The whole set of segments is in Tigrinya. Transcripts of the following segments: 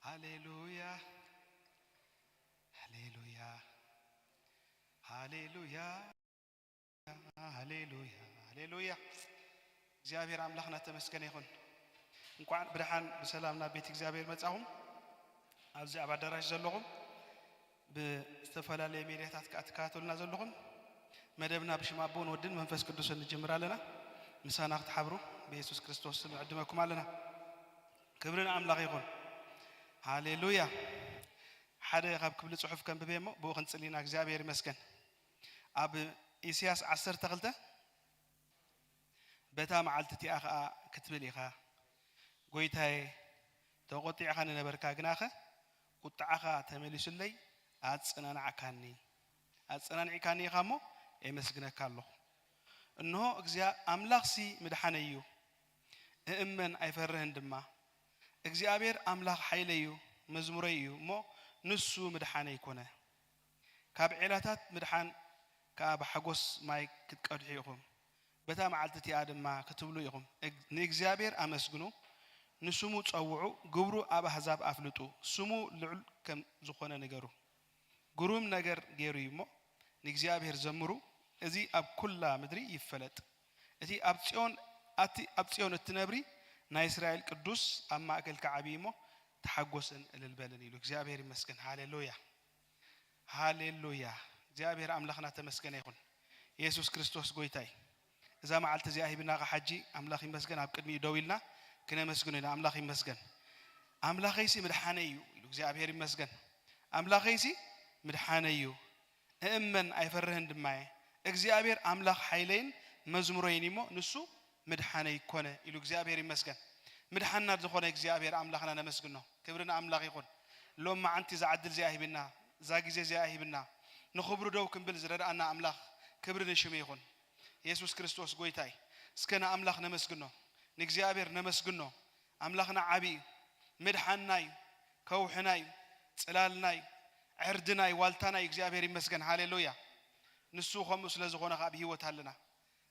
ሃሌሉያ፣ ሃሌሉያ፣ ሃሌሉያ፣ ሃሌሉያ፣ ሃሌሉያ። እግዚኣብሔር ኣምላኽና ተመስገነ ይኹን። እንኳዕ ብደሓን ብሰላም ናብ ቤት እግዚኣብሔር መጻኹም። ኣብዚ ኣብ ኣዳራሽ ዘለኹም ብዝተፈላለየ ሜድያታት ከኣ ትከታተሉና ዘለኹም፣ መደብና ብሽም ኣቦን ወድን መንፈስ ቅዱስን ንጅምር ኣለና። ምሳና ክትሓብሩ ብየሱስ ክርስቶስ ስም ንዕድመኩም ኣለና። ክብሪ ንኣምላኽ ይኹን። ሃሌሉያ። ሓደ ካብ ክፍሊ ጽሑፍ ከንብብ እየ እሞ ብኡ ክንጽሊ ኢና። እግዚኣብሔር ይመስገን። ኣብ ኢሳያስ ዓሰርተ ክልተ፣ በታ መዓልቲ እቲኣ ኸኣ ክትብል ኢኻ፣ ጐይታየ፣ ተቖጢዕካ ንነበርካ፣ ግናኸ ቁጥዓኻ ተመሊሱለይ፣ ኣጸናናዕካኒ። ኣጸናኒዕካኒ ኢኻ እሞ፣ የመስግነካ ኣለኹ። እንሆ፣ እግዚኣብ-፣ ኣምላኽሲ ምድሓነይ እዩ፣ እእመን ኣይፈርህን ድማ። እግዚኣብሔር ኣምላኽ ሓይለይ እዩ፣ መዝሙረይ እዩ እሞ፣ ንሱ ምድሓነይ ኮነ። ካብ ዔላታት ምድሓን ከኣ ብሓጎስ ማይ ክትቀድሑ ኢኹም፣ በታ መዓልቲ እቲኣ ድማ ክትብሉ ኢኹም፣ እግ-፣ ንእግዚኣብሔር ኣመስግኑ፣ ንስሙ ጸውዑ፣ ግብሩ ኣብ ኣህዛብ ኣፍልጡ፣ ስሙ ልዑል ከም ዝኾነ ንገሩ። ግሩም ነገር ገይሩ እዩ እሞ፣ ንእግዚኣብሔር ዘምሩ፣ እዚ ኣብ ኩላ ምድሪ ይፈለጥ። እቲ ኣብ ጽዮን፣ ኣቲ ኣብ ጽዮን እትነብሪ ናይ እስራኤል ቅዱስ ኣብ ማእከልኪ ዓብዪ እሞ፣ ተሓጎስን እልል በልን ኢሉ። እግዚኣብሔር ይመስገን። ሃሌሉያ፣ ሃሌሉያ። እግዚኣብሔር ኣምላኽና ተመስገነ ይኹን። የሱስ ክርስቶስ ጐይታይ። እዛ መዓልቲ እዚኣ ሂብና፣ ሓጂ ኣምላኽ ይመስገን፣ ኣብ ቅድሚኡ ደው ኢልና ክነመስግኖ ኢና። ኣምላኽ ይመስገን። ኣምላኸይሲ ምድሓነይ እዩ ኢሉ። እግዚኣብሔር ይመስገን። ኣምላኸይሲ ምድሓነይ እዩ፣ እእመን ኣይፈርህን ድማ እየ። እግዚኣብሔር ኣምላኽ ሓይለይን መዝሙረይን እሞ፣ ንሱ ምድሓነይ ኮነ ኢሉ። እግዚኣብሔር ይመስገን። ምድሓና ዝኾነ እግዚኣብሔር ኣምላኽና ነመስግኖ። ክብሪ ንኣምላኽ ይኹን። ሎም መዓንቲ እዛ ዕድል እዚኣ ሂብና፣ እዛ ግዜ እዚኣ ሂብና፣ ንኽብሩ ደው ክንብል ዝረድኣና ኣምላኽ፣ ክብሪ ንሽሙ ይኹን። የሱስ ክርስቶስ ጐይታይ። እስከ ንኣምላኽ ነመስግኖ፣ ንእግዚኣብሔር ነመስግኖ። ኣምላኽና ዓቢ እዩ፣ ምድሓንና እዩ፣ ከውሕና እዩ፣ ጽላልና እዩ፣ ዕርድና እዩ፣ ዋልታና እዩ። እግዚኣብሔር ይመስገን። ሃሌሉያ። ንሱ ከምኡ ስለ ዝኾነ ኸኣ ብህይወት ኣለና።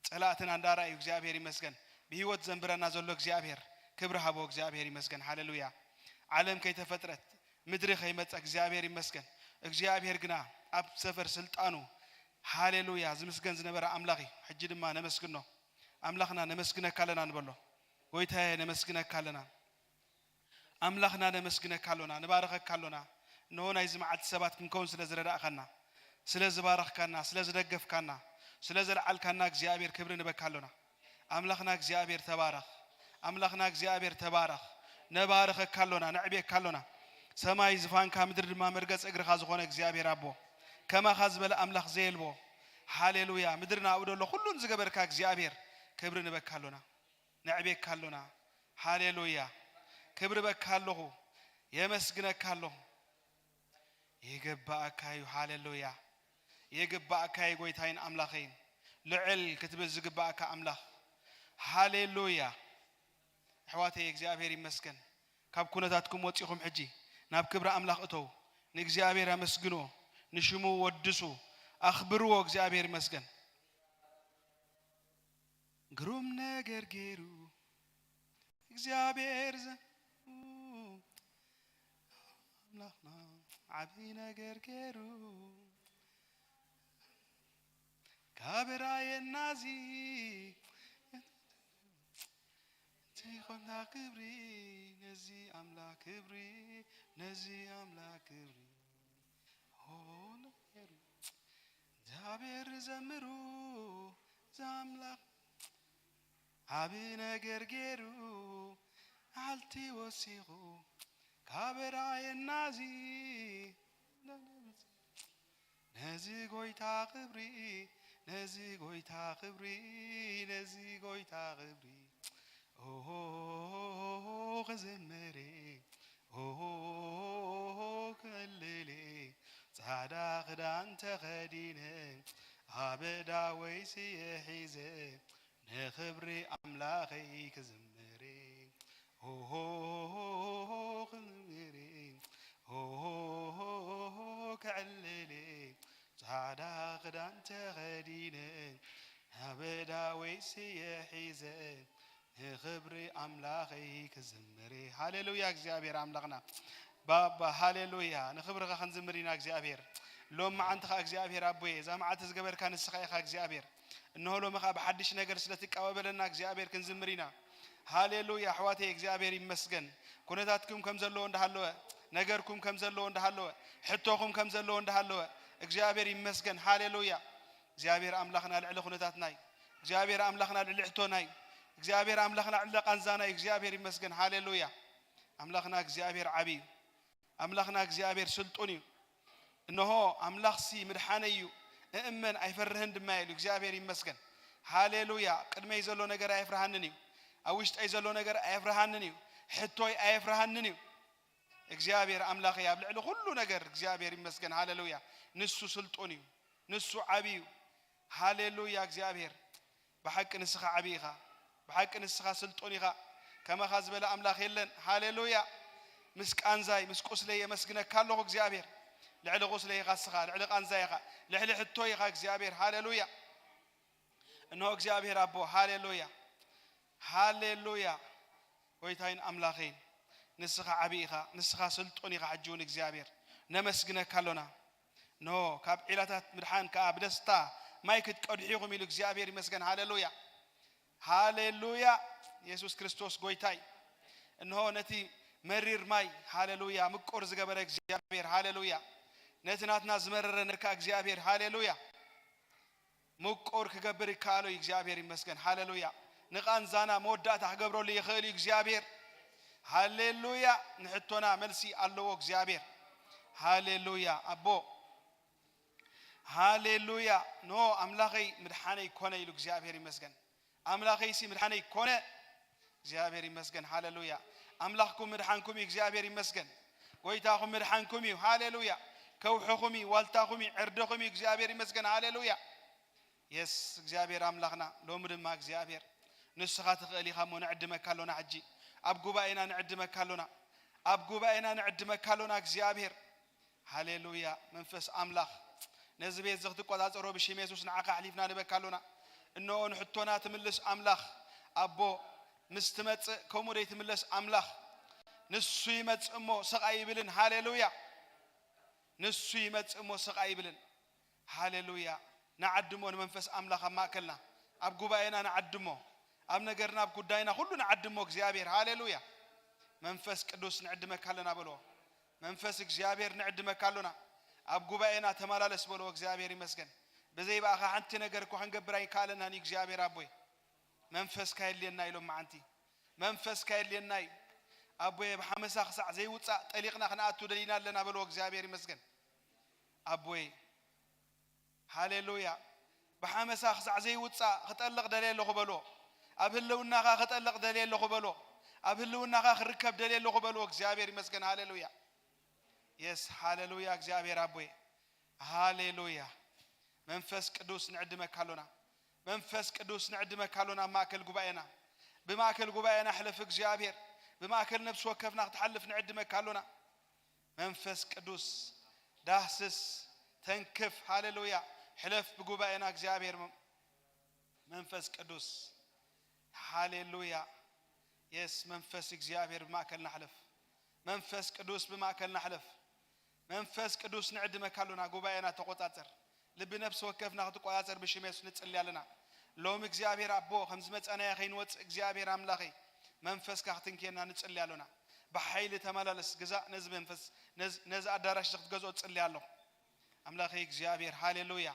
ጸላእትና እንዳረኣዩ እግዚኣብሔር ይመስገን። ብህይወት ዘንብረና ዘሎ እግዚኣብሔር፣ ክብሪ ሃቦ። እግዚኣብሔር ይመስገን። ሃሌሉያ። ዓለም ከይተፈጥረት፣ ምድሪ ከይመጸ እግዚኣብሔር ይመስገን። እግዚኣብሔር ግና ኣብ ሰፈር ስልጣኑ፣ ሃሌሉያ፣ ዝምስገን ዝነበረ ኣምላኽ እዩ። ሕጂ ድማ ነመስግኖ። ኣምላኽና ነመስግነካ ኣለና ንበሎ። ጎይታዬ ነመስግነካ ኣለና። ኣምላኽና ነመስግነካ ኣሎና፣ ንባርኸካ ኣሎና። እንሆ ናይዚ መዓልቲ ሰባት ክንከውን ስለ ዝረዳእካና፣ ስለ ዝባረኽካና፣ ስለ ዝደገፍካና፣ ስለ ዘልዓልካና እግዚኣብሔር ክብሪ ንበካ ኣሎና። ኣምላኽና እግዚኣብሔር ተባረኽ። ኣምላኽና እግዚኣብሔር ተባረኽ። ነባርኸካ ኣሎና፣ ነዕብየካ ኣሎና። ሰማይ ዝፋንካ፣ ምድሪ ድማ መርገጽ እግርኻ ዝኾነ እግዚኣብሔር ኣቦ፣ ከማኻ ዝበለ ኣምላኽ ዘየልቦ፣ ሃሌሉያ፣ ምድሪ ናብኡ ደሎ ኩሉን ዝገበርካ እግዚኣብሔር ክብሪ ንበካ ኣሎና። ነዕብየካ ኣሎና። ሃሌሉያ። ክብሪ በካ ኣለኹ። የመስግነካ ኣለኹ። ይግባኣካ እዩ። ሃሌሉያ። ይግባኣካ እዩ ጎይታይን ኣምላኸይን። ልዕል ክትብል ዝግባኣካ ኣምላኽ። ሃሌሉያ። ኣሕዋተይ እግዚኣብሔር ይመስገን። ካብ ኩነታትኩም ወጺኹም ሕጂ ናብ ክብሪ ኣምላኽ እተው። ንእግዚኣብሔር ኣመስግንዎ። ንሽሙ ወድሱ። ኣኽብርዎ። እግዚኣብሔር ይመስገን። ግሩም ነገር ገይሩ እግዚኣብሔር ዘ-፣ ኣምላኽና ዓቢ ነገር ገይሩ ካብ ራየናዚ። እቲ ኾና ክብሪ ነዚ ኣምላኽ ክብሪ፣ ነዚ ኣምላኽ ክብሪ። ሆ፣ ነገር እግዚኣብሔር ዘምሩ፣ እዚ ኣምላኽ ዓቢ ነገር ገይሩ፣ መዓልቲ ወሲኹ ካብ ራየናዚ። ነዚ ጎይታ ክብሪ፣ ነዚ ጎይታ ክብሪ፣ ነዚ ጎይታ ክብሪ። ኦሆ ክዝምር፣ ኦሆ ክዕልል፣ ጻዕዳ ክዳን ተኸዲነ፣ ኣብ እዳ ወይስየ ሒዘ፣ ንኽብሪ ኣምላኸይ ክዝምር። ኦሆ ክዝምር፣ ኦሆ ክዕልል፣ ጻዕዳ ክዳን ተኸዲነ፣ ኣብ እዳ ወይስየ ሒዘ፣ ንኽብሪ ኣምላኸይ ክዝምር። ሃሌሉያ፣ እግዚኣብሔር ኣምላኽና። ባባ፣ ሃሌሉያ። ንኽብርኻ ክንዝምር ኢና እግዚኣብሔር። ሎም መዓንቲ ኸዓ እግዚኣብሔር ኣቦየ፣ እዛ መዓልቲ ዝገበርካ ንስኻ ኢኻ እግዚኣብሔር። እንሆ ሎሚ ኸዓ ብሓድሽ ነገር ስለ ትቀባበለና እግዚኣብሔር ክንዝምር ኢና። ሃሌሉያ። ኣሕዋተይ እግዚኣብሔር ይመስገን። ኩነታትኩም ከም ዘለዎ እንዳሃለወ፣ ነገርኩም ከም ዘለዎ እንዳሃለወ፣ ሕቶኹም ከም ዘለዎ እንዳሃለወ፣ እግዚኣብሔር ይመስገን። ሃሌሉያ። እግዚኣብሔር ኣምላኽና ልዕሊ ኩነታትና እዩ። እግዚኣብሔር ኣምላኽና ልዕሊ ሕቶና እዩ። እግዚኣብሔር ኣምላኽና ልዕሊ ቃንዛና እዩ። እግዚኣብሔር ይመስገን። ሃሌሉያ። ኣምላኽና እግዚኣብሔር ዓቢ እዩ። ኣምላኽና እግዚኣብሔር ስልጡን እዩ። እንሆ ኣምላኽሲ ምድሓነይ እዩ፣ እእመን ኣይፈርህን ድማ ኢሉ። እግዚኣብሔር ይመስገን። ሃሌሉያ። ቅድመይ ዘሎ ነገር ኣየፍርሃንን እዩ። ኣብ ውሽጠይ ዘሎ ነገር ኣየፍርሃንን እዩ። ሕቶይ ኣየፍርሃንን እዩ። እግዚኣብሔር ኣምላኸይ ኣብ ልዕሊ ኩሉ ነገር እግዚኣብሔር ይመስገን። ሃሌሉያ። ንሱ ስልጡን እዩ። ንሱ ዓቢ እዩ። ሃሌሉያ እግዚኣብሔር። ብሓቂ ንስኻ ዓቢ ኢኻ። ብሓቂ ንስኻ ስልጡን ኢኻ። ከማኻ ዝበለ ኣምላኽ የለን። ሃሌሉያ። ምስ ቃንዛይ፣ ምስ ቁስለይ የመስግነካ ኣለኹ እግዚኣብሔር። ልዕሊ ቁስለይ ኢኻ እስኻ፣ ልዕሊ ቃንዛይ ኢኻ፣ ልዕሊ ሕቶይ ኢኻ እግዚኣብሔር። ሃሌሉያ። እንሆ እግዚኣብሔር ኣቦ፣ ሃሌሉያ። ሃሌሉያ። ጎይታይን ኣምላኸይን፣ ንስኻ ዓቢ ኢኻ፣ ንስኻ ስልጡን ኢኻ። ሕጂ እውን እግዚኣብሔር ነመስግነካ ኣሎና። እንሆ ካብ ዒላታት ምድሓን ከኣ ብደስታ ማይ ክትቀድሑ ኢኹም ኢሉ እግዚኣብሔር ይመስገን። ሃሌሉያ። ሃሌሉያ። የሱስ ክርስቶስ ጎይታይ። እንሆ ነቲ መሪር ማይ፣ ሃሌሉያ፣ ምቁር ዝገበረ እግዚኣብሔር። ሃሌሉያ። ነቲ ናትና ዝመረረ ነርካ እግዚኣብሔር። ሃሌሉያ። ምቁር ክገብር ይከኣሎ እዩ። እግዚኣብሔር ይመስገን። ሃሌሉያ። ንቓንዛና መወዳእታ ክገብረሉ ይኽእል እዩ እግዚኣብሔር። ሃሌሉያ። ንሕቶና መልሲ ኣለዎ እግዚኣብሔር። ሃሌሉያ። ኣቦ፣ ሃሌሉያ። ኖ፣ ኣምላኸይ ምድሓነይ ኮነ ኢሉ እግዚኣብሔር ይመስገን። ኣምላኸይሲ ምድሓነይ ኮነ። እግዚኣብሔር ይመስገን። ሃሌሉያ። ኣምላኽኩም ምድሓንኩም እዩ። እግዚኣብሔር ይመስገን። ጎይታኹም ምድሓንኩም እዩ። ሃሌሉያ። ከውሕኹም እዩ፣ ዋልታኹም እዩ፣ ዕርድኹም እዩ። እግዚኣብሔር ይመስገን። ሃሌሉያ። የስ፣ እግዚኣብሔር ኣምላኽና፣ ሎሚ ድማ እግዚኣብሔር ንስኻ ትኽእል ኢኻ እሞ ንዕድመካ ኣሎና። ሕጂ ኣብ ጉባኤና ንዕድመካ ኣሎና። ኣብ ጉባኤና ንዕድመካ ኣሎና እግዚኣብሔር። ሃሌሉያ። መንፈስ ኣምላኽ፣ ነዚ ቤት እዚ ክትቆጻጸሮ ብሽም የሱስ ንዓኻ ኣሕሊፍና ንበካ ኣሎና። እንሆ ንሕቶና ትምልስ ኣምላኽ፣ ኣቦ፣ ምስ ትመጽእ ከምኡ ደይትምለስ ኣምላኽ። ንሱ ይመጽእ እሞ ስቕ ኣይብልን። ሃሌሉያ። ንሱ ይመጽእ እሞ ስቕ ኣይብልን። ሃሌሉያ። ንዓድሞ ንመንፈስ ኣምላኽ ኣብ ማእከልና፣ ኣብ ጉባኤና ንዓድሞ፣ ኣብ ነገርና፣ ኣብ ጉዳይና ኩሉ ንዓድሞ እግዚኣብሔር። ሃሌሉያ። መንፈስ ቅዱስ ንዕድመካ ኣለና በልዎ። መንፈስ እግዚኣብሔር ንዕድመካ ኣሎና። ኣብ ጉባኤና ተመላለስ በልዎ። እግዚኣብሔር ይመስገን። ብዘይ ብኣኻ ሓንቲ ነገር እኳ ክንገብር ኣይከኣለናን እዩ እግዚኣብሔር ኣቦይ። መንፈስካ የድልየና እዩ ሎመዓንቲ። መንፈስካ የድልየና እዩ። ኣቦየ፣ ብሓመሳ ክሳዕ ዘይውጻእ ጠሊቕና ክንኣቱ ደሊና ኣለና በልዎ። እግዚኣብሔር ይመስገን። ኣቦየ፣ ሃሌሉያ። ብሓመሳ ክሳዕ ዘይውጻእ ክጠልቕ ደልየ ኣለኹ በልዎ። ኣብ ህልውናኻ ክጠልቕ ደልየ ኣለኹ በልዎ። ኣብ ህልውናኻ ክርከብ ደልየ ኣለኹ በልዎ። እግዚኣብሔር ይመስገን። ሃሌሉያ። የስ፣ ሃሌሉያ። እግዚኣብሔር ኣቦየ፣ ሃሌሉያ። መንፈስ ቅዱስ ንዕድመካ ኣሎና። መንፈስ ቅዱስ ንዕድመካ ኣሎና ኣብ ማእከል ጉባኤና። ብማእከል ጉባኤና ሕለፍ እግዚኣብሔር። ብማእከል ነፍሲ ወከፍና ክትሓልፍ ንዕድመካ ኣሎና። መንፈስ ቅዱስ ዳህስስ፣ ተንክፍ። ሃሌሉያ። ሕለፍ ብጉባኤና እግዚኣብሔር። መ-፣ መንፈስ ቅዱስ፣ ሃሌሉያ። የስ፣ መንፈስ እግዚኣብሔር ብማእከልና ሕለፍ። መንፈስ ቅዱስ ብማእከልና ሕለፍ። መንፈስ ቅዱስ ንዕድመካ ኣሎና። ጉባኤና ተቆጻጸር። ልቢ ነፍሲ ወከፍና ክትቆጻጸር ብሽም የሱስ ንጽሊ ኣለና። ሎሚ እግዚኣብሔር ኣቦ፣ ከም ዝመጻናዮ ከይንወጽእ እግዚኣብሔር ኣምላኸይ፣ መንፈስካ ክትንክየና ንጽሊ ኣሎና። ብሓይሊ ተመላለስ፣ ግዛእ ነዚ መንፈስ፣ ነዚ፣ ነዚ ኣዳራሽ እዚ ክትገዝኦ ጽሊ ኣለኹ። ኣምላኸይ እግዚኣብሔር፣ ሃሌሉያ።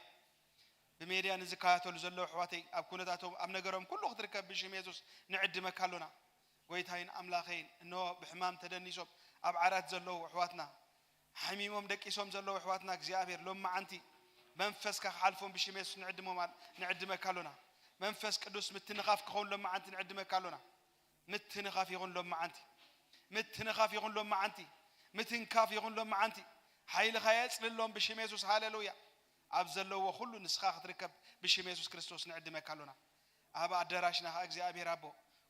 ብሜድያ ንዝከታተሉ ዘለዉ ኣሕዋተይ፣ ኣብ ኩነታቶም፣ ኣብ ነገሮም ኩሉ ክትርከብ ብሽም የሱስ ንዕድመካ ኣሎና። ጎይታይን ኣምላኸይን፣ እንሆ ብሕማም ተደኒሶም ኣብ ዓራት ዘለዉ ኣሕዋትና፣ ሓሚሞም ደቂሶም ዘለዉ ኣሕዋትና እግዚኣብሔር፣ ሎመዓንቲ መንፈስካ ክሓልፎም ብሽም የሱስ ንዕድሞም ኣል-፣ ንዕድመካ ኣሎና። መንፈስ ቅዱስ ምትንኻፍ ክኸውን ሎመዓንቲ ንዕድመካ ኣሎና። ምትንኻፍ ይኹን ሎመዓንቲ። ምትንኻፍ ይኹን ሎመዓንቲ። ምትንካፍ ይኹን ሎመዓንቲ። ሓይልኻ የጽልሎም ብሽም የሱስ። ሃሌሉያ። ኣብ ዘለዎ ኩሉ ንስኻ ክትርከብ ብሽም የሱስ ክርስቶስ ንዕድመካ ኣሎና። ኣብ ኣዳራሽና ኸኣ እግዚኣብሔር ኣቦ፣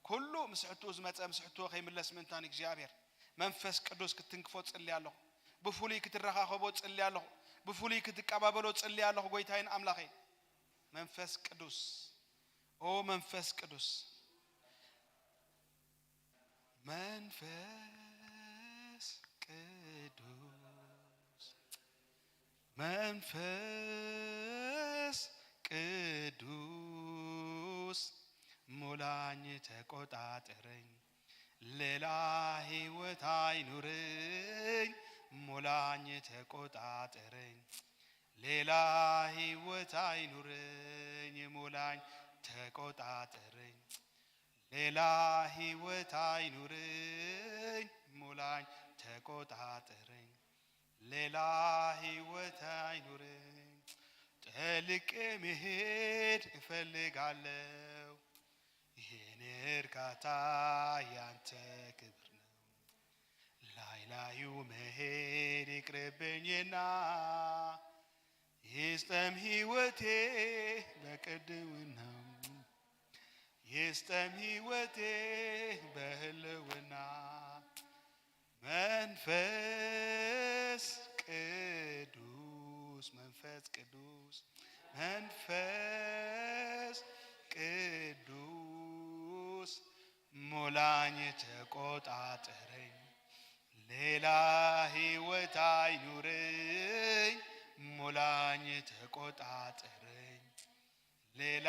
ኩሉ ምስ ሕቶኡ ዝመጸ ምስ ሕቶኡ ከይምለስ ምእንታን እግዚኣብሔር መንፈስ ቅዱስ ክትትንክፎ ጽሊ ኣለኹ። ብፍሉይ ክትረኻኸቦ ጽሊ ኣለኹ። ብፍሉይ ክትቀባበሎ ጽሊ ኣለኹ ጎይታይን ኣምላኸይን። መንፈስ ቅዱስ፣ ኦ መንፈስ ቅዱስ፣ መንፈስ ቅዱስ መንፈስ ቅዱስ ሙላኝ ተቆጣጠረኝ፣ ሌላ ሕይወት አይኑረኝ። ሙላኝ ተቆጣጠረኝ፣ ሌላ ሕይወት አይኑረኝ። ሙላኝ ተቆጣጠረኝ፣ ሌላ ሕይወት አይኑረኝ። ሙላኝ ተቆጣጠረኝ፣ ሌላ ሕይወት አይኑረኝ። ጠልቄ መሄድ እፈልጋለሁ፣ የኔ እርካታ ያንተ ክብር ነው። ላይ ላዩ መሄድ ይቅርብኝና ይስጠም ሕይወቴ በቅድስና፣ ይስጠም ሕይወቴ በህልውና። መንፈስ ቅዱስ፣ መንፈስ ቅዱስ፣ መንፈስ ቅዱስ ሙላኝ ተቆጣጠረኝ፣ ሌላ ሕይወት አይኑረኝ። ሙላኝ ተቆጣጠረኝ፣ ሌላ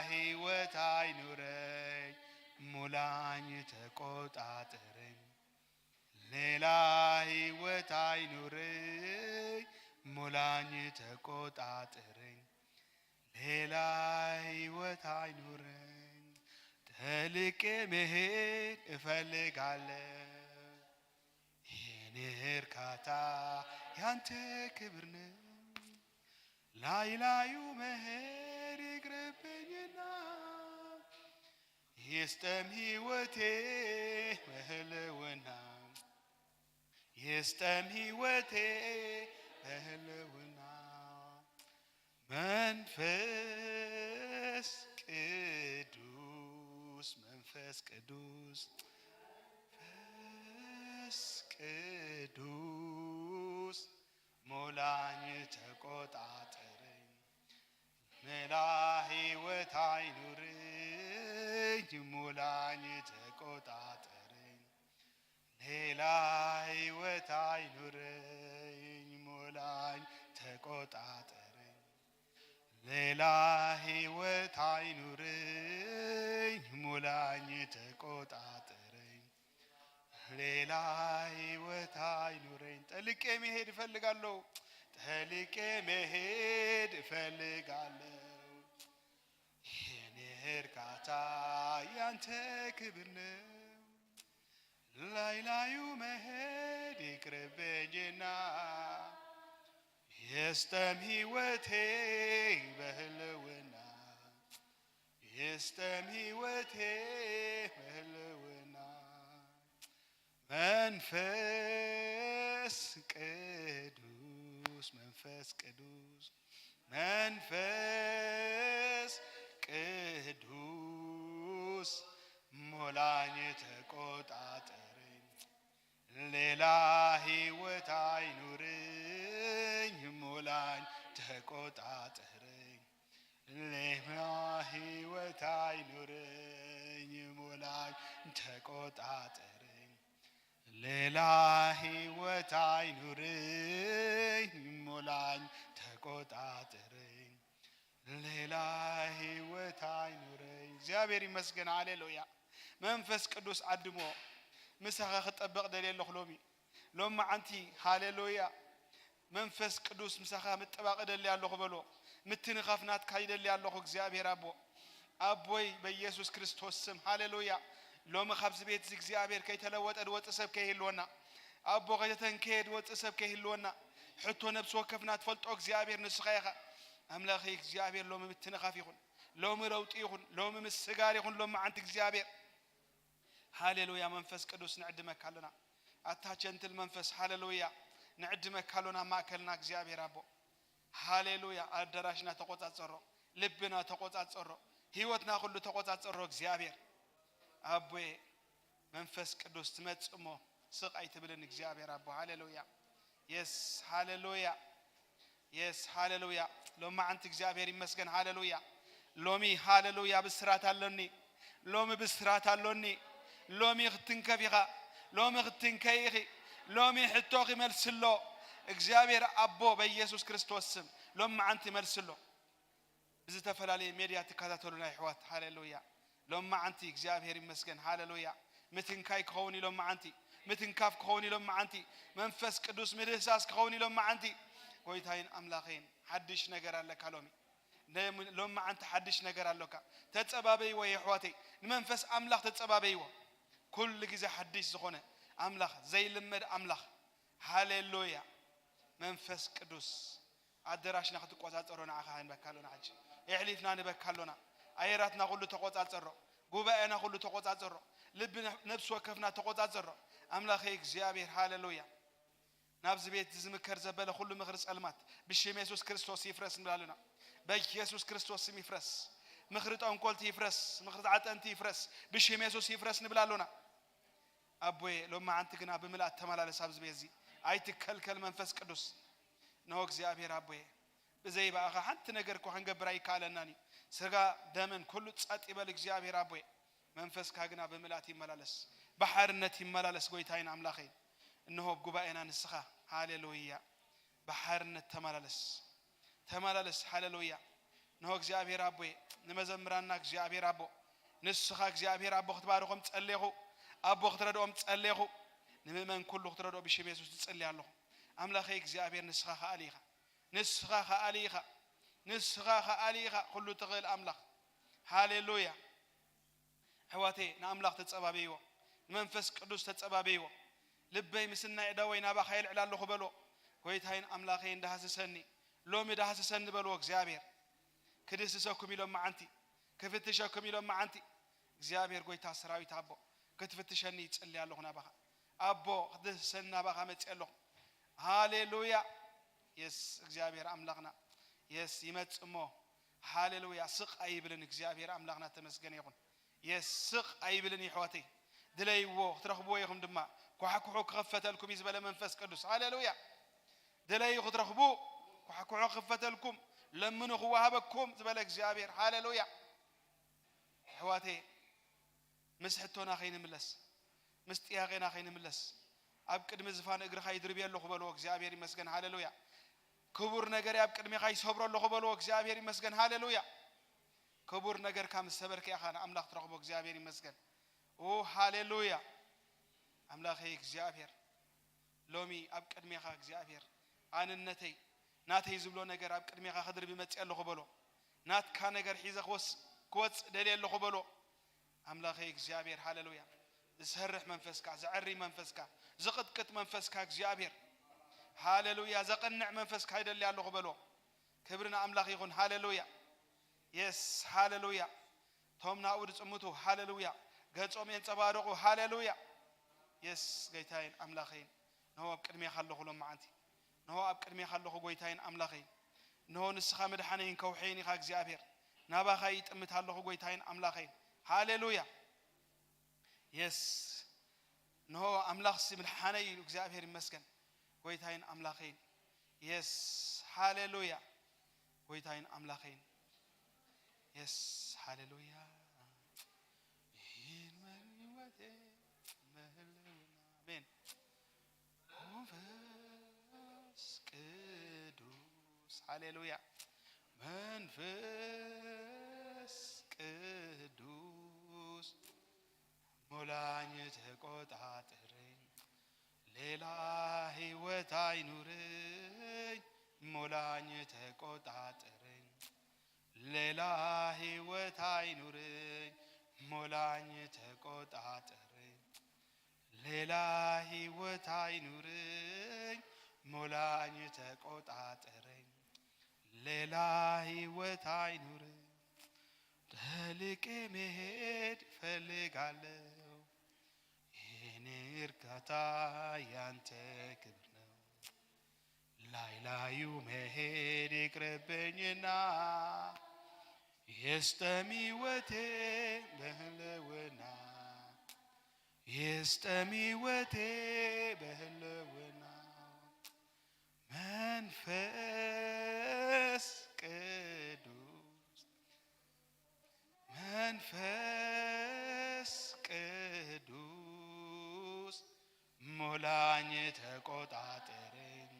ሕይወት አይኑረኝ። ሙላኝ ተቆጣጠረኝ፣ ሌላ ሕይወት አይኑረኝ። ሙላኝ ተቆጣጠረኝ፣ ሌላ ሕይወት አይኑረኝ። ጠልቄ መሄድ እፈልጋለሁ፣ የኔ እርካታ ያንተ ክብር ነው። ላይ ላዩ መሄድ ይቅርብኝና ይስጠም ሕይወቴ በህልውና፣ ይስጠም ሕይወቴ በህልውና። መንፈስ ቅዱስ፣ መንፈስ ቅዱስ፣ መንፈስ ቅዱስ ሙላኝ ተቆጣጠረኝ፣ ሌላ ሕይወት አይኑረኝ። ሙላኝ ተቆጣጠረኝ፣ ሌላ ሕይወት አይኑረኝ። ሙላኝ ተቆጣጠረኝ፣ ሌላ ሕይወት አይኑረኝ። ሙላኝ ተቆጣጠረኝ፣ ሌላ ሕይወት አይኑረኝ። ጠልቄ መሄድ እፈልጋለሁ፣ ጠልቄ መሄድ እፈልጋለሁ። የኔ እርካታ ያንተ ክብር ነው። ላይ ላዩ መሄድ ይቅርብኝና ይስጠም ሕይወቴ በህልውና፣ ይስጠም ሕይወቴ በህልውና። መንፈስ ቅዱስ፣ መንፈስ ቅዱስ፣ መንፈስ ቅዱስ ሙላኝ ተቆጣጠረኝ፣ ሌላ ሕይወት አይኑረኝ። ሙላኝ ተቆጣጠረኝ፣ ሌላ ሕይወት አይኑረኝ። ሙላኝ ተቆጣጠረኝ፣ ሌላ ሕይወት አይኑረኝ። ሙላኝ ተቆጣጠረኝ፣ ሌላ ሕይወት አይኑረኝ። እግዚኣብሔር ይመስገን። ሃሌሉያ። መንፈስ ቅዱስ ዓድሞ ምሳኻ ክጠበቕ ደልየ ኣለኹ ሎሚ፣ ሎሚ መዓንቲ። ሃሌሉያ። መንፈስ ቅዱስ ምሳኻ ምጥባቕ እደሊ ኣለኹ በሎ። ምትንኻፍ ናትካ ይደሊ ኣለኹ እግዚኣብሔር ኣቦ። ኣቦይ በኢየሱስ ክርስቶስ ስም፣ ሃሌሉያ። ሎሚ ካብዚ ቤት እዚ እግዚኣብሔር ከይተለወጠ ድወፅእ ሰብ ከይህልወና፣ ኣቦ ከይተተንከየ ድወፅእ ሰብ ከይህልወና፣ ሕቶ ነብሲ ወከፍና ትፈልጦ እግዚኣብሔር ንስኻ ኢኻ። ኣምላኸይ እግዚኣብሔር ሎሚ ምትንኻፍ ይኹን፣ ሎሚ ለውጢ ይኹን፣ ሎሚ ምስጋር ይኹን፣ ሎም መዓንቲ እግዚኣብሔር። ሃሌሉያ። መንፈስ ቅዱስ ንዕድመካ ኣለና። ኣታ ጀንትል መንፈስ፣ ሃሌሉያ፣ ንዕድመካ ኣሎና ኣብ ማእከልና እግዚኣብሔር ኣቦ። ሃሌሉያ። ኣዳራሽና ተቆጻጸሮ፣ ልብና ተቆጻጸሮ፣ ህይወትና ኩሉ ተቆጻጸሮ እግዚኣብሔር ኣቦየ። መንፈስ ቅዱስ ትመጽእ እሞ ስቕ ኣይትብልን እግዚኣብሔር ኣቦ። ሃሌሉያ። የስ፣ ሃሌሉያ። የስ፣ ሃሌሉያ። ሎማዓንቲ እግዚኣብሔር ይመስገን። ሃሌሉያ። ሎሚ ሃሌሉያ ብስራት ኣሎኒ። ሎሚ ብስራት ኣሎኒ። ሎሚ ክትንከፍ ኢኻ። ሎሚ ክትንከይ ኢኺ። ሎሚ ሕቶኺ መልሲ ኣሎ። እግዚኣብሔር ኣቦ በኢየሱስ ክርስቶስ ስም ሎማዓንቲ መልስሎ። ብዝተፈላለየ ሜድያ ትከታተሉና ይሕዋት፣ ሃሌሉያ። ሎማዓንቲ እግዚኣብሔር ይመስገን፣ ሃሌሉያ። ምትንካይ ክኸውን እዩ ሎማዓንቲ፣ ምትንካፍ ክኸውን እዩ ሎማዓንቲ፣ መንፈስ ቅዱስ ምድህሳስ ክኸውን እዩ ሎማዓንቲ። ጎይታይን ኣምላኸይን፣ ሓድሽ ነገር ኣለካ ሎሚ። ሎም-፣ ሎማዓንቲ ሓድሽ ነገር ኣሎካ። ተጸባበይዎ የሕዋተይ፣ ንመንፈስ ኣምላኽ ተጸባበይዎ። ኩሉ ግዜ ሓድሽ ዝኾነ ኣምላኽ፣ ዘይልመድ ኣምላኽ። ሃሌሉያ። መንፈስ ቅዱስ ኣደራሽና ክትቆጻጸሮ ንዓኻ ንበካ ኣሎና። ሕጂ የሕሊፍና ንበካ ኣሎና። ኣየራትና ኩሉ ተቆጻጸሮ፣ ጉባኤና ኩሉ ተቆጻጸሮ፣ ልቢ ነፍሲ ወከፍና ተቆጻጸሮ። ኣምላኸይ እግዚኣብሔር፣ ሃሌሉያ። ናብዚ ቤት ዝምከር ዘበለ ኩሉ ምኽሪ ጸልማት ብሽም የሱስ ክርስቶስ ይፍረስ ንብል ኣሎና። በኢየሱስ ክርስቶስ ስም ይፍረስ። ምኽሪ ጠንቆልቲ ይፍረስ፣ ምኽሪ ዓጠንቲ ይፍረስ፣ ብሽም የሱስ ይፍረስ ንብል ኣሎና። ኣቦየ፣ ሎማዓንቲ ግና ብምልኣት ተመላለስ ኣብዚ ቤት እዚ። ኣይትከልከል መንፈስ ቅዱስ። እንሆ እግዚኣብሔር ኣቦየ፣ ብዘይ ብኣኻ ሓንቲ ነገር እኮ ክንገብር ኣይከኣለናን እዩ። ስጋ ደምን ኩሉ ጸጥ ይበል እግዚኣብሔር ኣቦየ። መንፈስካ ግና ብምልኣት ይመላለስ፣ ብሓርነት ይመላለስ ጎይታይን ኣምላኸይን። እንሆ ኣብ ጉባኤና ንስኻ፣ ሃሌሉያ፣ ብሓርነት ተመላለስ፣ ተመላለስ፣ ሃሌሉያ። እንሆ እግዚኣብሔር ኣቦየ፣ ንመዘምራንና እግዚኣብሔር ኣቦ፣ ንስኻ እግዚኣብሔር ኣቦ ክትባርኾም ጸሌኹ፣ ኣቦ ክትረድኦም ጸሌኹ። ንምእመን ኩሉ ክትረድኦ ብሽም የሱስ እጽሊ ኣለኹ። ኣምላኸይ እግዚኣብሔር ንስኻ ከኣሊ ኢኻ፣ ንስኻ ከኣሊ ኢኻ፣ ንስኻ ከኣሊ ኢኻ፣ ኩሉ ትኽእል ኣምላኽ። ሃሌሉያ። ኣሕዋተይ፣ ንኣምላኽ ተጸባበይዎ፣ ንመንፈስ ቅዱስ ተጸባበይዎ። ልበይ ምስ ናይ ኣእዳወይ ናባኻ የልዕል ኣለኹ በሎ። ጎይታይን ኣምላኸይን፣ ዳህስሰኒ፣ ሎሚ ዳህስሰኒ በልዎ እግዚኣብሔር። ክድህስሰኩም ኢሎም መዓንቲ፣ ክፍትሸኩም ኢሎም መዓንቲ። እግዚኣብሔር ጎይታ ሰራዊት ኣቦ፣ ክትፍትሸኒ ይጽሊ ኣለኹ ናባኻ። ኣቦ፣ ክትድህስሰኒ ናባኻ መጽእ ኣለኹ። ሃሌሉያ። የስ፣ እግዚኣብሔር ኣምላኽና፣ የስ፣ ይመጽእ እሞ፣ ሃሌሉያ፣ ስቕ ኣይብልን። እግዚኣብሔር ኣምላኽና ተመስገነ ይኹን። የስ፣ ስቕ ኣይብልን ይሕዋተይ። ድለይዎ ክትረኽብዎ ኢኹም ድማ፣ ኳሕኩሑ ክኸፈተልኩም እዩ ዝበለ መንፈስ ቅዱስ። ሃሌሉያ። ድለዩ ክትረኽቡ፣ ኳሕኩሑ ክኸፈተልኩም፣ ለምኑ ክወሃበኩም ዝበለ እግዚኣብሔር። ሃሌሉያ። ኣሕዋተይ፣ ምስ ሕቶና ከይንምለስ፣ ምስ ጥያቄና ከይንምለስ፣ ኣብ ቅድሚ ዝፋን እግርኻ ይድርብየ ኣለኹ በልዎ። እግዚኣብሔር ይመስገን፣ ሃሌሉያ። ክቡር ነገርይ ኣብ ቅድሜኻ ይሰብሮ ኣለኹ በልዎ። እግዚኣብሔር ይመስገን፣ ሃሌሉያ። ክቡር ነገርካ ምስ ሰበርካ ኢኻ ንኣምላኽ ትረኽቦ። እግዚኣብሔር ይመስገን። ኦ፣ ሃሌሉያ። ኣምላኸይ እግዚኣብሔር፣ ሎሚ ኣብ ቅድሜኻ እግዚኣብሔር፣ ኣንነተይ፣ ናተይ ዝብሎ ነገር ኣብ ቅድሜኻ ክድርቢ መጽእ ኣለኹ በሎ። ናትካ ነገር ሒዘ ክወስ-፣ ክወጽእ ደልየ ኣለኹ በሎ። ኣምላኸይ እግዚኣብሔር፣ ሃሌሉያ። ዝሰርሕ መንፈስካ፣ ዘዐሪ መንፈስካ፣ ዝቕጥቅጥ መንፈስካ እግዚኣብሔር፣ ሃሌሉያ። ዘቕንዕ መንፈስካ ይደሊ ኣለኹ በሎ። ክብሪ ንኣምላኽ ይኹን። ሃሌሉያ። የስ፣ ሃሌሉያ። እቶም ናብኡ ዝጽምቱ፣ ሃሌሉያ፣ ገጾም የንጸባርቑ። ሃሌሉያ። የስ፣ ጎይታይን ኣምላኸይን፣ እንሆ ኣብ ቅድሜኻ ኣለኹ ሎም መዓንቲ። እንሆ ኣብ ቅድሜኻ ኣለኹ፣ ጎይታይን ኣምላኸይን። እንሆ ንስኻ መድሓነይን ከውሕይን ኢኻ እግዚኣብሔር። ናባኻ ይጥምት ኣለኹ፣ ጎይታይን ኣምላኸይን። ሃሌሉያ። የስ፣ እንሆ ኣምላኽሲ መድሓነይ እዩ፣ እግዚኣብሔር ይመስገን። ጎይታይን ኣምላኸይን። የስ፣ ሃሌሉያ። ጎይታይን ኣምላኸይን። የስ፣ ሃሌሉያ። ይህን መህይወቴ መህልውና። ኣሜን። መንፈስ ቅዱስ፣ ሃሌሉያ። መንፈስ ቅዱስ፣ ሞላኝ፣ ተቆጣጠረኝ፣ ሌላ ህይወት አይኑረኝ። ሞላኝ፣ ተቆጣጠረኝ፣ ሌላ ህይወት አይኑረኝ። ሞላኝ፣ ተቆጣጠረኝ፣ ሌላ ህይወት አይኑረኝ። ሞላኝ፣ ተቆጣጠረኝ፣ ሌላ ህይወት አይኑረኝ። ጠልቄ መሄድ እፈልጋለሁ። የኔ እርካታ ያንተ ክብር ነው። ላይ ላዩ መሄድ ይቅርብኝና፣ ይስጠም ህይወቴ በህልውና፣ ይስጠም ህይወቴ በህልውና። መንፈስ ቅዱስ፣ መንፈስ ቅዱስ፣ ሞላኝ፣ ተቆጣጠረኝ፣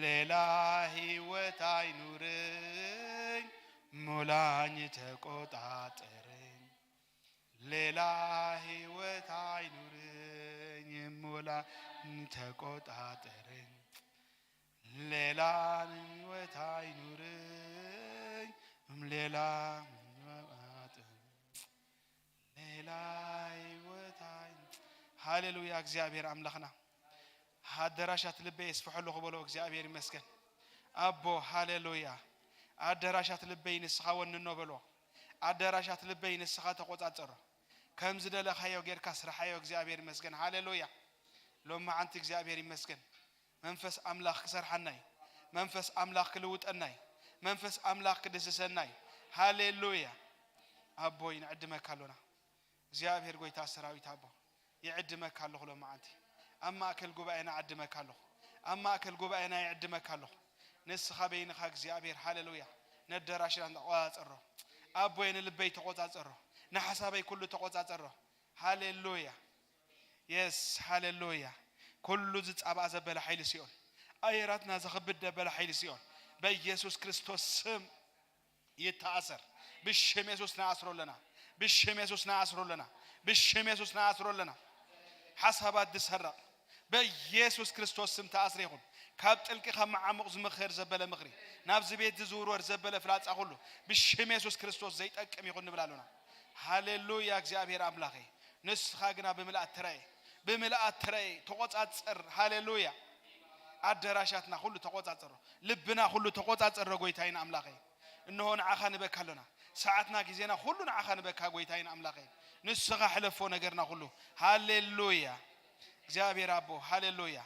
ሌላ ሕይወት ኣይኑረኝ፣ ሙላኝ ተቆጣጠረኝ። ሌላ ሕይወት ኣይኑረኝ፣ ሙላኝ ተቆጣጠረኝ። ሌላ ሕይወት ኣይኑረኝ፣ ሌላ ሕይወት ኣይኑ-፣ ሌላ ሕይወት ኣይኑ-፣ ሃሌሉያ። እግዚኣብሔር ኣምላኽና፣ ኣደራሻት ልበይ የስፍሖ ኣለኹ በሎ። እግዚኣብሔር ይመስገን ኣቦ፣ ሃሌሉያ። ኣደራሻት ልበይ ንስኻ ወንኖ በሎ። ኣደራሻት ልበይ ንስኻ ተቆጻጸሮ። ከም ዝደለኻዮ ጌርካ ስርሓዮ። እግዚኣብሔር ይመስገን፣ ሃሌሉያ። ሎማዓንቲ እግዚኣብሔር ይመስገን። መንፈስ ኣምላኽ ክሰርሓና እዩ። መንፈስ ኣምላኽ ክልውጠና እዩ። መንፈስ ኣምላኽ ክድስሰና እዩ። ሃሌሉያ። ኣቦይ ንዕድመካ ኣሎና። እግዚኣብሔር ጎይታ ሰራዊት ኣቦ፣ ይዕድመካ ኣለኹ ሎማዓንቲ። ኣብ ማእከል ጉባኤና እዕድመካ ኣለኹ። ኣብ ማእከል ጉባኤና ይዕድመካ ኣለኹ። ንስኻ በይንኻ እግዚኣብሔር፣ ሃሌሉያ፣ ነደራሽና ተቆጻጸሮ። ኣቦይ ንልበይ ተቆጻጸሮ። ንሓሳበይ ኩሉ ተቆጻጸሮ። ሃሌሉያ። የስ፣ ሃሌሉያ። ኩሉ ዝጻባእ ዘበለ ሓይሊ ሲኦል፣ ኣየራትና ዘኽብድ ዘበለ ሓይሊ ሲኦል፣ በኢየሱስ ክርስቶስ ስም ይተኣሰር። ብሽም የሱስ ንኣስሮ ኣለና። ብሽም የሱስ ንኣስሮ ኣለና። ብሽም የሱስ ንኣስሮ ኣለና። ሓሳባት ዝሰርቕ በኢየሱስ ክርስቶስ ስም ተኣስረ ይኹን። ካብ ጥልቂ ካብ መዓሙቕ ዝምኽር ዘበለ ምኽሪ፣ ናብዚ ቤት ዝዝውርወር ዘበለ ፍላጻ ኩሉ ብሽም የሱስ ክርስቶስ ዘይጠቅም ይኹን ንብል ኣሎና። ሃሌሉያ። እግዚኣብሔር ኣምላኸይ፣ ንስኻ ግና ብምልኣት ተራየ፣ ብምልኣት ተራየ፣ ተቆጻጸር። ሃሌሉያ። ኣደራሻትና ኩሉ ተቆጻጸሮ፣ ልብና ኩሉ ተቆጻጸሮ ጎይታይን ኣምላኸይ። እንሆ ንዓኻ ንበካ ኣሎና። ሰዓትና ግዜና ኩሉ ንዓኻ ንበካ ጎይታይን ኣምላኸይ። ንስኻ ሕለፎ ነገርና ኩሉ። ሃሌሉያ። እግዚኣብሔር ኣቦ፣ ሃሌሉያ።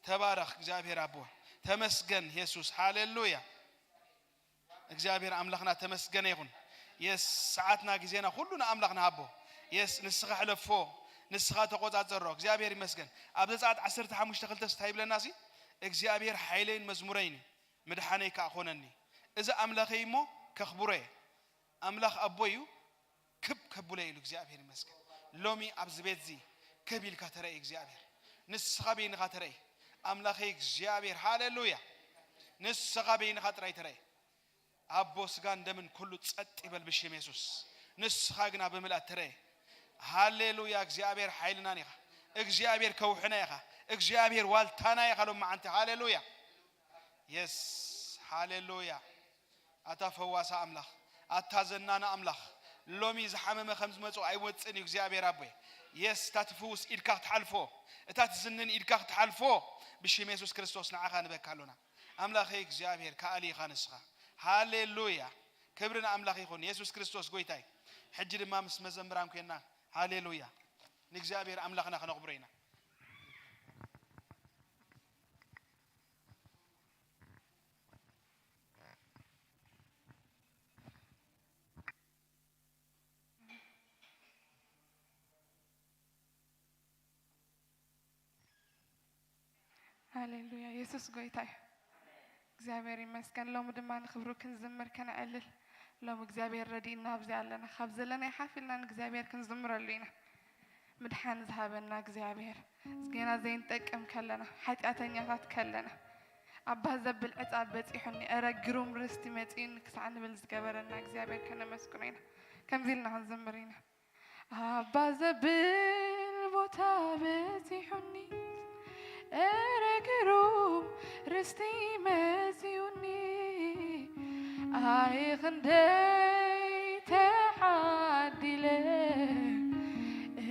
ተባረኽ እግዚኣብሔር ኣቦ። ተመስገን የሱስ። ሃሌሉያ። እግዚኣብሔር ኣምላኽና ተመስገነ ይኹን። የስ፣ ሰዓትና ግዜና ኩሉ ንኣምላኽ ንሃቦ። የስ፣ ንስኻ ሕለፎ፣ ንስኻ ተቆጻጸሮ። እግዚኣብሔር ይመስገን። ኣብ ዘጸኣት ዓሰርተ ሓሙሽተ ክልተ እንታይ ይብለና ሲ? እግዚኣብሔር ሓይለይን መዝሙረይን እዩ፣ ምድሓነይ ከኣ ኮነኒ። እዚ ኣምላኸይ እሞ ከኽብሮ እየ። ኣምላኽ ኣቦይ እዩ፣ ክብ ከብሎ ኢሉ እግዚኣብሔር ይመስገን። ሎሚ ኣብዚ ቤት እዚ ክብ ኢልካ ተረኢ እግዚኣብሔር። ንስኻ በይንኻ ተረኢ። ኣምላኸይ እግዚኣብሔር፣ ሃሌሉያ። ንስኻ በይንኻ ጥራይ ተረኢ። ኣቦ፣ ስጋን ደምን ኩሉ ጸጥ ይበል ብሽም የሱስ። ንስኻ ግና ብምልኣት ተረኢ። ሃሌሉያ። እግዚኣብሔር ሓይልናን ኢኻ። እግዚኣብሔር ከውሕና ኢኻ። እግዚኣብሔር ዋልታና ኢኻ ሎማዓንቲ። ሃሌሉያ። የስ፣ ሃሌሉያ። ኣታ ፈዋሳ ኣምላኽ፣ ኣታ ዘናና ኣምላኽ፣ ሎሚ ዝሓመመ ከም ዝመጾ ኣይወጽእን እዩ እግዚኣብሔር ኣቦይ። የስ፣ እታ ትፍውስ ኢድካ ክትሓልፎ፣ እታ ትዝንን ኢድካ ክትሓልፎ፣ ብሽም የሱስ ክርስቶስ ንዓኻ ንበካ ኣሎና። ኣምላኸይ እግዚኣብሔር ከኣሊ ኢኻ ንስኻ። ሃሌሉያ። ክብሪ ንኣምላኽ ይኹን። የሱስ ክርስቶስ ጎይታይ። ሕጂ ድማ ምስ መዘምራን ኮይና ሃሌሉያ ንእግዚኣብሔር ኣምላኽና ክነኽብሮ ኢና። ሃሌሉያ። የሱስ ጎይታ እዩ። እግዚኣብሔር ይመስገን። ሎሚ ድማ ንኽብሩ ክንዝምር ከነዕልል። ሎሚ እግዚኣብሔር ረዲእና ኣብዚ ኣለና። ካብ ዘለናይ ሓፍ ኢልና ንእግዚኣብሔር ክንዝምረሉ ኢና። ምድሓን ዝሃበና እግዚኣብሔር፣ ጌና ዘይንጠቅም ከለና፣ ሓጢኣተኛታት ከለና፣ ኣባ ዘብል ዕፃ በፂሑኒ፣ እረ ግሩም ርስቲ መፂኡኒ ክሳዕ ንብል ዝገበረና እግዚኣብሔር ከነመስግኖ ኢና። ከምዚ ኢልና ክንዝምር ኢና። ኣባ ዘብል ቦታ በፂሑኒ፣ እረ ግሩም ርስቲ መፂኡኒ፣ ኣይ ክንደይ ተዓዲለ፣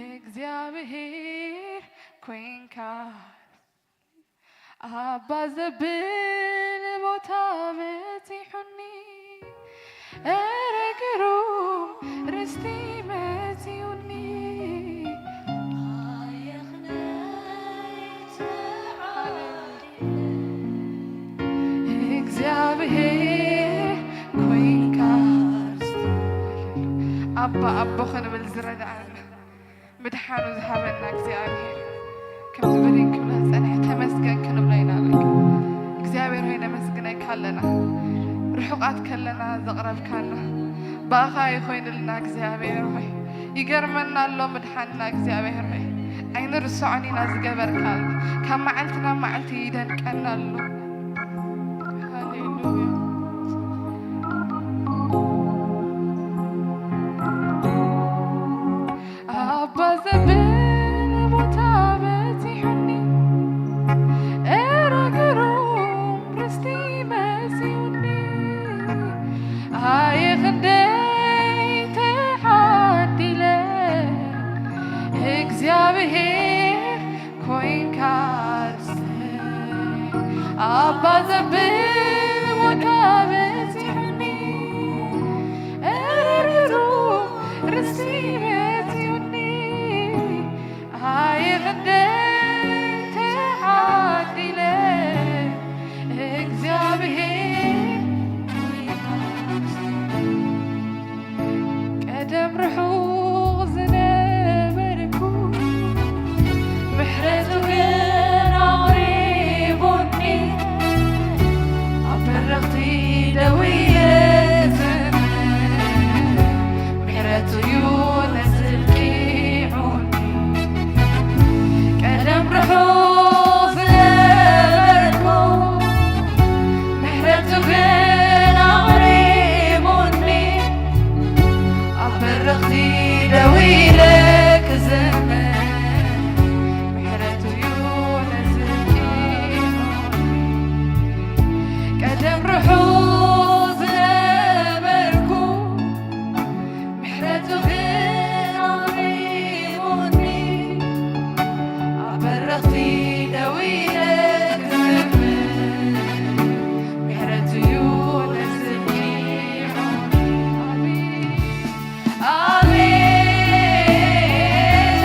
እግዚኣብሔር ኮይንካ። ኣባ ዘብል ቦታ በፂሑኒ፣ እረ ግሩም ርስቲ መፂኡኒ። እግዚኣብሔር ኮይንካ። ኣባ ኣቦ ክንብል ዝረዳእና፣ ምድሓኑ ዝሃበና እግዚኣብሔር፣ ከምዚ ብድን ክብሎ ዝጸንሐ ተመስገን ክንብሎ ኢና። በቃ እግዚኣብሔር ሆይ ነመስግነካ ኣለና። ርሑቓት ከለና ዘቕረብካና፣ ብኣኻ ይኾይንልና እግዚኣብሔር ሆይ። ይገርመና ኣሎ ምድሓንና እግዚኣብሔር ሆይ። ኣይንርስዖን ኢና ዝገበርካልና። ካብ መዓልቲ ናብ መዓልቲ ይደንቀና ኣሎ። ኣባ ዘብል ቦታ በጺሑኒ፣ እረ ግሩም ርስቲ መጺኡኒ። ኣየ ክንደይ ተዓዲለ፣ እግዚኣብሔር ኮይንካ ርስተይ። ኣባ ዘብል ቦታ በጺሑኒ፣ እረ ግሩም ርስቲ መጺኡኒ። ኣየ ክንደይ ተዓዲለ፣ እግዚኣብሔር ቀደም ርሑቕ ዝነበርኩ፣ ምሕረቱ ግን ኣቕሪቡኒ። ኣብ በረኽቲ ደው ኢለ ዝምር፣ ምሕረቱ እዩ ነጽልቂዑኒ። ቀደም ርሑቕ ዝነበርኩ፣ ምሕረቱ ግን ኣቕሪቡኒ። ኣብ በረኽቲ ደው ኢለ ክዝምር፣ ምሕረቱ እዩ ነጽልቂዑኒ። ቀደም ርሑቕ ዝነበርኩ፣ ምሕረቱ ግን ኣቕሪቡኒ። ኣብ በረኽቲ ደው ኢለ ክዝምር፣ ምሕረቱ እዩ ነጽልቂዑኒ። ኣሜን፣ ኣሜን፣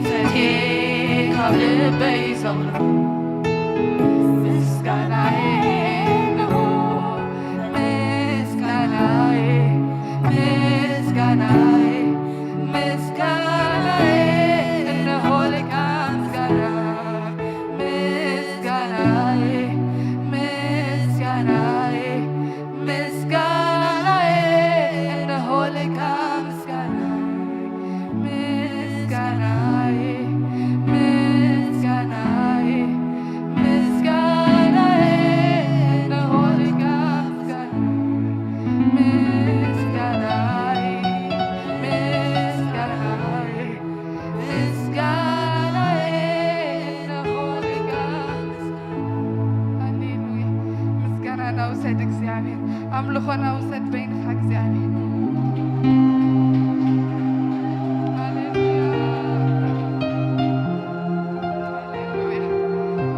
ፈትየ ካብ ልበይ ዘቕርብ ምስጋናየ እንሆ፣ ምስጋናየ፣ ምስጋናየ፣ ምስጋናየ እንሆ ለካ ምስጋና፣ ምስጋናየ፣ ምስጋናየ፣ ምስጋናየ እንሆ ለካ ምስጋና፣ ምስጋናየ፣ ምስጋናየ፣ ምስጋናየ እንሆ ለካ ምስጋና፣ ምስጋናየ፣ ምስጋናየ፣ ምስጋናየ እንሆ ለካ ምስጋና። ሃሌሉያ። ምስጋናና ውሰድ እግዚኣብሔር፣ ኣምልኾና ውሰድ በይንኻ እግዚኣብሔር። ሃሌሉያ። ሃሌሉያ።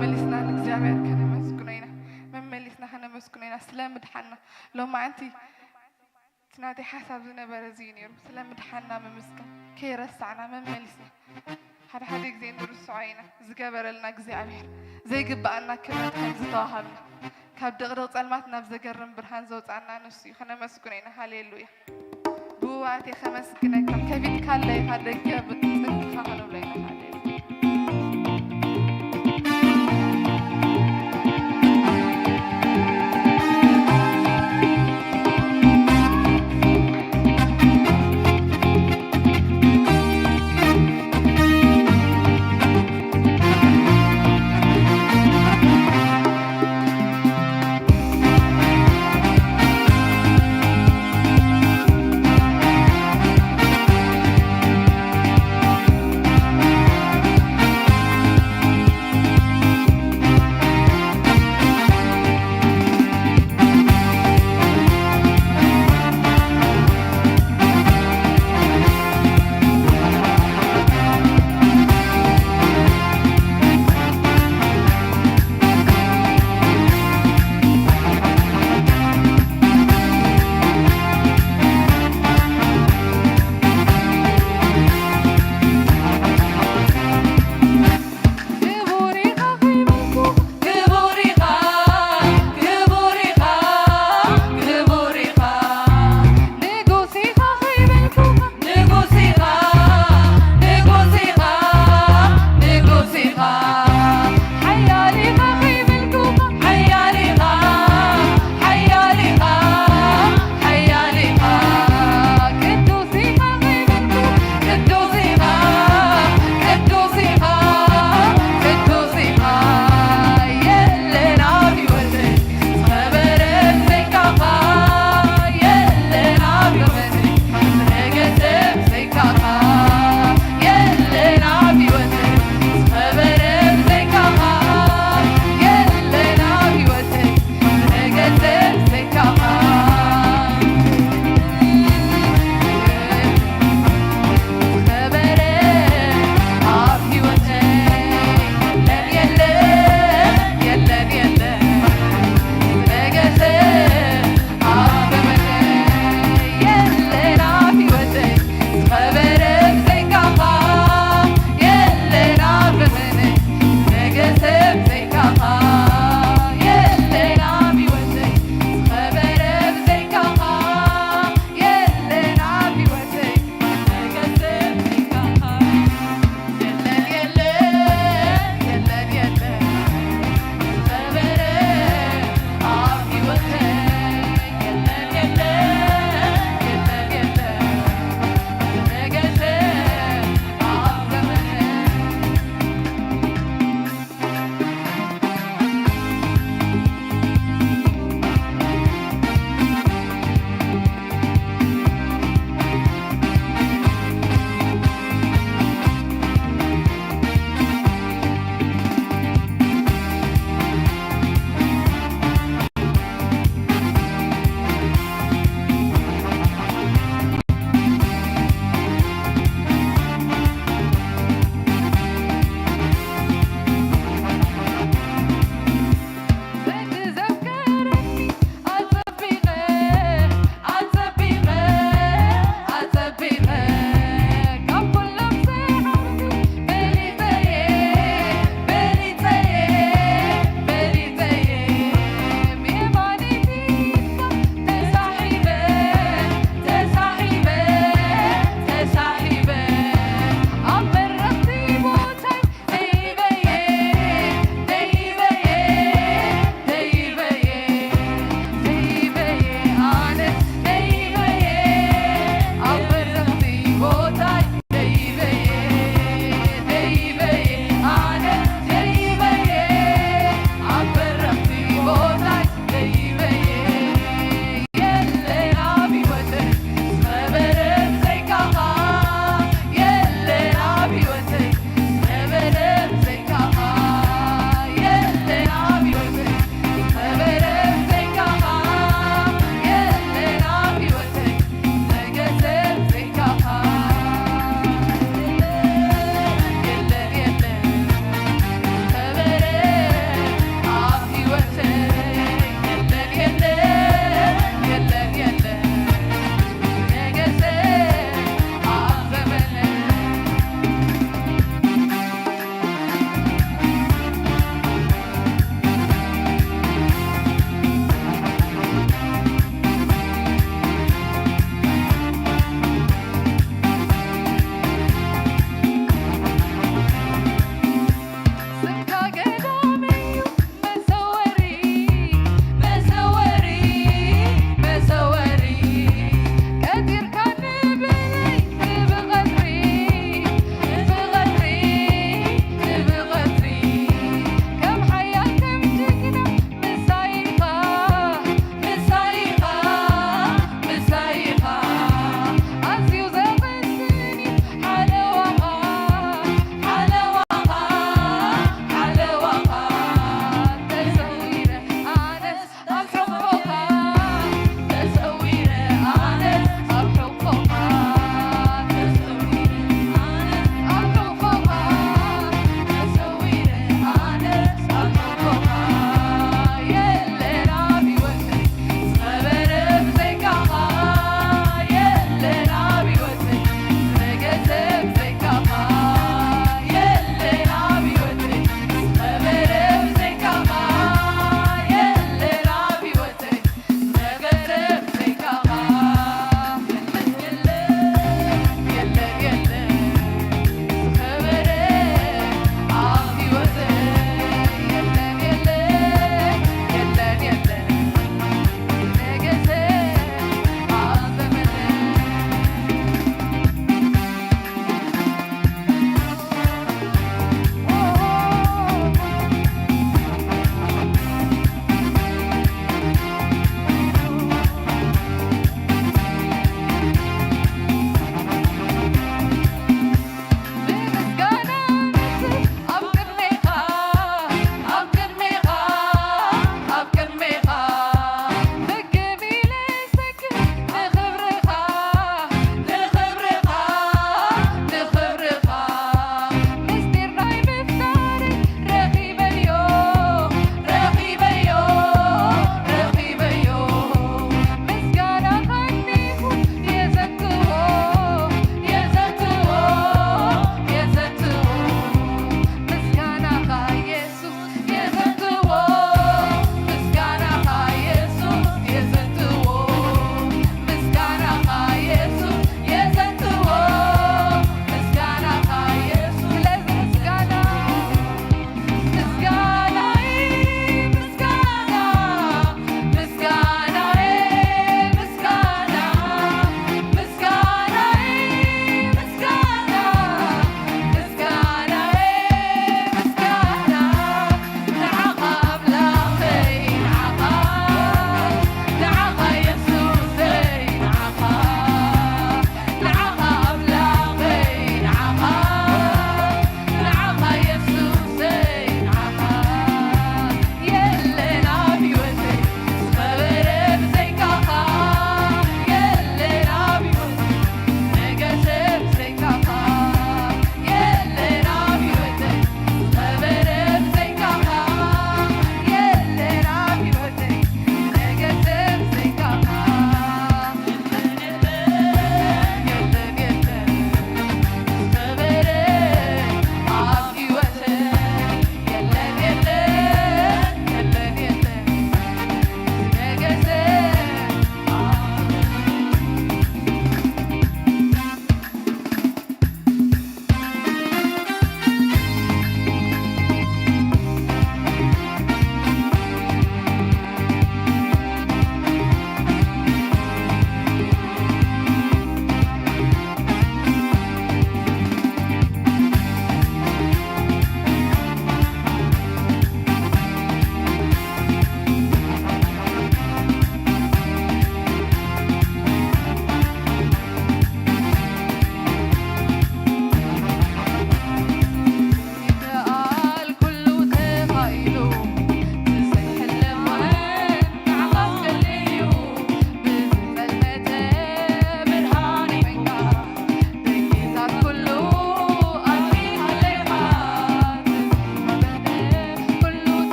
መሊስና ንእግዚኣብሔር ከነመስግኖ ኢና። መመሊስና ከነመስግኖ ኢና ስለ ምድሓንና። ሎማዓንቲ እቲ ናተይ ሓሳብ ዝነበረ እዚ እዩ ነይሩ፣ ስለ ምድሓንና ምምስጋን ከይረሳዕና መመሊስና። ሓደ ሓደ ግዜ ንርስዖ ኢና፣ ዝገበረልና እግዚኣብሔር፣ ዘይግብኣና ክብረት ከም ዝተዋሃብና፣ ካብ ድቕድቕ ጸልማት ናብ ዘገርም ብርሃን ዘውጻና ንሱ እዩ። ከነመስግኖ ኢና። ሃሌሉያ። ብውኣት እየ ከመስግነካ። ከፊትካለይ ኢኻ ደገ ብጽንካ ክንብሎ ኢና። ሃሌሉያ።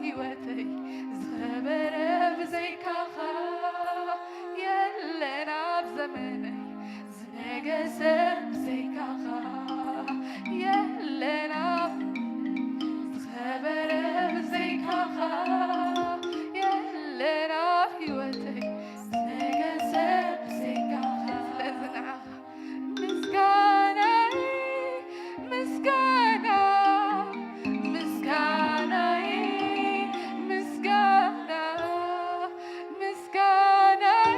ህይወተይ ዝኸበረ ብዘይካኻ የለን ኣብ ዘመነይ ዝነገሰ ብዘይካኻ የለን ኣብ ዝኸበረ ብዘይካኻ የለን ኣብ ህይወተይ ዝነገሰ ብዘይካኻ ስለዚ ንዓኻ ምስጋናይ ምስጋና ምስጋናይ ምስጋና ምስጋናይ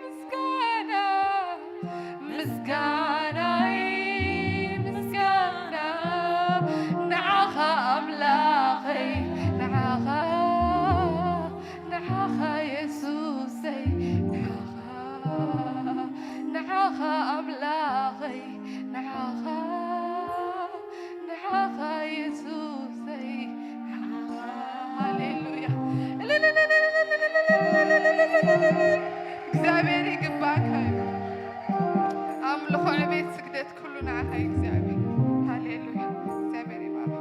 ምስጋና ምስጋናይ ምስጋና ንዓኻ ኣምላኸይ ንዓኻ ንዓኻ የሱሰይ ንዓኻ ንዓኻ ኣምላኸይ ንዓኻ ንዓኻ የሱሰይ ንዓኻ ሃሌሉያ እግዚኣብሔር ይግባካ እዩ ኣምልኾ ዕቤት ስግደት ኩሉ ንዓኻ እዩ እግዚኣብሔር ሃሌሉያ እግዚኣብሔር ይባርክ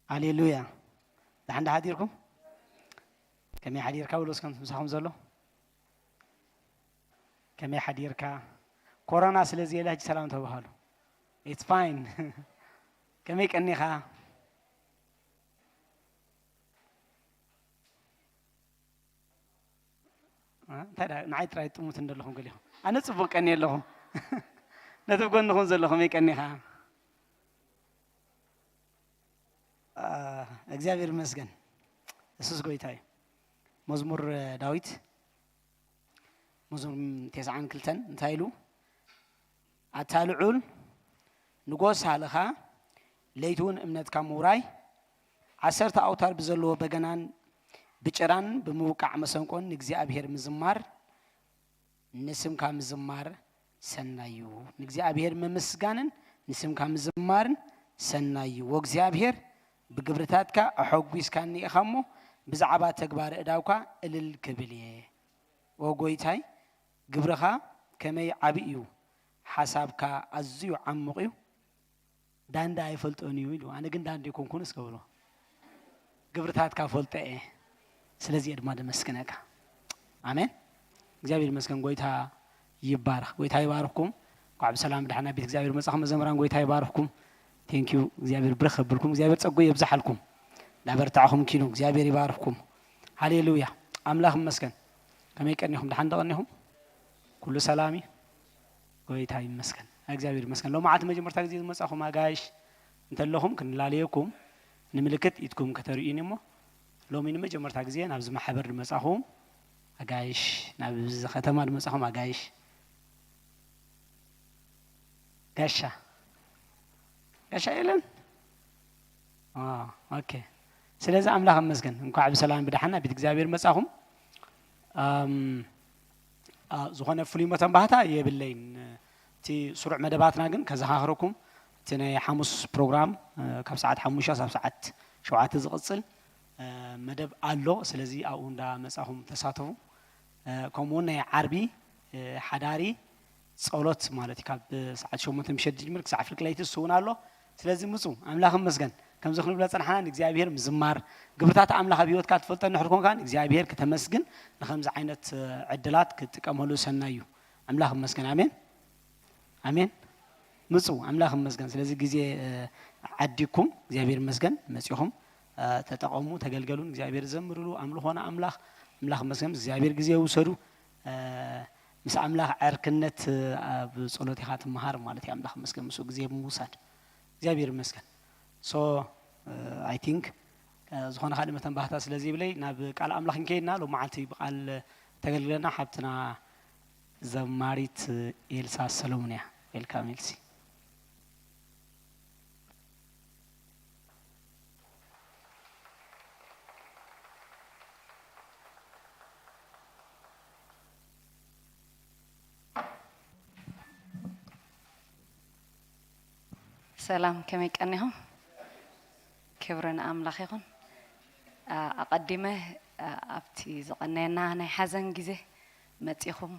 ሃሌሉያ። ደሓን ዶ ሓዲርኩም? ከመይ ሓዲርካ? በሉ እስከ ምሳኹም ዘሎ። ከመይ ሓዲርካ? ኮሮና ስለ ዘየለ ሕጂ ሰላም ተባሃሉ። It's fine። ከመይ ቀኒኻ? እ? እንታይ ደኣ ንዓይ ጥራይ ጥሙት እንደለኹም ገሊኹም። ኣነ ጽቡቕ ቀንየ ኣለኹ። ነቲ ብጎንኹም ዘለኹም ከመይ ቀኒኻ? አ፣ እግዚኣብሔር ይመስገን። የሱስ ጎይታ እዩ። መዝሙር ዳዊት መዝሙር ተስዓን ክልተን እንታይ ኢሉ? ኣታ ልዑል ንጎስ ሃልኻ፣ ለይቲ እውን እምነትካ ምውራይ፣ ዓሰርተ ኣውታር ብዘለዎ በገናን ብጭራን ብምውቃዕ መሰንቆን ንእግዚኣብሔር ምዝማር፣ ንስምካ ምዝማር ሰናይ እዩ። ንእግዚኣብሔር ምምስጋንን ንስምካ ምዝማርን ሰናይ እዩ። ወእግዚኣብሔር ብግብርታትካ ኣሐጒስካኒ ኢኻ እሞ፣ ብዛዕባ ተግባር እዳውካ እልል ክብል እየ። ኦ ጎይታይ፣ ግብርኻ ከመይ ዓቢ እዩ፣ ሓሳብካ ኣዝዩ ዓሙቕ እዩ። ዳንዳ ኣይፈልጦን እዩ ኢሉ፣ ኣነ ግን ዳንዳ ኣይኮንኩን እስከ በሎ። ግብርታትካ ፈልጦ እየ፣ ስለዚ እየ ድማ ደመስግነካ። ኣሜን። እግዚኣብሔር ይመስገን፣ ጎይታ ይባረኽ። ጎይታ ይባርኽኩም። እንኳዕ ብሰላም ብድሓን ናብ ቤት እግዚኣብሔር መጻኹም መዘምራን፣ ጎይታ ይባርኽኩም። Thank you። እግዚኣብሔር ብርኽ የብልኩም፣ እግዚኣብሔር ጸጉ የብዝሓልኩም። እንዳበርታዕኹም ኪኑ፣ እግዚኣብሔር ይባርኽኩም። ሃሌሉያ። ኣምላኽ ይመስገን። ከመይ ቀኒኹም? ደሓን ዶ ቀኒኹም? ኩሉ ሰላም እዩ? ጎይታ ይመስገን። እግዚኣብሔር ይመስገን። ሎማዓንቲ መጀመርታ ግዜ ዝመጻኹም ኣጋይሽ እንተለኹም ክንላለየኩም ንምልክት ኢድኩም ከተርእዩኒ እሞ፣ ሎሚ ንመጀመርታ ግዜ ናብዚ ማሕበር ዝመጻኹም ኣጋይሽ፣ ናብዚ ከተማ ዝመጻኹም ኣጋይሽ፣ ጋሻ፣ ጋሻ የለን? አ፣ ኦኬ። ስለዚ ኣምላኽ ይመስገን። እንኳዕ ብሰላም ብደሓን ናብ ቤት እግዚኣብሔር መጻኹም። ኣም፣ አ፣ ዝኾነ ፍሉይ መተንባህታ የብለይን። እቲ ስሩዕ መደባትና ግን ከዘኻኽረኩም፣ እቲ ናይ ሓሙስ ፕሮግራም፣ እ፣ ካብ ሰዓት ሓሙሽተ ክሳብ ሰዓት ሸውዓተ ዝቕጽል፣ እ፣ መደብ ኣሎ። ስለዚ ኣብኡ እንዳመጻኹም ተሳተፉ። እ፣ ከምኡ እውን ናይ ዓርቢ፣ እ፣ ሓዳሪ ጸሎት ማለት እዩ። ካብ ሰዓት ሸሞንተ ምሸት ዝጅምር ክሳዕ ፍርቂ ለይቲ እሱ እውን ኣሎ። ስለዚ ምጹ፣ ኣምላኽ ይመስገን። ከምዚ ክንብሎ ጸናሕና፣ ንእግዚኣብሔር ምዝማር፣ ግብርታት ኣምላኽ ኣብ ህይወትካ ትፈልጦ እንድሕር ኮንካ፣ ንእግዚኣብሔር ክተመስግን፣ ንኸምዚ ዓይነት፣ እ፣ ዕድላት ክትጥቀመሉ ሰናይ እዩ። ኣምላኽ ይመስገን። ኣሜን። ኣሜን። ምጹ፣ ኣምላኽ ይመስገን። ስለዚ ግዜ፣ እ፣ ዓዲኩም፣ እግዚኣብሔር ይመስገን፣ መጺኹም፣ እ፣ ተጠቐሙ፣ ተገልገሉ፣ ንእግዚኣብሔር ዘምርሉ፣ ኣምልኾ ንኣምላኽ፣ ኣምላኽ ይመስገን። እግዚኣብሔር ግዜ ውሰዱ። እ፣ ምስ ኣምላኽ ዕርክነት፣ እ፣ ኣብ ጸሎት ኢኻ ትመሃር ማለት እዩ። ኣምላኽ ይመስገን፣ ምስኡ ግዜ ብምውሳድ። እግዚኣብሔር ይመስገን። So, እ፣ I think፣ እ፣ ዝኾነ ካልእ መተንባህታ ስለ ዘይብለይ፣ ናብ ቃል ኣምላኽ ክንከይድና፣ ሎማዓንቲ ብቃል ተገልግለና ሓብትና ዘማሪት ኤልሳ ሰሎሞን እያ። ዌልካም ኤልሲ። ሰላም፣ ከመይ ቀኒኹም? ክብሪ ንኣምላኽ ይኹን። ኣ-፣ ኣቐዲመ፣ ኣ-፣ ኣብቲ ዝቐነየና ናይ ሓዘን ግዜ መጺኹም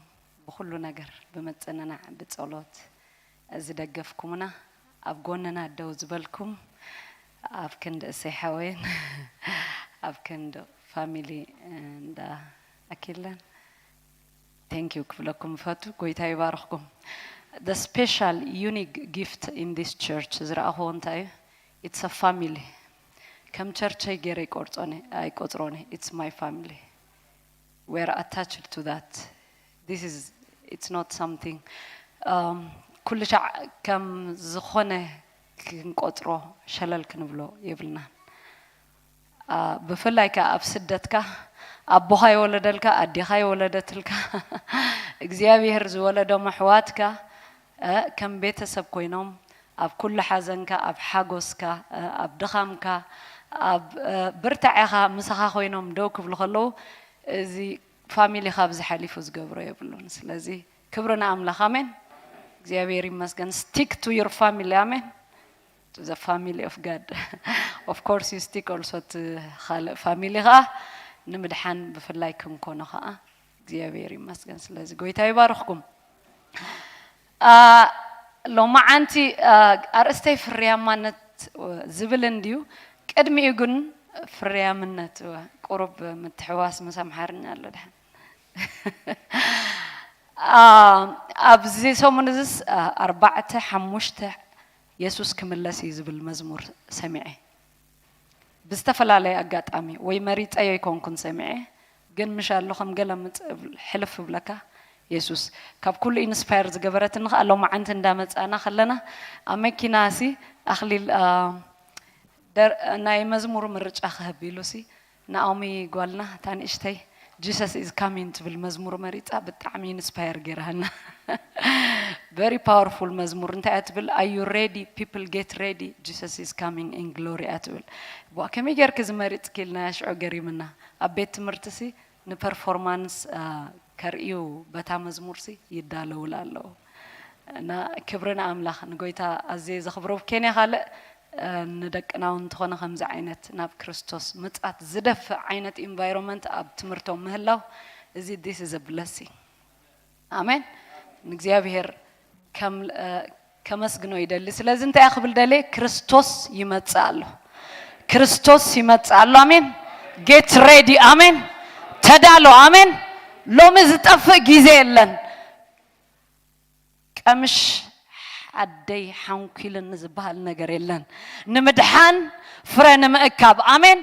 ብኹሉ ነገር ብምጽንናዕ ብጸሎት ዝደገፍኩምና፣ ኣብ ጎንና ደው ዝበልኩም፣ ኣብ ክንዲ እሰይ ሓወይን ኣብ ክንዲ ፋሚሊ እንዳ ኣኪለን፣ thank you ክብለኩም እፈቱ። ጎይታ ይባርኽኩም። The special unique gift in this church ዝረኣኹዎ እንታይ እዩ? It's a family። ከም ቸርቸይ ገይረ ኣይቆርጾን እየ፣ ኣይቆጽሮን እየ። It's my family። We are attached to that። This is, it's not something፣ um፣ ኩሉ ሻዕ ከም ዝኾነ ክንቆጽሮ ሸለል ክንብሎ የብልናን። አ፣ ብፍላይ ከኣ ኣብ ስደትካ ኣቦኻ ይወለደልካ፣ ኣዴኻ ይወለደትልካ፣ እግዚኣብሔር ዝወለዶም ኣሕዋትካ፣ እ፣ ከም ቤተሰብ ኮይኖም ኣብ ኩሉ ሓዘንካ፣ ኣብ ሓጎስካ፣ እ፣ ኣብ ድኻምካ፣ ኣብ፣ እ፣ ብርታዐኻ ምሳኻ ኮይኖም ደው ክብሉ ከለዉ፣ እዚ ፋሚሊ ካብዚ ሓሊፉ ዝገብሮ የብሉን። ስለዚ ክብሪ ንኣምላኽ። ኣሜን። እግዚኣብሔር ይመስገን። Stick to your family። ኣሜን። To the family of God። Of course you stick also to ካልእ ፋሚሊ ኸዓ ንምድሓን ብፍላይ ክንኮኖ ኸዓ እግዚኣብሔር ይመስገን። ስለዚ ጎይታ ይባርኽኩም። አ፣ ሎማዓንቲ፣ አ፣ ኣርእስተይ ፍርያማነት ዝብል እንድዩ። ቅድሚኡ ግን ፍርያምነት፣ እወ፣ ቁሩብ ምትሕዋስ ምስ ኣምሓርኛ ኣሎ ድሓን። ኣ፣ ኣብዚ ሰሙን እዚስ፣ ኣ፣ ኣርባዕተ ሓሙሽተ የሱስ ክምለስ እዩ ዝብል መዝሙር ሰሚዐ። ብዝተፈላለየ ኣጋጣሚ ወይ መሪጸዮ ኣይኮንኩን ሰሚዐ፣ ግን ምሽ ኣሎ ከም ገለ ምጽ-፣ ሕልፍ እብለካ። የሱስ ካብ ኩሉ ኢንስፓየር ዝገበረትኒ ከኣ ሎማዓንቲ እንዳመጻና ከለና ኣብ መኪና ሲ ኣኽሊል፣ ኣ፣ ደር-፣ ናይ መዝሙር ምርጫ ክህብ ኢሉ ሲ ናኦሚ ጓልና እታ ንእሽተይ Jesus is coming ትብል መዝሙር መሪጻ ብጣዕሚ ኢንስፓየር ገይራሃና። Very powerful መዝሙር። እንታይ እያ ትብል? Are you ready? People, get ready, Jesus is coming in glory እያ ትብል። ዋ፣ ከመይ ጌርኪ ዝመሪጽ ኪልናያ ሽዑ ገሪምና። ኣብ ቤት ትምህርቲ ሲ ንፐርፎርማንስ፣ አ፣ ከርእዩ በታ መዝሙር ሲ ይዳለውላ ኣለዉ። እና ክብሪ ንኣምላኽ፣ ንጎይታ ኣዝየ ዘኽብሮ። ኬንያ ካልእ፣ እ፣ ንደቅና እውን እንተኾነ ከምዚ ዓይነት ናብ ክርስቶስ ምጻት ዝደፍእ ዓይነት ኢንቫይሮንመንት ኣብ ትምህርቶም ምህላው፣ እዚ this is a blessing። ኣሜን። ንእግዚኣብሔር ከም፣ እ፣ ከመስግኖ ይደሊ። ስለዚ እንታይ እየ ክብል ደልየ? ክርስቶስ ይመጽእ ኣሎ። ክርስቶስ ይመጽእ ኣሎ። ኣሜን። Get ready። ኣሜን። ተዳሎ። ኣሜን። ሎሚ ዝጠፍእ ግዜ የለን። ቀምሽ ሓደይ ሓንኲልን ዝበሃል ነገር የለን። ንምድሓን ፍረ ንምእካብ። ኣሜን።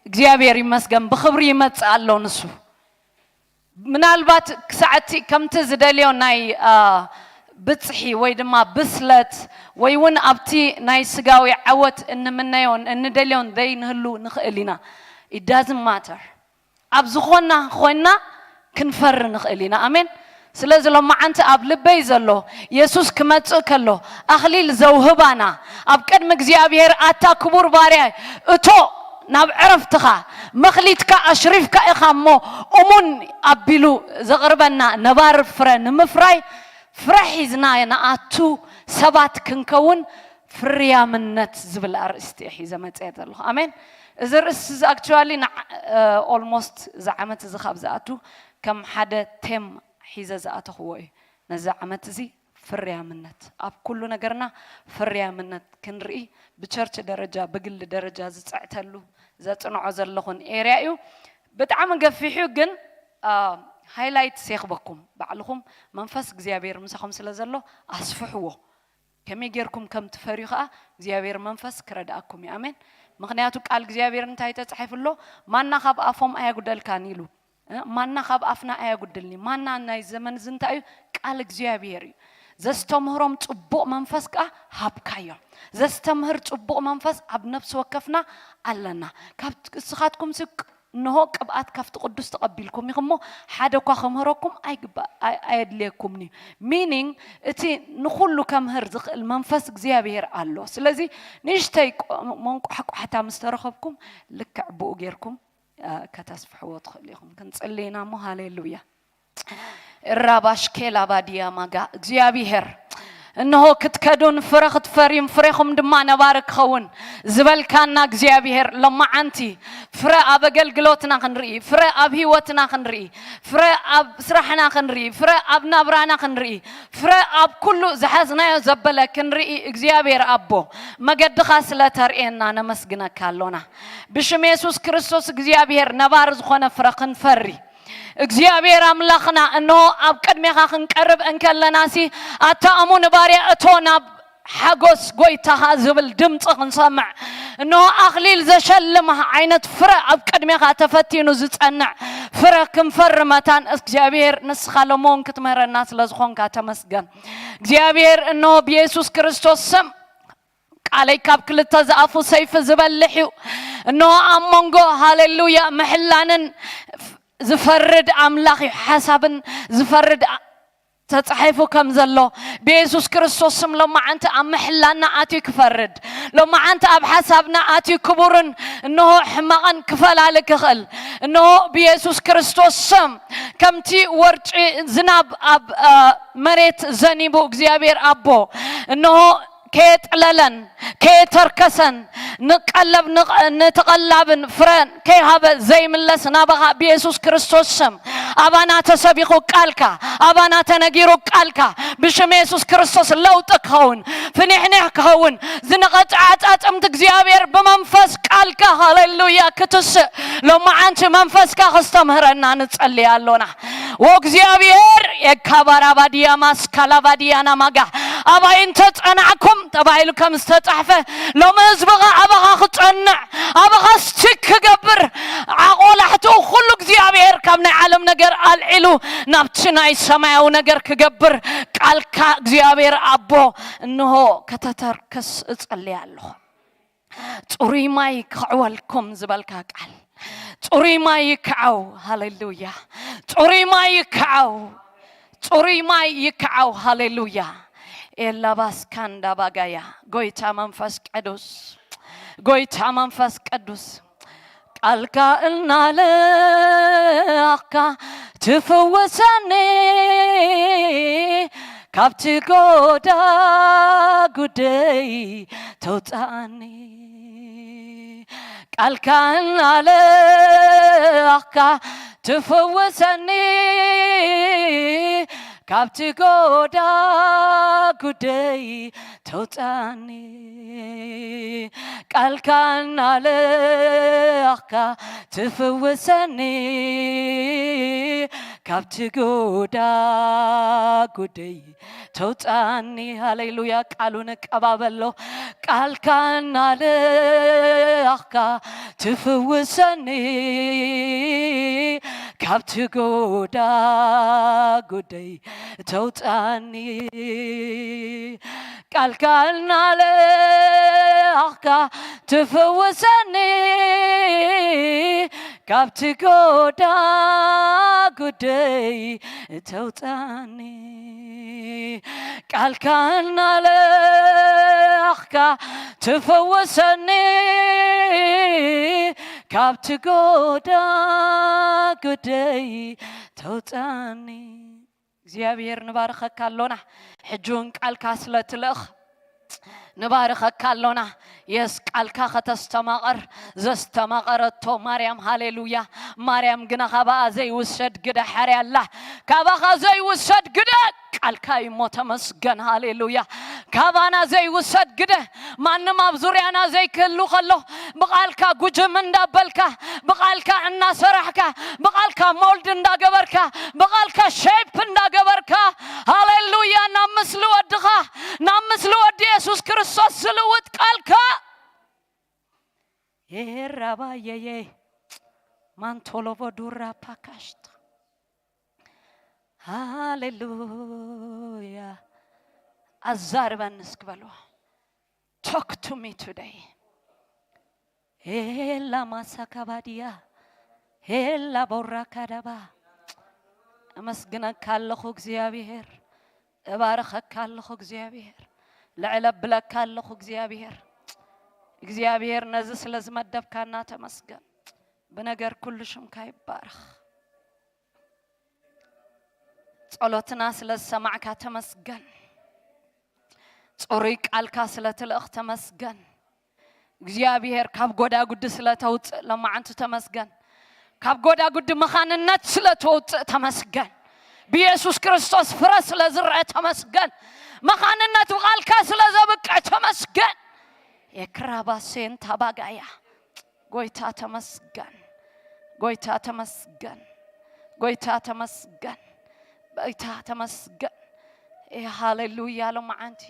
እግዚኣብሔር ይመስገን። ብኽብሪ ይመጽእ ኣሎ ንሱ። ምናልባት ክሳዕቲ ከምቲ ዝደልዮ ናይ፣ አ፣ ብጽሒ ወይ ድማ ብስለት ወይ እውን ኣብቲ ናይ ስጋዊ ዓወት እንምነዮን እንደልዮን ዘይንህሉ ንኽእል ኢና። It doesn't matter። ኣብ ዝኾንና ኮይንና ክንፈሪ ንኽእል ኢና። ኣሜን። ስለዚ ሎማዓንቲ ኣብ ልበይ ዘሎ፣ የሱስ ክመጽእ ከሎ ኣኽሊል ዘውህባና፣ ኣብ ቅድሚ እግዚኣብሔር ኣታ ክቡር ባርያይ እቶ ናብ ዕረፍትኻ፣ መኽሊትካ ኣሽሪፍካ ኢኻ እሞ እሙን ኣቢሉ ዘቕርበና ነባሪ ፍረ ንምፍራይ፣ ፍረ ሒዝና ንኣቱ ሰባት ክንከውን ፍርያምነት ዝብል ኣርእስቲ እየ ሒዘ መፅየ ዘለኹ። ኣሜን። እዚ ርእሲ እዚ ኣክቹዋሊ ኦልሞስት እዚ ዓመት እዚ ካብ ዝኣቱ ከም ሓደ ቴም ሒዘ ዝኣተኽዎ እዩ። ነዚ ዓመት እዚ ፍርያምነት፣ ኣብ ኩሉ ነገርና ፍርያምነት ክንርኢ፣ ብቸርች ደረጃ ብግሊ ደረጃ ዝፅዕተሉ ዘፅንዖ ዘለኹን ኤርያ እዩ። ብጣዕሚ ገፊሑ ግን፣ አ፣ ሃይላይትስ የኽበኩም። ባዕልኹም መንፈስ እግዚኣብሔር ምሳኹም ስለ ዘሎ ኣስፍሕዎ። ከመይ ጌርኩም ከም ትፈርዩ ኸኣ እግዚኣብሔር መንፈስ ክረድኣኩም እዩ። ኣሜን። ምኽንያቱ ቃል እግዚኣብሔር እንታይ ተጻሒፉ ኣሎ? ማና ካብ ኣፎም ኣየጉደልካን ኢሉ። እ፣ ማና ካብ ኣፍና ኣየጉድልኒ። ማና ናይ ዘመን እዚ እንታይ እዩ? ቃል እግዚኣብሔር እዩ። ዘስተምህሮም ጽቡቕ መንፈስ ከኣ ሃብካዮም። ዘስተምህር ጽቡቕ መንፈስ ኣብ ነፍሲ ወከፍና ኣለና። ካብ እስኻትኩም ሲ እንሆ ቅብኣት ካብቲ ቅዱስ ተቐቢልኩም ኢኹም እሞ ሓደ እኳ ክምህረኩም ኣይግባ-፣ ኣይ-፣ ኣየድልየኩምን እዩ። ሚኒንግ እቲ ንኹሉ ከምህር ዝኽእል መንፈስ እግዚኣብሔር ኣሎ። ስለዚ ንእሽተይ ቆ-፣ መንቋሕቋሕታ ምስ ተረኸብኩም ልክዕ ብኡ ጌርኩም፣ አ፣ ከተስፍሕዎ ትኽእሉ ኢኹም። ክንጽሊ ኢና እሞ ሃሌሉያ። ራባሽ ኬላ ባዲያ ማጋ እግዚኣብሔር እንሆ ክትከዱን ፍረ ክትፈርዩን ፍሬኹም ድማ ነባሪ ክኸውን ዝበልካና እግዚኣብሔር ሎማዓንቲ ፍረ ኣብ ኣገልግሎትና ክንርኢ፣ ፍረ ኣብ ህይወትና ክንርኢ፣ ፍረ ኣብ ስራሕና ክንርኢ፣ ፍረ ኣብ ናብራና ክንርኢ፣ ፍረ ኣብ ኩሉ ዝሓዝናዮ ዘበለ ክንርኢ እግዚኣብሔር ኣቦ መገድኻ ስለ ተርእየና ነመስግነካ ኣሎና። ብሽም የሱስ ክርስቶስ እግዚኣብሔር ነባሪ ዝኾነ ፍረ ክንፈሪ እግዚኣብሔር ኣምላኽና፣ እንሆ ኣብ ቅድሜኻ ክንቀርብ እንከለናሲ፣ ኣታ እሙን ባርያ እቶ ናብ ሓጎስ ጐይታኻ ዝብል ድምፂ ክንሰምዕ፣ እንሆ ኣኽሊል ዘሸልም ዓይነት ፍረ ኣብ ቅድሜኻ ተፈቲኑ ዝጸንዕ ፍረ ክንፈሪ መታን እግዚኣብሔር ንስኻ ሎሚ እውን ክትምህረና ስለ ዝኾንካ ተመስገን። እግዚኣብሔር እንሆ ብየሱስ ክርስቶስ ስም ቃለይ ካብ ክልተ ዝኣፉ ሰይፊ ዝበልሕ እዩ። እንሆ ኣብ መንጎ፣ ሃሌሉያ፣ ምሕላንን ዝፈርድ ኣምላኽ እዩ፣ ሓሳብን ዝፈርድ ኣ-፣ ተጻሒፉ ከም ዘሎ ብየሱስ ክርስቶስ ስም ሎማዓንቲ ኣብ ምሕላና ኣትዩ ክፈርድ፣ ሎማዓንቲ ኣብ ሓሳብና ኣትዩ ክቡርን እንሆ ሕማቕን ክፈላሊ ክኽእል እንሆ ብየሱስ ክርስቶስ ስም ከምቲ ወርጪ ዝናብ ኣብ፣ እ፣ መሬት ዘኒቡ እግዚኣብሔር ኣቦ እንሆ ከየጥለለን ከየተርከሰን ንቀለብ ንቐ-፣ ንተቐላብን ፍረ ከይሃበ ዘይምለስ ናባኻ ብየሱስ ክርስቶስ ስም ኣባና ተሰቢኹ ቃልካ፣ ኣባና ተነጊሩ ቃልካ፣ ብሽም የሱስ ክርስቶስ ለውጢ ክኸውን፣ ፍኒሕኒሕ ክኸውን፣ ዝነቐጸ ዓጻጽምቲ እግዚኣብሔር ብመንፈስ ቃልካ፣ ሃሌሉያ፣ ክትስእ ሎማዓንቲ መንፈስካ ክስተምህረና ንጸልይ ኣሎና። ወእግዚኣብሔር የካባራባድያ ማስካላባድያና ማጋ ኣባይ እንተ ጸናዕኩም ተባሂሉ ከም ዝተጻሕፈ ሎሚ ህዝብኻ ኣባኻ ክጸንዕ ኣባኻ ስቲክ ክገብር ኣቆላሕትኡ ኩሉ እግዚኣብሔር ካብ ናይ ዓለም ነገር ኣልዒሉ ናብቲ ናይ ሰማያዊ ነገር ክገብር ቃልካ እግዚኣብሔር ኣቦ እንሆ ከተተርክስ እጸልይ ኣለኹ። ጽሩይ ማይ ክዕወልኩም ዝበልካ ቃል ጽሩይ ማይ ይክዓው። ሃሌሉያ። ጽሩይ ማይ ይክዓው። ጽሩይ ማይ ይክዓው። ሃሌሉያ። ኤላባስካንዳ ባጋያ ጎይታ መንፈስ ቅዱስ ጎይታ መንፈስ ቅዱስ ቃልካ እናለኣኽካ ትፍውሰኒ ካብቲ ጎዳ ጉደይ ተውፅኣኒ ቃልካ እናለኣኽካ ትፍውሰኒ ካብቲ ጎዳ ጉደይ ተውፅኣኒ ቃልካ እናለኣኽካ ትፍውሰኒ ካብቲ ጎዳ ጉደይ ተውፅኣኒ ሃሌሉያ ቃሉ ንቀባበሎ ቃልካ እናለኣኽካ ትፍውሰኒ ካብቲ ጎዳ ጉደይ ተውፅኣኒ ቃልካ እናለኣኽካ ትፍውሰኒ ካብቲ ጎዳ ጉደይ ተውፅኣኒ ቃልካ እናለኣኽካ ትፍውሰኒ ካብቲ ጎዳ ጉደይ ተውፅኣኒ እግዚኣብሔር ንባርኸካ ኣሎና ሕጂ እውን ቃልካ ስለ ትልእኽ ንባርኸካ ኣሎና የስ ቃልካ ከተስተማቐር ዘስተማቐረቶ ማርያም ሃሌሉያ ማርያም ግና ካባኣ ዘይውሰድ ግደ ሓርያ ኣላ ካባኻ ዘይውሰድ ግደ ቃልካ እዩ እሞ ተመስገን ሃሌሉያ ካባና ዘይውሰድ ግደ ማንም ኣብ ዙርያና ዘይክህሉ ከሎ ብቓልካ ጉጅም እንዳበልካ ብቓልካ እናሰራሕካ ብቓልካ ሞልድ እንዳገበርካ ብቓልካ ሼፕ እንዳገበርካ ሃሌሉያ ናብ ምስሊ ወድኻ ናብ ምስሊ ወዲ የሱስ ክርስቶስ ዝልውጥ ቃልካ ኤራባየየ ማንቶሎቮ ዱራ ፓካሽታ ሃሌሉያ ኣዛርበኒ እስኪ በልዎ talk to me today ኤላ ማሳካባድያ ኤላ ቦራ ካዳባ እመስግነካ ኣለኹ እግዚኣብሔር እባርኸካ ኣለኹ እግዚኣብሔር ልዕለ ብለካ ኣለኹ እግዚኣብሔር እግዚኣብሔር ነዚ ስለ ዝመደብካና ተመስገን ብነገር ኩሉ ሽምካ ይባረኽ ጸሎትና ስለ ዝሰማዕካ ተመስገን። ጽሩይ ቃልካ ስለ ትልእኽ ተመስገን። እግዚኣብሔር ካብ ጎዳጉዲ ስለ ተውፅእ ለማዓንቲ ተመስገን። ካብ ጎዳጉዲ መኻንነት ስለ ተውፅእ ተመስገን። ብየሱስ ክርስቶስ ፍረ ስለ ዝረአ ተመስገን። መኻንነት ብቓልካ ስለ ዘብቅዕ ተመስገን። የክራባሴን ታባጋያ ጎይታ ተመስገን፣ ጎይታ ተመስገን፣ ጎይታ ተመስገን፣ ጎይታ ተመስገን። ኤ ሃሌሉያ ሎማዓንቲ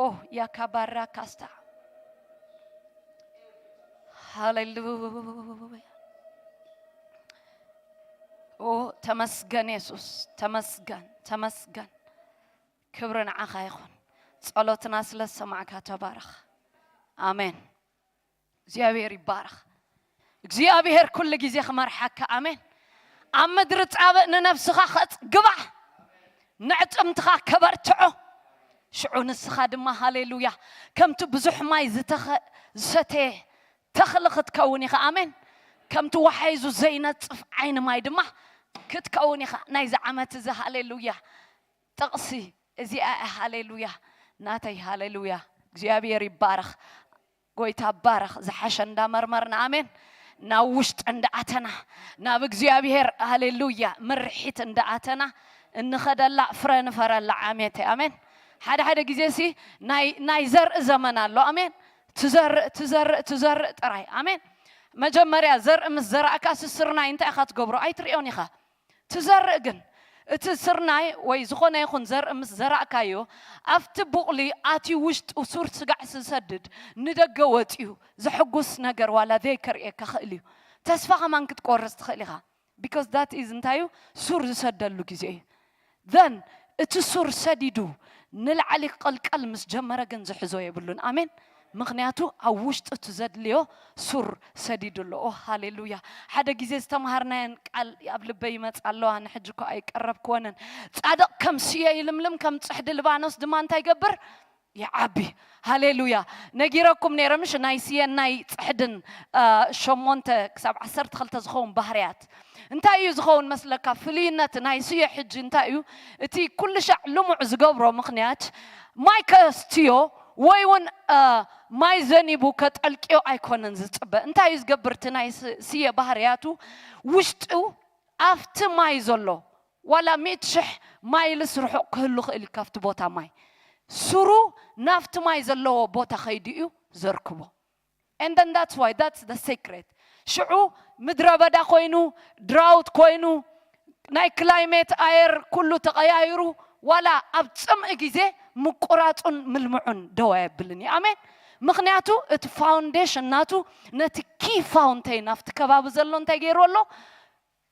ኦ ያካባራ ካስታ ሃሌሉያ ኦ ተመስገን የሱስ ተመስገን ተመስገን ክብሪ ንዓኻ ይኹን ጸሎትና ስለ ዝሰማዕካ ተባረኽ ኣሜን እግዚኣብሔር ይባረኽ እግዚኣብሔር ኩሉ ግዜ ክመርሓካ ኣሜን ኣብ ምድሪ ጻብእ ንነብስኻ ከጽግባ ንዕጽምትኻ ከበርትዖ ሽዑ ንስኻ ድማ ሃሌሉያ ከምቲ ብዙሕ ማይ ዝተኸ- ዝሰተየ ተኽሊ ክትከውን ኢኻ ኣሜን ከምቲ ወሓይዙ ዘይነጽፍ ዓይኒ ማይ ድማ ክትከውን ኢኻ ናይዚ ዓመት እዚ ሃሌሉያ ጥቕሲ እዚኣ እያ ሃሌሉያ ናተይ ሃሌሉያ እግዚኣብሔር ይባረኽ ጎይታ ባረኽ ዝሓሸ እንዳመርመርና ኣሜን ናብ ውሽጢ እንዳኣተና ናብ እግዚኣብሔር ሃሌሉያ ምርሒት እንዳኣተና እንኸደላ ፍረ ንፈረላ ዓመት ኣሜን። ሓደ ሓደ ግዜ ሲ ናይ ናይ ዘርኢ ዘመን ኣሎ ኣሜን። ትዘርእ ትዘርእ ትዘርእ ጥራይ ኣሜን። መጀመርያ ዘርኢ ምስ ዘራእካ ስስርናይ እንታይ ኢኻ ትገብሮ ኣይትርእዮን ኢኻ። ትዘርእ ግን እቲ ስርናይ ወይ ዝኾነ ይኹን ዘርኢ ምስ ዘራእካዮ ኣብቲ ቡቕሊ ኣትዩ ውሽጡ ሱር ስጋዕ ዝሰድድ ንደገ ወፂኡ ዘሕጉስ ነገር ዋላ ዘይከርእየካ ኽእል እዩ። ተስፋ ከማን ክትቆርፅ ትኽእል ኢኻ። Because that is እንታይ እዩ ሱር ዝሰደሉ ግዜ እዩ። Then እቲ ሱር ሰዲዱ ንላዕሊ ክቕልቀል ምስ ጀመረ ግን ዝሕዞ የብሉን። ኣሜን። ምኽንያቱ ኣብ ውሽጡ እቲ ዘድልዮ ሱር ሰዲዱ ኣሎ። ኦ ሃሌሉያ። ሓደ ግዜ ዝተምሃርናየን ቃል ኣብ ልበይ ይመጽ ኣለዋ። ንሕጂ እኮ ኣይቀረብክወንን። ጻድቕ ከም ስየ ይልምልም፣ ከም ጽሕዲ ልባኖስ ድማ እንታይ ይገብር? ይዓቢ። ሃሌሉያ። ነጊረኩም ነይረ ምሽ ናይ ስየን ናይ ጽሕድን ሸሞንተ ክሳብ ዓሰርተ ክልተ ዝኸውን ባህርያት እንታይ እዩ ዝኸውን መስለካ? ፍልይነት ናይ ስየ ሕጂ እንታይ እዩ? እቲ ኩሉ ሻዕ ልሙዕ ዝገብሮ ምኽንያት ማይ ከስትዮ ወይ እውን ማይ ዘኒቡ ከጠልቅዮ ኣይኮነን ዝፅበ። እንታይ እዩ ዝገብር? እቲ ናይ ስየ ባህርያቱ ውሽጡ ኣብቲ ማይ ዘሎ ዋላ ሚእቲ ሽሕ ማይልስ ርሑቕ ክህሉ ክእል እዩ ካብቲ ቦታ ማይ ስሩ ናብቲ ማይ ዘለዎ ቦታ ከይዱ እዩ ዘርክቦ። And then that's why that's the secret። ሽዑ ምድረ በዳ ኮይኑ ድራውት ኮይኑ ናይ ክላይሜት ኣየር ኩሉ ተቐያይሩ ዋላ ኣብ ፅምእ ግዜ ምቁራፁን ምልምዑን ደው ኣየብልን እዩ። ኣሜን። ምክንያቱ እቲ ፋውንዴሽን ናቱ ነቲ ኪ ፋውንቴን ኣብቲ ከባቢ ዘሎ እንታይ ገይሩ ኣሎ?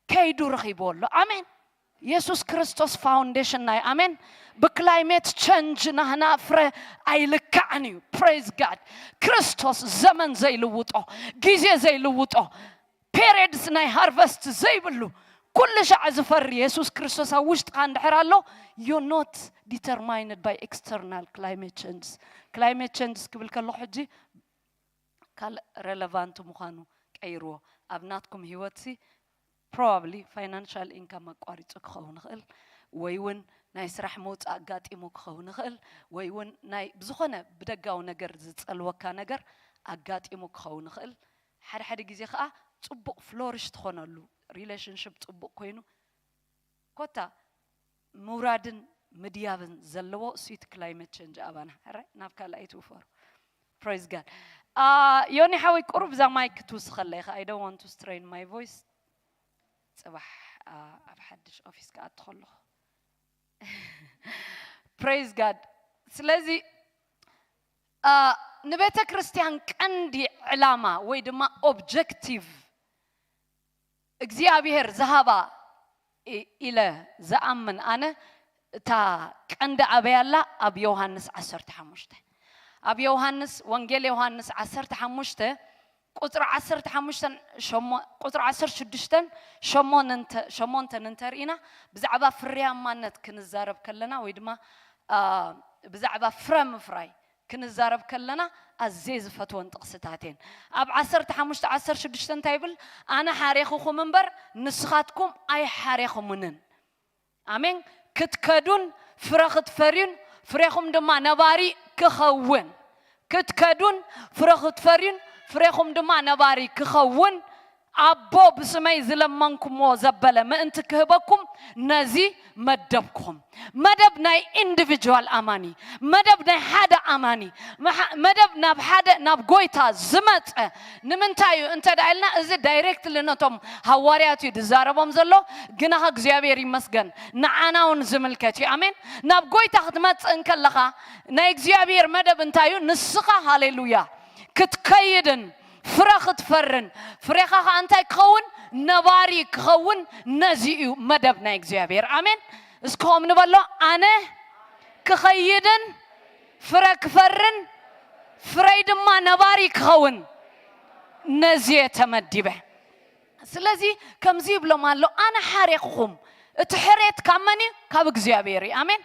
ከይዱ ረኺብዎ ኣሎ። ኣሜን። የሱስ ክርስቶስ ፋውንዴሽን ናይ ኣሜን። ብክላይሜት ቸንጅ ናህና ፍረ ኣይልካዕን እዩ። ፕሬዝ ጋድ። ክርስቶስ ዘመን ዘይልውጦ፣ ግዜ ዘይልውጦ፣ ፔሬድስ ናይ ሃርቨስት ዘይብሉ ኩሉ ሻዕ ዝፈሪ የሱስ ክርስቶስ ኣብ ውሽጥኻ እንድሕር ኣሎ you're not determined by external climate changes። Climate changes ክብል ከለኹ ሕጂ ካልእ ረለቫንት ምዃኑ ቀይርዎ። ኣብ ናትኩም ህይወትሲ ፕሮባብሊ ፋይናንሻል ኢንካም ኣቋሪፁ ክኸውን ይኽእል ወይ እውን ናይ ስራሕ መውፃእ ኣጋጢሙ ክኸውን ይኽእል ወይ እውን ናይ ብዝኾነ ብደጋዊ ነገር ዝፀልወካ ነገር ኣጋጢሙ ክኸውን ይኽእል። ሓደ ሓደ ግዜ ከዓ ፅቡቕ ፍሎሪሽ ትኾነሉ ሪሌሽንሽፕ ፅቡቕ ኮይኑ ኮታ ምውራድን ምድያብን ዘለዎ እሱይቲ ክላይመት ቸንጅ ኣባና ሕራይ ናብ ካልኣይ ትውፈሩ። ፕሬዝ ጋድ። ዮኒ ሓወይ ቁሩብ እዛ ማይክ ክትውስኸለይ ኢኻ። I don't want to strain my voice። ፅባሕ ኣብ ሓድሽ ኦፊስ ክኣቱ ከለኹ። ፕሬዝ ጋድ። ስለዚ ንቤተ ክርስቲያን ቀንዲ ዕላማ ወይ ድማ ኦብጀክቲቭ እግዚኣብሔር ዝሃባ ኢለ ዝኣምን ኣነ እታ ቀንዲ ኣበይ ኣላ? ኣብ ዮሃንስ ዓሰርተ ሓሙሽተ። ኣብ ዮሃንስ ወንጌል ዮሃንስ ዓሰርተ ሓሙሽተ ቁፅሪ ዓሰርተ ሓሙሽተ ቁፅሪ ዓሰርተ ሽዱሽተ ሸሞንተ እንተርኢና ብዛዕባ ፍርያማነት ክንዛረብ ከለና ወይ ድማ ብዛዕባ ፍረ ምፍራይ ክንዛረብ ከለና ኣዝየ ዝፈትወን ጥቕስታት እየን። ኣብ ዓሰርተ ሓሙሽተ ዓሰርተ ሽዱሽተ እንታይ ይብል? ኣነ ሓሬኹኹም እምበር ንስኻትኩም ኣይሓሬኹምንን። ኣሜን። ክትከዱን ፍረ ክትፈርዩን ፍሬኹም ድማ ነባሪ ክኸውን ክትከዱን ፍረ ክትፈርዩን ፍሬኹም ድማ ነባሪ ክኸውን ኣቦ ብስመይ ዝለመንኩምዎ ዘበለ ምእንቲ ክህበኩም ነዚ መደብኩም። መደብ ናይ ኢንዲቪጁዋል ኣማኒ፣ መደብ ናይ ሓደ ኣማኒ፣ መደብ ናብ ሓደ ናብ ጎይታ ዝመፀ ንምንታይ እዩ እንተ ደኣ ኢልና እዚ ዳይሬክትሊ ነቶም ሃዋርያት እዩ ዝዛረቦም ዘሎ። ግናኸ እግዚኣብሔር ይመስገን ንዓና እውን ዝምልከት እዩ። ኣሜን። ናብ ጎይታ ክትመፅእ እንከለኻ ናይ እግዚኣብሔር መደብ እንታይ እዩ? ንስኻ ሃሌሉያ ክትከይድን ፍረ ክትፈርን ፍሬኻ ከዓ እንታይ ክኸውን? ነባሪ ክኸውን። ነዚ እዩ መደብ ናይ እግዚኣብሔር። ኣሜን። እስከ ኦም ንበሎ ኣነ ክኸይድን ፍረ ክፈርን ፍረይ ድማ ነባሪ ክኸውን ነዚ እየ ተመዲበ። ስለዚ ከምዚ ይብሎም ኣሎ ኣነ ሓሬኽኹም። እቲ ሕሬት ካብ መን እዩ? ካብ እግዚኣብሔር እዩ። ኣሜን።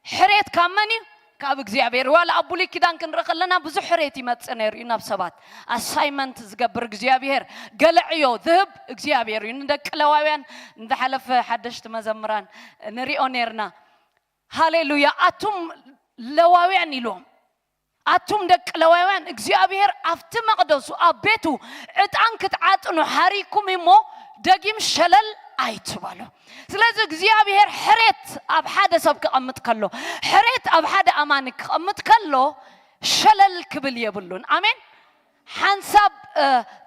ሕሬት ካብ መን እዩ? ካብ እግዚኣብሔር። ዋላ ኣብ ብሉይ ኪዳን ክንርኢ ከለና ብዙሕ ሕሬት ይመፅእ ነይሩ እዩ ናብ ሰባት። ኣሳይመንት ዝገብር እግዚኣብሔር፣ ገለ ዕዮ ዝህብ እግዚኣብሔር እዩ። ንደቂ ለዋውያን እንዳሓለፈ ሓደሽቲ መዘምራን ንሪኦ ነይርና። ሃሌሉያ ኣቱም ለዋውያን ኢሎም ኣቱም ደቂ ለዋውያን እግዚኣብሔር ኣብቲ መቕደሱ ኣብ ቤቱ ዕጣን ክትዓጥኑ ሓሪኩም እሞ ደጊም ሸለል ኣይትበሉ። ስለዚ እግዚኣብሔር ሕሬት ኣብ ሓደ ሰብ ክቐምጥ ከሎ፣ ሕሬት ኣብ ሓደ ኣማኒ ክቐምጥ ከሎ ሸለል ክብል የብሉን። ኣሜን። ሓንሳብ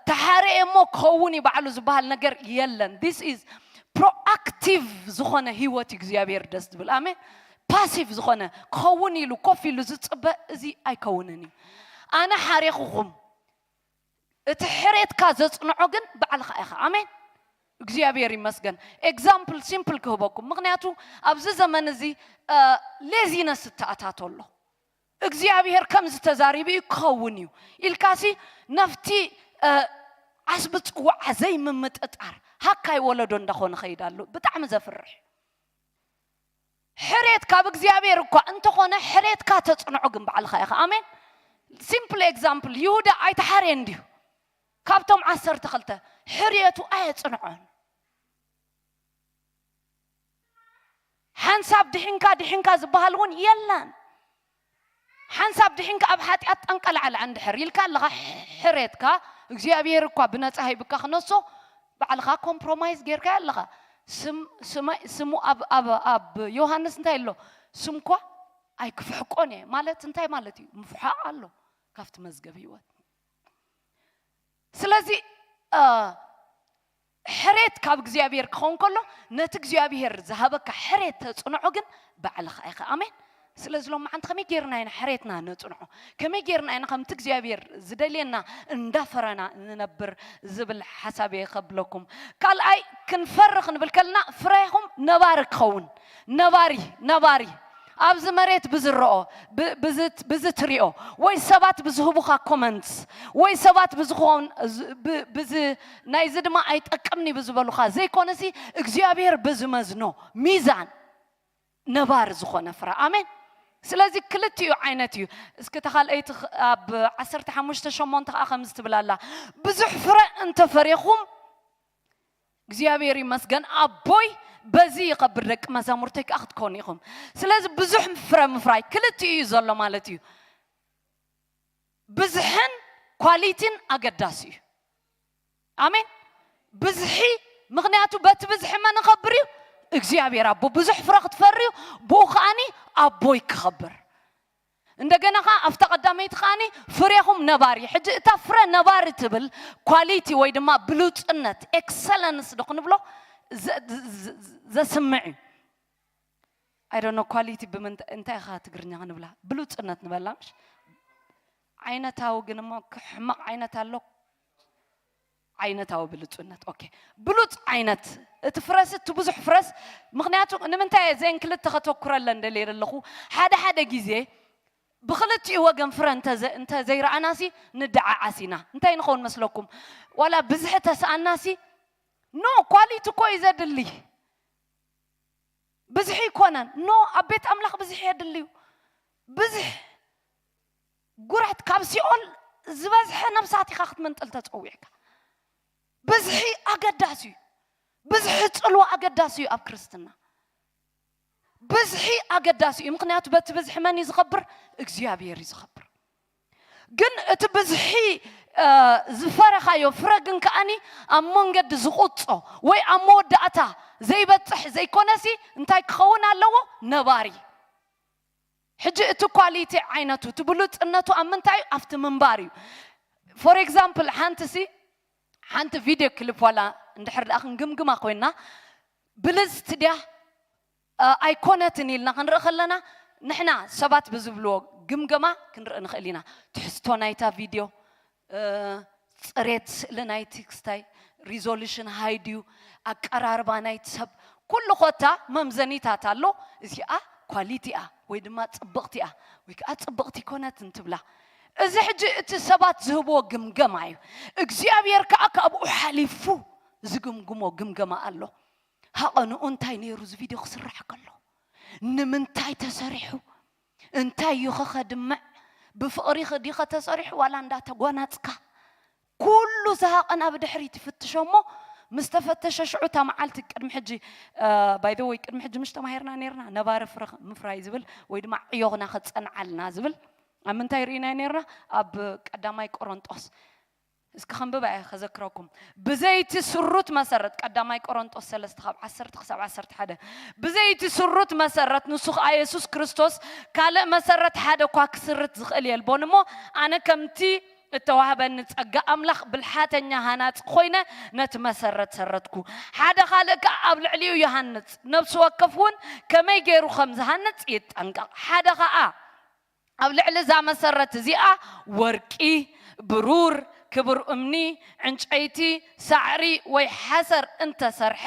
ተሓረየ እሞ ክኸውን እዩ ባዕሉ ዝበሃል ነገር የለን። This is proactive ዝኾነ ህይወት እዩ እግዚኣብሔር ደስ ዝብል። ኣሜን። ፓሲቭ ዝኾነ ክኸውን ኢሉ ኮፍ ኢሉ ዝፅበ እዚ ኣይከውንን እዩ። ኣነ ሓሬኹኹም። እቲ ሕሬትካ ዘፅንዖ ግን ባዕልኻ ኢኻ። ኣሜን። እግዚኣብሔር ይመስገን። ኤግዛምፕል ሲምፕል ክህበኩም፣ ምክንያቱ ኣብዚ ዘመን እዚ ሌዚነስ እተኣታቶ ኣሎ። እግዚኣብሔር ከም ዝተዛሪቡ እዩ ክኸውን እዩ ኢልካሲ ነፍቲ ዓስቢ ፅዋዓ ዘይምምጥጣር ሃካይ ወለዶ እንዳኾነ ኸይድ ኣሎ። ብጣዕሚ ዘፍርሕ። ሕሬት ካብ እግዚኣብሔር እኳ እንተኾነ ሕሬትካ ተፅንዖ ግን ባዕልኻ ኢኻ። ኣሜን። ሲምፕል ኤግዛምፕል፣ ይሁዳ ኣይተሓርየን ድዩ? ካብቶም ዓሰርተ ክልተ ሕርየቱ ኣየፅንዖን። ሓንሳብ ድሕንካ ድሕንካ ዝበሃል እውን የለን። ሓንሳብ ድሕንካ ኣብ ሓጢኣት ጠንቀላዕላዕ እንድሕር ኢልካ ኣለኻ፣ ሕሬትካ እግዚኣብሔር እኳ ብነፃ ሂብካ ክነሶ ባዕልኻ ኮምፕሮማይዝ ጌርካ ኣለኻ። ስም- ስመ- ስሙ ኣብ- ኣብ- ኣብ ዮሃንስ እንታይ ኣሎ? ስምኳ ኣይክፍሕቆን እየ ማለት እንታይ ማለት እዩ? ምፍሓቕ ኣሎ ካብቲ መዝገብ ህይወት። ስለዚ ሕሬት ካብ እግዚኣብሔር ክኸውን ከሎ ነቲ እግዚኣብሔር ዝሃበካ ሕሬት ተፅንዖ ግን ባዕልኻ ኢኻ። ኣሜን። ስለዚ ሎማዓንቲ ከመይ ጌርና ኢና ሕሬትና ነፅንዖ? ከመይ ጌርና ኢና ከምቲ እግዚኣብሔር ዝደልየና እንዳፈረና ንነብር ዝብል ሓሳብ እየ ከብለኩም። ካልኣይ ክንፈሪ ክንብል ከለና ፍሬኹም ነባሪ ክኸውን። ነባሪ ነባሪ ኣብዚ መሬት ብዝረኦ ብዚ ትሪኦ ወይ ሰባት ብዝህቡኻ ኮመንትስ ወይ ሰባት ብዝኾን ብዚ ናይዚ ድማ ኣይጠቅምኒ ብዝበሉኻ ዘይኮነሲ እግዚኣብሔር ብዝመዝኖ ሚዛን ነባሪ ዝኾነ ፍረ። ኣሜን። ስለዚ ክልቲኡ ዓይነት እዩ። እስኪ ተኻልአይቲ ኣብ ዓሰርተ ሓሙሽተ ሸሞንተ ከዓ ከምዚ ትብል ኣላ፣ ብዙሕ ፍረ እንተፈሬኹም እግዚኣብሔር ይመስገን ኣቦይ በዚ ይኸብር ደቂ መዛሙርተይ ከዓ ክትኮኑ ኢኹም። ስለዚ ብዙሕ ፍረ ምፍራይ ክልቲኡ እዩ ዘሎ ማለት እዩ። ብዝሕን ኳሊቲን ኣገዳሲ እዩ። ኣሜን። ብዝሒ ምክንያቱ በቲ ብዝሒ መን ይኸብር እዩ? እግዚኣብሔር ኣቦ። ብዙሕ ፍረ ክትፈርዩ ብኡ ከዓኒ ኣቦይ ክኸብር። እንደገና ከዓ ኣብታ ቀዳመይቲ ከዓኒ ፍሬኹም ነባሪ። ሕጂ እታ ፍረ ነባሪ ትብል ኳሊቲ ወይ ድማ ብሉፅነት ኤክሰለንስ ዶ ክንብሎ ዘስምዕ እዩ። I don't know ኳሊቲ ብምንታይ ኢኻ ትግርኛ ክንብላ ብሉፅነት ንበላ ምሽ ዓይነታዊ ግን እሞ ሕማቕ ዓይነት ኣሎ። ዓይነታዊ ብሉፅነት ኦኬ። ብሉፅ ዓይነት እቲ ፍረስ እቲ ብዙሕ ፍረስ ምክንያቱ ንምንታይ እየ ዘን ክልተ ከተኩረለን ደልየ ዘለኹ ሓደ ሓደ ግዜ ብክልቲኡ ወገን ፍረ እንተ ዘይረኣናሲ ንደዓዓስ ኢና። እንታይ ንኸውን መስለኩም? ዋላ ብዝሒ ተሰኣናሲ ኖ ኳሊቲ እኮ እዩ ዘድሊ። ብዝሒ ይኮነን ኖ ኣብ ቤት ኣምላኽ ብዝሒ የድልዩ። ብዝሕ ጉራት ካብ ሲኦል ዝበዝሐ ነብሳት ኢኻ ክትምንጥል ተፀዊዕካ። ብዝሒ ኣገዳሲ እዩ። ብዝሒ ፅልዋ ኣገዳሲ እዩ ኣብ ክርስትና። ብዝሒ ኣገዳሲ እዩ። ምክንያቱ በቲ ብዝሒ መን እዩ ዝኸብር? እግዚኣብሔር እዩ ዝኸብር። ግን እቲ ብዝሒ ዝፈረኻዮ ፍረ ግን ከኣኒ ኣብ መንገዲ ዝቁጾ ወይ ኣብ መወዳእታ ዘይበፅሕ ዘይኮነሲ እንታይ ክኸውን ኣለዎ? ነባሪ። ሕጂ እቲ ኳሊቲ ዓይነቱ እቲ ብሉፅነቱ ኣብ ምንታይ እዩ? ኣብቲ ምንባር እዩ። ፎር ኤግዛምፕል ሓንቲ ሲ ሓንቲ ቪድዮ ክሊፕ ዋላ እንድሕር ደኣ ክንግምግማ ኮይና ብልፅቲ ድያ ኣይኮነትን ኢልና ክንርኢ ከለና ንሕና ሰባት ብዝብልዎ ግምገማ ክንርኢ ንኽእል ኢና። ትሕዝቶ ናይታ ቪድዮ፣ ፅሬት ስእሊ ናይቲ ክስታይ፣ ሪዞሉሽን ሃይ ድዩ፣ ኣቀራርባ ናይቲ ሰብ፣ ኩሉ ኮታ መምዘኒታት ኣሎ። እዚኣ ኳሊቲ እያ ወይ ድማ ፅብቕቲ እያ ወይ ከዓ ፅብቕቲ ኣይኮነትን ትብላ። እዚ ሕጂ እቲ ሰባት ዝህብዎ ግምገማ እዩ። እግዚኣብሔር ከዓ ካብኡ ሓሊፉ ዝግምግሞ ግምገማ ኣሎ። ሃቐንኡ እንታይ ነይሩ እዚ ቪድዮ ክስራሕ ከሎ? ንምንታይ ተሰሪሑ? እንታይ እዩ ኸኸድምዕ? ብፍቕሪ ኸዲኸ ተሰሪሑ ዋላ እንዳተጓናጽካ? ኩሉ ዝሃቐን ኣብ ድሕሪት ይፍትሾ እሞ ምስ ተፈተሸ ሽዑ እታ መዓልቲ ቅድሚ ሕጂ ባይ ዘ ወይ ቅድሚ ሕጂ ምሽ ተማሂርና ነርና ነባሪ ፍረ ምፍራይ ዝብል ወይ ድማ ዕዮኽና ኸጸንዓልና ዝብል ኣብ ምንታይ ርኢናዮ ነርና? ኣብ ቀዳማይ ቆሮንጦስ። እስኪ ከንብባ እየ ከዘክረኩም። ብዘይቲ ስሩት መሰረት፣ ቀዳማይ ቆሮንጦስ ሰለስተ ካብ ዓሰርተ ክሳብ ዓሰርተ ሓደ። ብዘይቲ ስሩት መሰረት፣ ንሱ ኸኣ የሱስ ክርስቶስ፣ ካልእ መሰረት ሓደ እኳ ክስርት ዝኽእል የልቦን እሞ፣ ኣነ ከምቲ እተዋህበኒ ጸጋ ኣምላኽ ብልሓተኛ ሃናጺ ኮይነ ነቲ መሰረት ሰረትኩ። ሓደ ካልእ ከኣ ኣብ ልዕሊኡ ይሃንጽ፣ ነፍሲ ወከፍ እውን ከመይ ገይሩ ከም ዝሃንጽ ይጠንቀቕ። ሓደ ከኣ ኣብ ልዕሊ እዛ መሰረት እዚኣ ወርቂ፣ ብሩር፣ ክቡር እምኒ፣ ዕንጨይቲ፣ ሳዕሪ ወይ ሓሰር እንተሰርሐ፣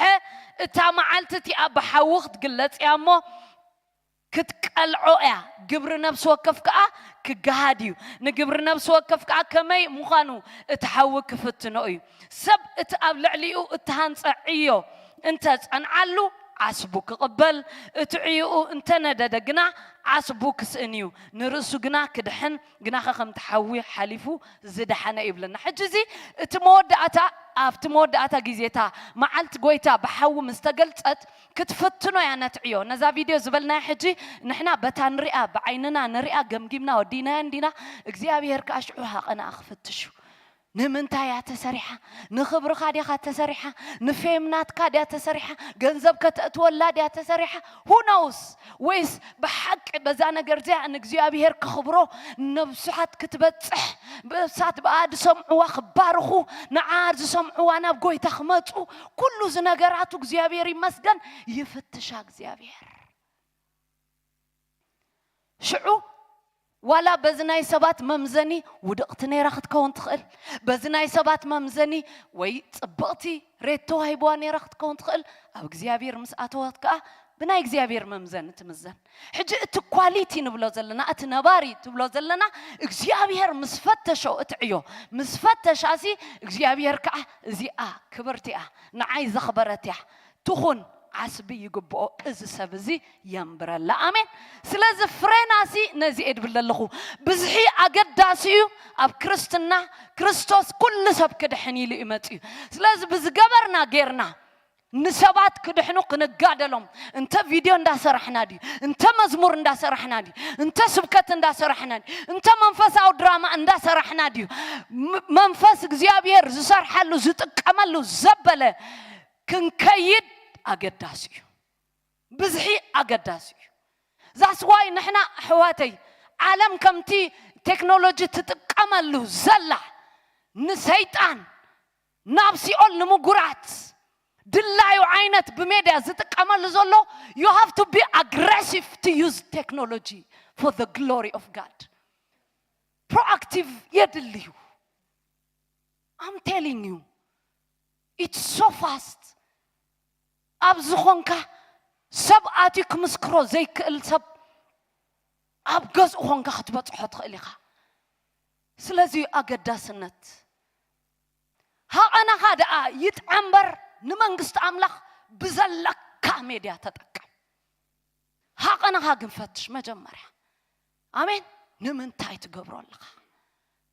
እታ መዓልቲ እቲኣ ብሓዊ ክትግለጽ እያ እሞ ክትቀልዖ እያ። ግብሪ ነፍሲ ወከፍ ከኣ ክገሃድ እዩ። ንግብሪ ነፍሲ ወከፍ ከኣ ከመይ ምዃኑ እቲ ሓዊ ክፍትኖ እዩ። ሰብ እቲ ኣብ ልዕሊኡ እተሃንጸ ዕዮ እንተ ጸንዓሉ፣ ዓስቡ ክቕበል፣ እቲ ዕዮኡ እንተ ነደደ ግና፣ ዓስቡ ክስእን እዩ። ንርእሱ ግና ክድሕን፣ ግናኸ ከምቲ ሓዊ ሓሊፉ ዝደሓነ እዩ ይብለና። ሕጂ እዚ እቲ መወዳእታ፣ ኣብቲ መወዳእታ ግዜ እታ መዓልቲ ጐይታ ብሓዊ ምስ ተገልጸት፣ ክትፍትኖ እያ ነቲ ዕዮ። ነዛ ቪድዮ ዝበልናያ ሕጂ ንሕና በታ ንሪኣ፣ ብዓይንና ንሪኣ፣ ገምጊምና ወዲናያ እንዲና፣ እግዚኣብሔር ከኣ ሽዑ ሃቐናኣ ክፍትሽ እዩ። ንምንታይ እያ ተሰሪሓ? ንኽብርኻ ዲኻ ተሰሪሓ? ንፌም ናትካ ድያ ተሰሪሓ? ገንዘብ ከተእትወላ ድያ ተሰሪሓ? Who knows? ወይስ ብሓቂ በዛ ነገር እዚኣ ንእግዚኣብሔር ከኽብሮ፣ ነብሳት ክትበጽሕ፣ ብእሳት ብኣ ዝሰምዕዋ ክባርኹ፣ ንዓ ዝሰምዕዋ ናብ ጎይታ ክመጹ፣ ኩሉ እዚ ነገራቱ እግዚኣብሔር ይመስገን ይፍትሻ እግዚኣብሔር። ሽዑ ዋላ በዚ ናይ ሰባት መምዘኒ ውድቕቲ ነይራ ክትከውን ትኽእል። በዚ ናይ ሰባት መምዘኒ ወይ ጽብቕቲ ሬቶ ተዋሂብዋ ነይራ ክትከውን ትኽእል። ኣብ እግዚኣብሔር ምስ ኣተወት ከኣ ብናይ እግዚኣብሔር መምዘኒ ትምዘን። ሕጂ እቲ ኳሊቲ ንብሎ ዘለና፣ እቲ ነባሪ ትብሎ ዘለና እግዚኣብሔር ምስ ፈተሾ እቲ ዕዮ፣ ምስ ፈተሻሲ እግዚኣብሔር ከኣ እዚኣ ክብርቲ እያ፣ ንዓይ ዘኽበረት እያ፣ ትኹን ዓስቢ ይግብኦ፣ እዚ ሰብ እዚ የንብረላ። ኣሜን። ስለዚ ፍሬናሲ ነዚ እየ ድብል ዘለኹ። ብዝሒ ኣገዳሲ እዩ ኣብ ክርስትና። ክርስቶስ ኩሉ ሰብ ክድሕን ኢሉ እዩ መጺኡ። ስለዚ ብዝገበርና ጌርና ንሰባት ክድሕኑ ክንጋደሎም፣ እንተ ቪድዮ እንዳሰራሕና ድዩ፣ እንተ መዝሙር እንዳሰራሕና ድዩ፣ እንተ ስብከት እንዳሰራሕና ድዩ፣ እንተ መንፈሳዊ ድራማ እንዳሰራሕና ድዩ፣ ም-፣ መንፈስ እግዚኣብሔር ዝሰርሓሉ ዝጥቀመሉ ዘበለ ክንከይድ ኣገዳሲ እዩ። ብዝሒ ኣገዳሲ እዩ። ዛስዋይ ንሕና ኣሕዋተይ፣ ዓለም ከምቲ ቴክኖሎጂ ትጥቀመሉ ዘላ፣ ንሰይጣን ናብ ሲኦል ንምጉራት ድላዩ ዓይነት ብሜድያ ዝጥቀመሉ ዘሎ፣ you have to be aggressive to use technology for the glory of God። ፕሮኣክቲቭ የድልዩ። I'm telling you, it's so fast። ኣብ ዝኾንካ ሰብ ኣትዩ ክምስክሮ ዘይክእል ሰብ ኣብ ገዝኡ ኾንካ ክትበጽሖ ትኽእል ኢኻ። ስለዚ ኣገዳስነት ሃቐናኻ ደኣ ይጥዐ እምበር ንመንግስቲ ኣምላኽ ብዘለካ ሜድያ ተጠቀም። ሃቐናኻ ግን ፈትሽ መጀመርያ። ኣሜን። ንምንታይ ትገብሮ ኣለኻ?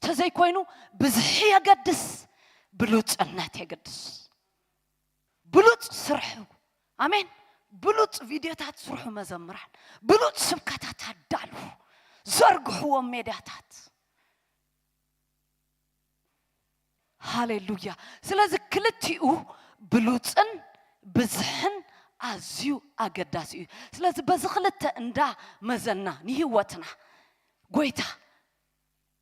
ተዘይኮይኑ ብዝሒ የገድስ፣ ብሉጽነት የገድስ። ብሉጽ ስርሑ፣ ኣሜን። ብሉጽ ቪድዮታት ስርሑ መዘምራን፣ ብሉጽ ስብከታት ኣዳልዉ፣ ዘርግሕዎም ሜድያታት። ሃሌሉያ። ስለዚ ክልቲኡ ብሉጽን ብዝሕን ኣዝዩ ኣገዳሲ እዩ። ስለዚ በዚ ክልተ እንዳ መዘና ንህይወትና ጎይታ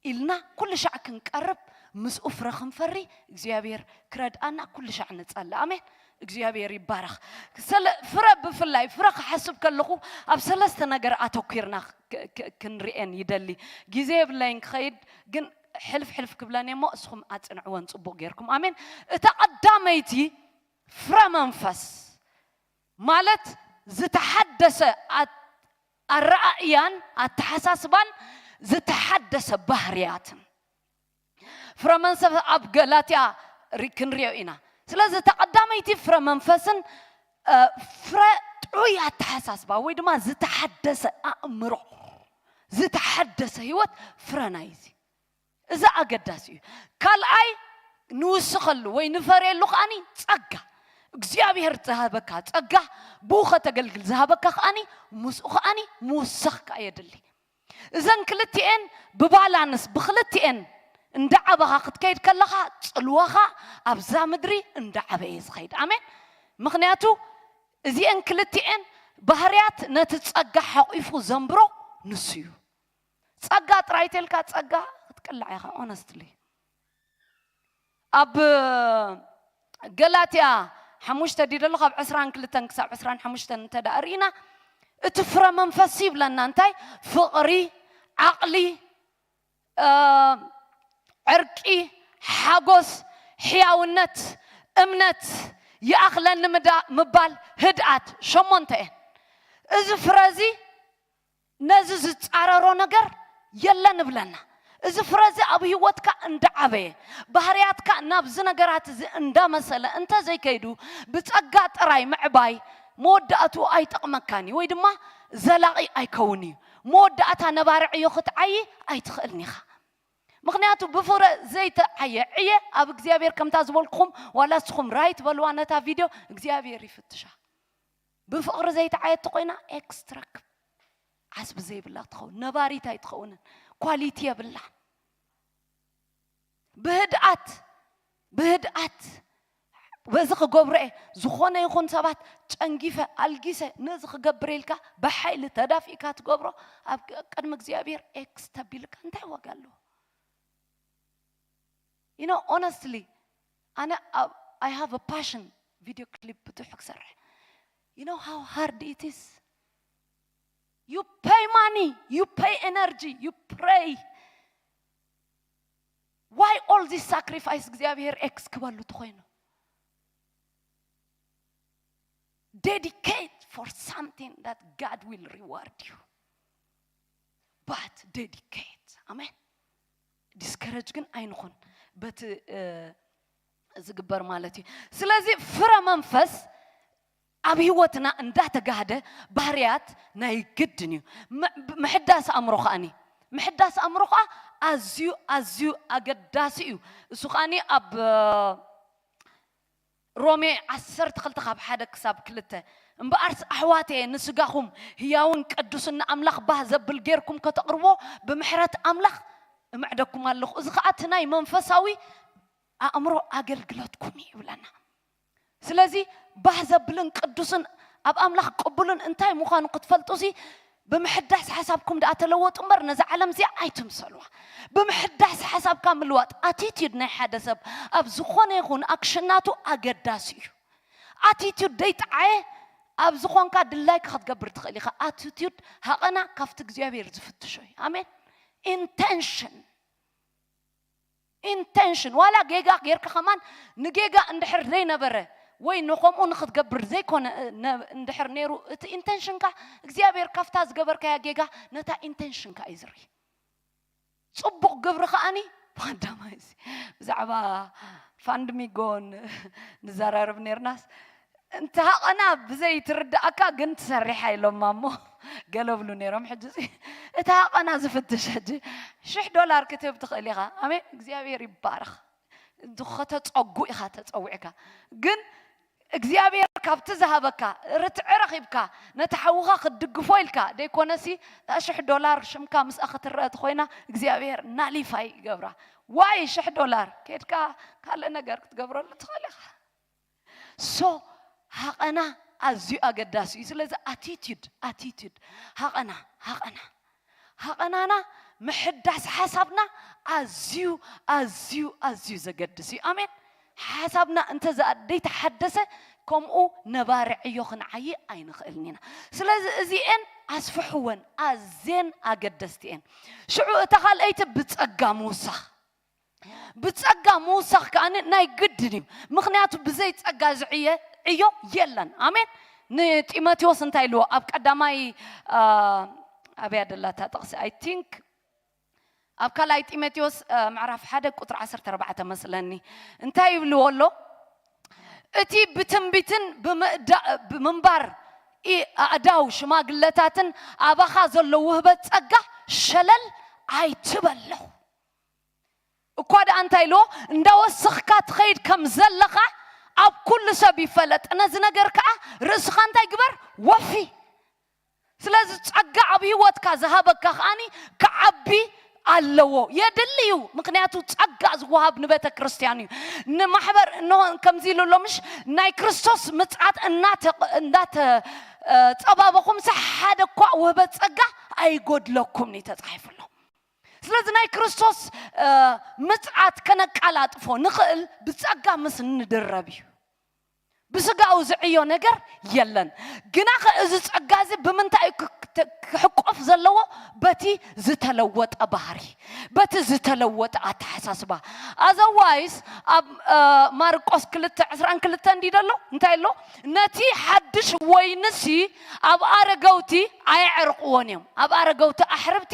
ኢልና ኩሉ ሻዕ ክንቀርብ ምስኡ ፍረ ክንፈሪ እግዚኣብሔር ክረድኣና ኩሉ ሻዕ ንጸልእ። ኣሜን። እግዚኣብሔር ይባረኽ። ስለ ፍረ ብፍላይ ፍረ ክሓስብ ከለኹ ኣብ ሰለስተ ነገር ኣተኲርና ክ-፣ ክ-፣ ክንርኤን ይደሊ። ግዜ የብለይን ክኸይድ ግን ሕልፍ ሕልፍ ክብለን እየ እሞ እስኹም ኣጽንዕወን ጽቡቕ ጌርኩም። ኣሜን። እታ ቀዳመይቲ ፍረ መንፈስ ማለት ዝተሓደሰ ኣት-፣ ኣረኣእያን ኣተሓሳስባን ዝተሓደሰ ባህርያትን። ፍረ መንፈስ ኣብ ገላትያ ሪ-፣ ክንሪኦ ኢና። ስለዚ እታ ቀዳመይቲ ፍረ መንፈስን፣ እ፣ ፍረ ጥዑይ ኣተሓሳስባ ወይ ድማ ዝተሓደሰ ኣእምሮ፣ ዝተሓደሰ ህይወት ፍረ ናይዚ። እዚ ኣገዳሲ እዩ። ካልኣይ ንውስኸሉ ወይ ንፈርየሉ ከኣኒ ጸጋ። እግዚኣብሔር ዝሃበካ ጸጋ፣ ብኡ ከተገልግል ዝሃበካ ከኣኒ ምስኡ ከኣኒ ምውሳኽ ከኣ የድሊ። እዘን ክልቲኤን ብባላንስ፣ ብክልቲኤን እንዳዓበኻ ክትከይድ ከለኻ፣ ጽልዋኻ ኣብዛ ምድሪ እንዳዓበየ ዝኸይድ። ኣሜን። ምኽንያቱ እዚኤን ክልቲኤን ባህርያት ነቲ ጸጋ ሓቂፉ ዘንብሮ ንሱ እዩ። ጸጋ ጥራይ ተልካ ጸጋ ክትቅላዕ ኢኻ። ኦነስትሊ ኣብ ገላትያ ሓሙሽተ ዲደሎ ካብ ዕስራን ክልተን ክሳብ ዕስራን ሓሙሽተን እንተ ደኣ ርኢና፣ እቲ ፍረ መንፈስ ይብለና እንታይ? ፍቕሪ፣ ዓቕሊ፣ እ፣ ዕርቂ፣ ሓጎስ፣ ሕያውነት፣ እምነት፣ ይኣኽለኒ ምዳ- ምባል፣ ህድኣት። ሸሞንተ እየን። እዚ ፍረ እዚ ነዚ ዝጻረሮ ነገር የለን እብለና። እዚ ፍረ እዚ ኣብ ህይወትካ እንዳዓበየ፣ ባህርያትካ ናብዚ ነገራት እዚ እንዳመሰለ እንተ ዘይከይዱ፣ ብጸጋ ጥራይ ምዕባይ መወዳእትኡ ኣይጠቕመካን እዩ፣ ወይ ድማ ዘላቒ ኣይከውን እዩ። መወዳእታ ነባሪ ዕዮ ክትዓዪ ኣይትኽእልን ኢኻ። ምኽንያቱ ብፍረ ዘይተዓየ ዕየ ኣብ እግዚኣብሔር፣ ከምታ ዝበልኩኹም፣ ዋላ እስኹም ራይት በልዋ ነታ ቪድዮ፣ እግዚኣብሔር ይፍትሻ። ብፍቕሪ ዘይተዓየት ተኾይና ኤክስ ትረክብ። ዓስቢ ዘይብላ ትኸውን፣ ነባሪት ኣይትኸውንን፣ ኳሊቲ የብላን። ብህድኣት፣ ብህድኣት፣ በዚ ክገብሮ እየ፣ ዝኾነ ይኹን ሰባት ጨንጊፈ ኣልጊሰ ነዚ ክገብር ኢልካ ብሓይሊ ተዳፊእካ ትገብሮ፣ ኣብ ቅድሚ እግዚኣብሔር ኤክስ ተቢልካ እንታይ ዋጋ ኣለዎ? You know, honestly, ኣነ ኣብ- I have a passion video clip ብዙሕ ክሰርሕ። You know how hard it is? You pay money, you pay energy, you pray. Why all this sacrifice? እግዚኣብሔር ኤክስ ክበሉ ተኾይኑ፣ dedicate for something that God will reward you. But dedicate. ኣሜን። ዲስከረጅ ግን ኣይንኹን በቲ እ፣ ዝግበር ማለት እዩ። ስለዚ ፍረ መንፈስ ኣብ ህይወትና እንዳተጋህደ ባህርያት ናይ ግድን እዩ። ም- ምሕዳስ ኣእምሮ ከኣኒ፣ ምሕዳስ ኣእምሮ ከኣ ኣዝዩ ኣዝዩ ኣገዳሲ እዩ። እሱ ከኣኒ ኣብ እ፣ ሮሜ ዓሰርተ ክልተ ካብ ሓደ ክሳብ ክልተ፣ እምበኣርስ ኣሕዋተየ ንስጋኹም ህያውን ቅዱስን ንኣምላኽ ባህ ዘብል ጌርኩም ከተቕርቦ ብምሕረት ኣምላኽ እምዕደኩም ኣለኹ። እዚ ኸዓ እቲ ናይ መንፈሳዊ ኣእምሮ ኣገልግሎትኩም እዩ ይብለና። ስለዚ ባህ ዘብልን ቅዱስን ኣብ ኣምላኽ ቅቡልን እንታይ ምዃኑ ክትፈልጡ ሲ ብምሕዳስ ሓሳብኩም ደኣ ተለወጡ እምበር ነዛ ዓለም እዚኣ ኣይትምሰልዋ። ብምሕዳስ ሓሳብካ ምልዋጥ ኣቲቲዩድ ናይ ሓደ ሰብ ኣብ ዝኾነ ይኹን ኣክሽናቱ ኣገዳሲ እዩ። ኣቲቲዩድ ደይጠዓየ ኣብ ዝኾንካ ድላይካ ክትገብር ትኽእል ኢኻ። ኣቲቲዩድ ሃቐና ካብቲ እግዚኣብሔር ዝፍትሾ እዩ። ኣሜን። ኢንቴንሽን ኢንቴንሽን ዋላ ጌጋ ጌርካ ከማን ንጌጋ እንድሕር ዘይነበረ ወይ ንኸምኡ ንክትገብር ዘይኮነ እ፣ ነ- እንድሕር ነይሩ እቲ ኢንቴንሽንካ እግዚኣብሔር ካብታ ዝገበርካያ ጌጋ ነታ ኢንቴንሽንካ እዩ ዝርኢ። ጽቡቕ ግብሪ ከኣኒ ማዳማይ እዚ ብዛዕባ ፋንድሚጎ ን- ንዘራረብ ነርናስ እንተ ሃቐና ብዘይ ትርዳእካ ግን ትሰሪሓ ኢሎማ እሞ ገለ ብሉ ነይሮም። ሕጂ እዚ እቲ ሃቐና ዝፍትሽ ሕጂ ሽሕ ዶላር ክትህብ ትኽእል ኢኻ። ኣሜን። እግዚኣብሔር ይባረኽ። እንተ ከተጸጉ ኢኻ ተጸዊዕካ ግን እግዚኣብሔር ካብቲ ዝሃበካ ርትዒ ረኺብካ ነቲ ሓውኻ ክትድግፎ ኢልካ ደይኮነሲ እታ ሽሕ ዶላር ሽምካ ምስኣ ክትረአ ተኾይና እግዚኣብሔር ናሊፋይ ይገብራ። ዋይ ሽሕ ዶላር ኬድካ ካልእ ነገር ክትገብረሉ ትኽእል ኢኻ። ሶ ሃቐና ኣዝዩ ኣገዳሲ እዩ። ስለዚ ኣቲቲዩድ ኣቲቲዩድ ሃቐና ሃቐና ሃቐናና ምሕዳስ ሓሳብና ኣዝዩ ኣዝዩ ኣዝዩ ዘገድስ እዩ። ኣሜን። ሓሳብና እንተ ዘይተሓደሰ ከምኡ ነባሪ ዕዮ ክንዓዪ ኣይንኽእልን ኢና። ስለዚ እዚኤን ኣስፍሕወን ኣዝየን ኣገደስቲ እየን። ሽዑ እታ ካልኣይቲ ብጸጋ ምውሳኽ ብጸጋ ምውሳኽ ከኣ ናይ ግድን እዩ። ምኽንያቱ ብዘይ ጸጋ ዝዕየ ዕዮ የለን። ኣሜን። ንጢሞቴዎስ እንታይ ኢልዎ? ኣብ ቀዳማይ አ፣ ኣብያ ደላታ ጥቕሲ I think ኣብ ካልኣይ ጢሞቴዎስ አ፣ ምዕራፍ ሓደ ቁጽሪ ዓሰርተ ኣርባዕተ መስለኒ እንታይ ይብልዎ ኣሎ? እቲ ብትንቢትን ብምእዳ- ብምንባር ኢ- ኣእዳው ሽማግለታትን ኣባኻ ዘሎ ውህበት ጸጋ ሸለል ኣይትበሎ። እኳ ደኣ እንታይ ኢልዎ? እንዳወሰኽካ ትኸይድ ከም ዘለኻ ኣብ ኩሉ ሰብ ይፈለጥ። ነዚ ነገር ከኣ ርእስኻ እንታይ ግበር? ወፊ። ስለዚ ጸጋ ኣብ ህይወትካ ዝሃበካ ከኣኒ ክዓቢ ኣለዎ፣ የድሊ እዩ። ምክንያቱ ጸጋ ዝወሃብ ንቤተ ክርስቲያን እዩ፣ ንማሕበር። እንሆ ከምዚ ኢሉ ኣሎ፣ ምሽ ናይ ክርስቶስ ምጽኣት እናተ- እንዳተጸባበኹም ሓደ እኳ ውህበት ጸጋ ኣይጎድለኩም እዩ ተጻሒፉ ኣሎ። ስለዚ ናይ ክርስቶስ ምጽኣት ከነቃላጥፎ ንኽእል ብጸጋ ምስ ንድረብ እዩ። ብስጋኡ ዝዕዮ ነገር የለን። ግናኸ እዚ ጸጋ እዚ ብምንታይ እዩ ክሕቆፍ ዘለዎ? በቲ ዝተለወጠ ባህሪ፣ በቲ ዝተለወጠ ኣተሓሳስባ። ኣዘዋይስ ኣብ ማርቆስ ክልተ ዕስራን ክልተ እንዲ ደሎ እንታይ ኣሎ? ነቲ ሓድሽ ወይንሲ ኣብ ኣረገውቲ ኣየዕርቕዎን እዮም፣ ኣብ ኣረገውቲ ኣሕርብቲ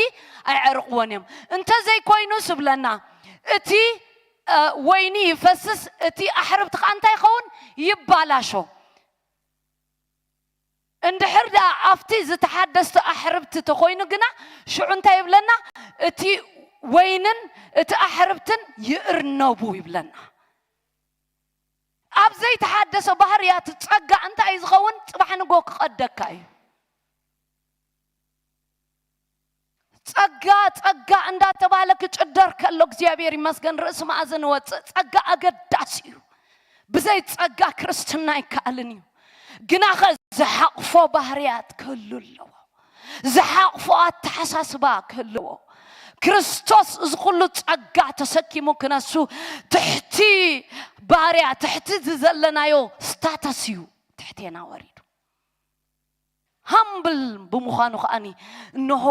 ኣየዕርቕዎን እዮም። እንተዘይኮይኑ ስብለና እቲ ወይኒ ይፈስስ፣ እቲ ኣሕርብቲ ከዓ እንታይ ይኸውን? ይባላሾ። እንድሕር ደኣ ኣብቲ ዝተሓደስቲ ኣሕርብቲ ተኾይኑ ግና ሽዑ እንታይ ይብለና? እቲ ወይንን እቲ ኣሕርብትን ይእርነቡ ይብለና። ኣብ ዘይተሓደሰ ባህርያት ጸጋ እንታይ እዩ ዝኸውን? ጽባሕ ንጎ ክቐደካ እዩ። ጸጋ ጸጋ እንዳተባለ ክጭደር ከሎ እግዚኣብሔር ይመስገን ርእሲ መኣዝን ወፅእ። ጸጋ ኣገዳሲ እዩ። ብዘይ ጸጋ ክርስትና ኣይከኣልን እዩ። ግናኸ ዝሓቕፎ ባህርያት ክህሉ ኣለዎ። ዝሓቕፎ ኣተሓሳስባ ክህልዎ። ክርስቶስ እዚ ኩሉ ጸጋ ተሰኪሙ ክነሱ ትሕቲ ባርያ ትሕቲ ዝዘለናዮ ስታተስ እዩ ትሕቴና ወሪዱ። ሃምብል ብምዃኑ ከኣኒ እንሆ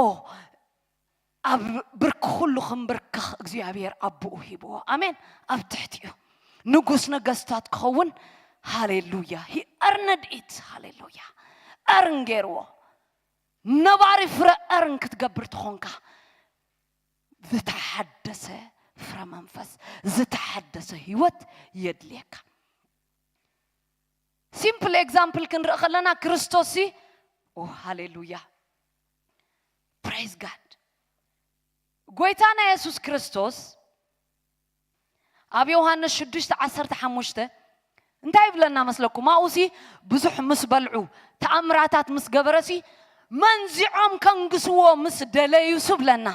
ኣብ ብርኪ ኩሉ ክንብርከኽ እግዚኣብሔር ኣቦኡ ሂብዎ። ኣሜን። ኣብ ትሕቲኡ ንጉስ ነገስታት ክኸውን። ሃሌሉያ። He earned it። ሃሌሉያ። እርን ገይርዎ። ነባሪ ፍረ እርን ክትገብር ትኾንካ ዝተሓደሰ ፍረ መንፈስ፣ ዝተሓደሰ ህይወት የድልየካ። ሲምፕል ኤግዛምፕል ክንርኢ ከለና ክርስቶስ ሲ ኦ ሃሌሉያ ፕሬዝ ጋድ ጎይታና የሱስ ክርስቶስ ኣብ ዮሃንስ ሽዱሽተ ዓሰርተ ሓሙሽተ እንታይ ይብለና መስለኩም? ኣብኡሲ ብዙሕ ምስ በልዑ ተኣምራታት ምስ ገበረሲ መንዚዖም ከንግስዎ ምስ ደለዩ ስብለና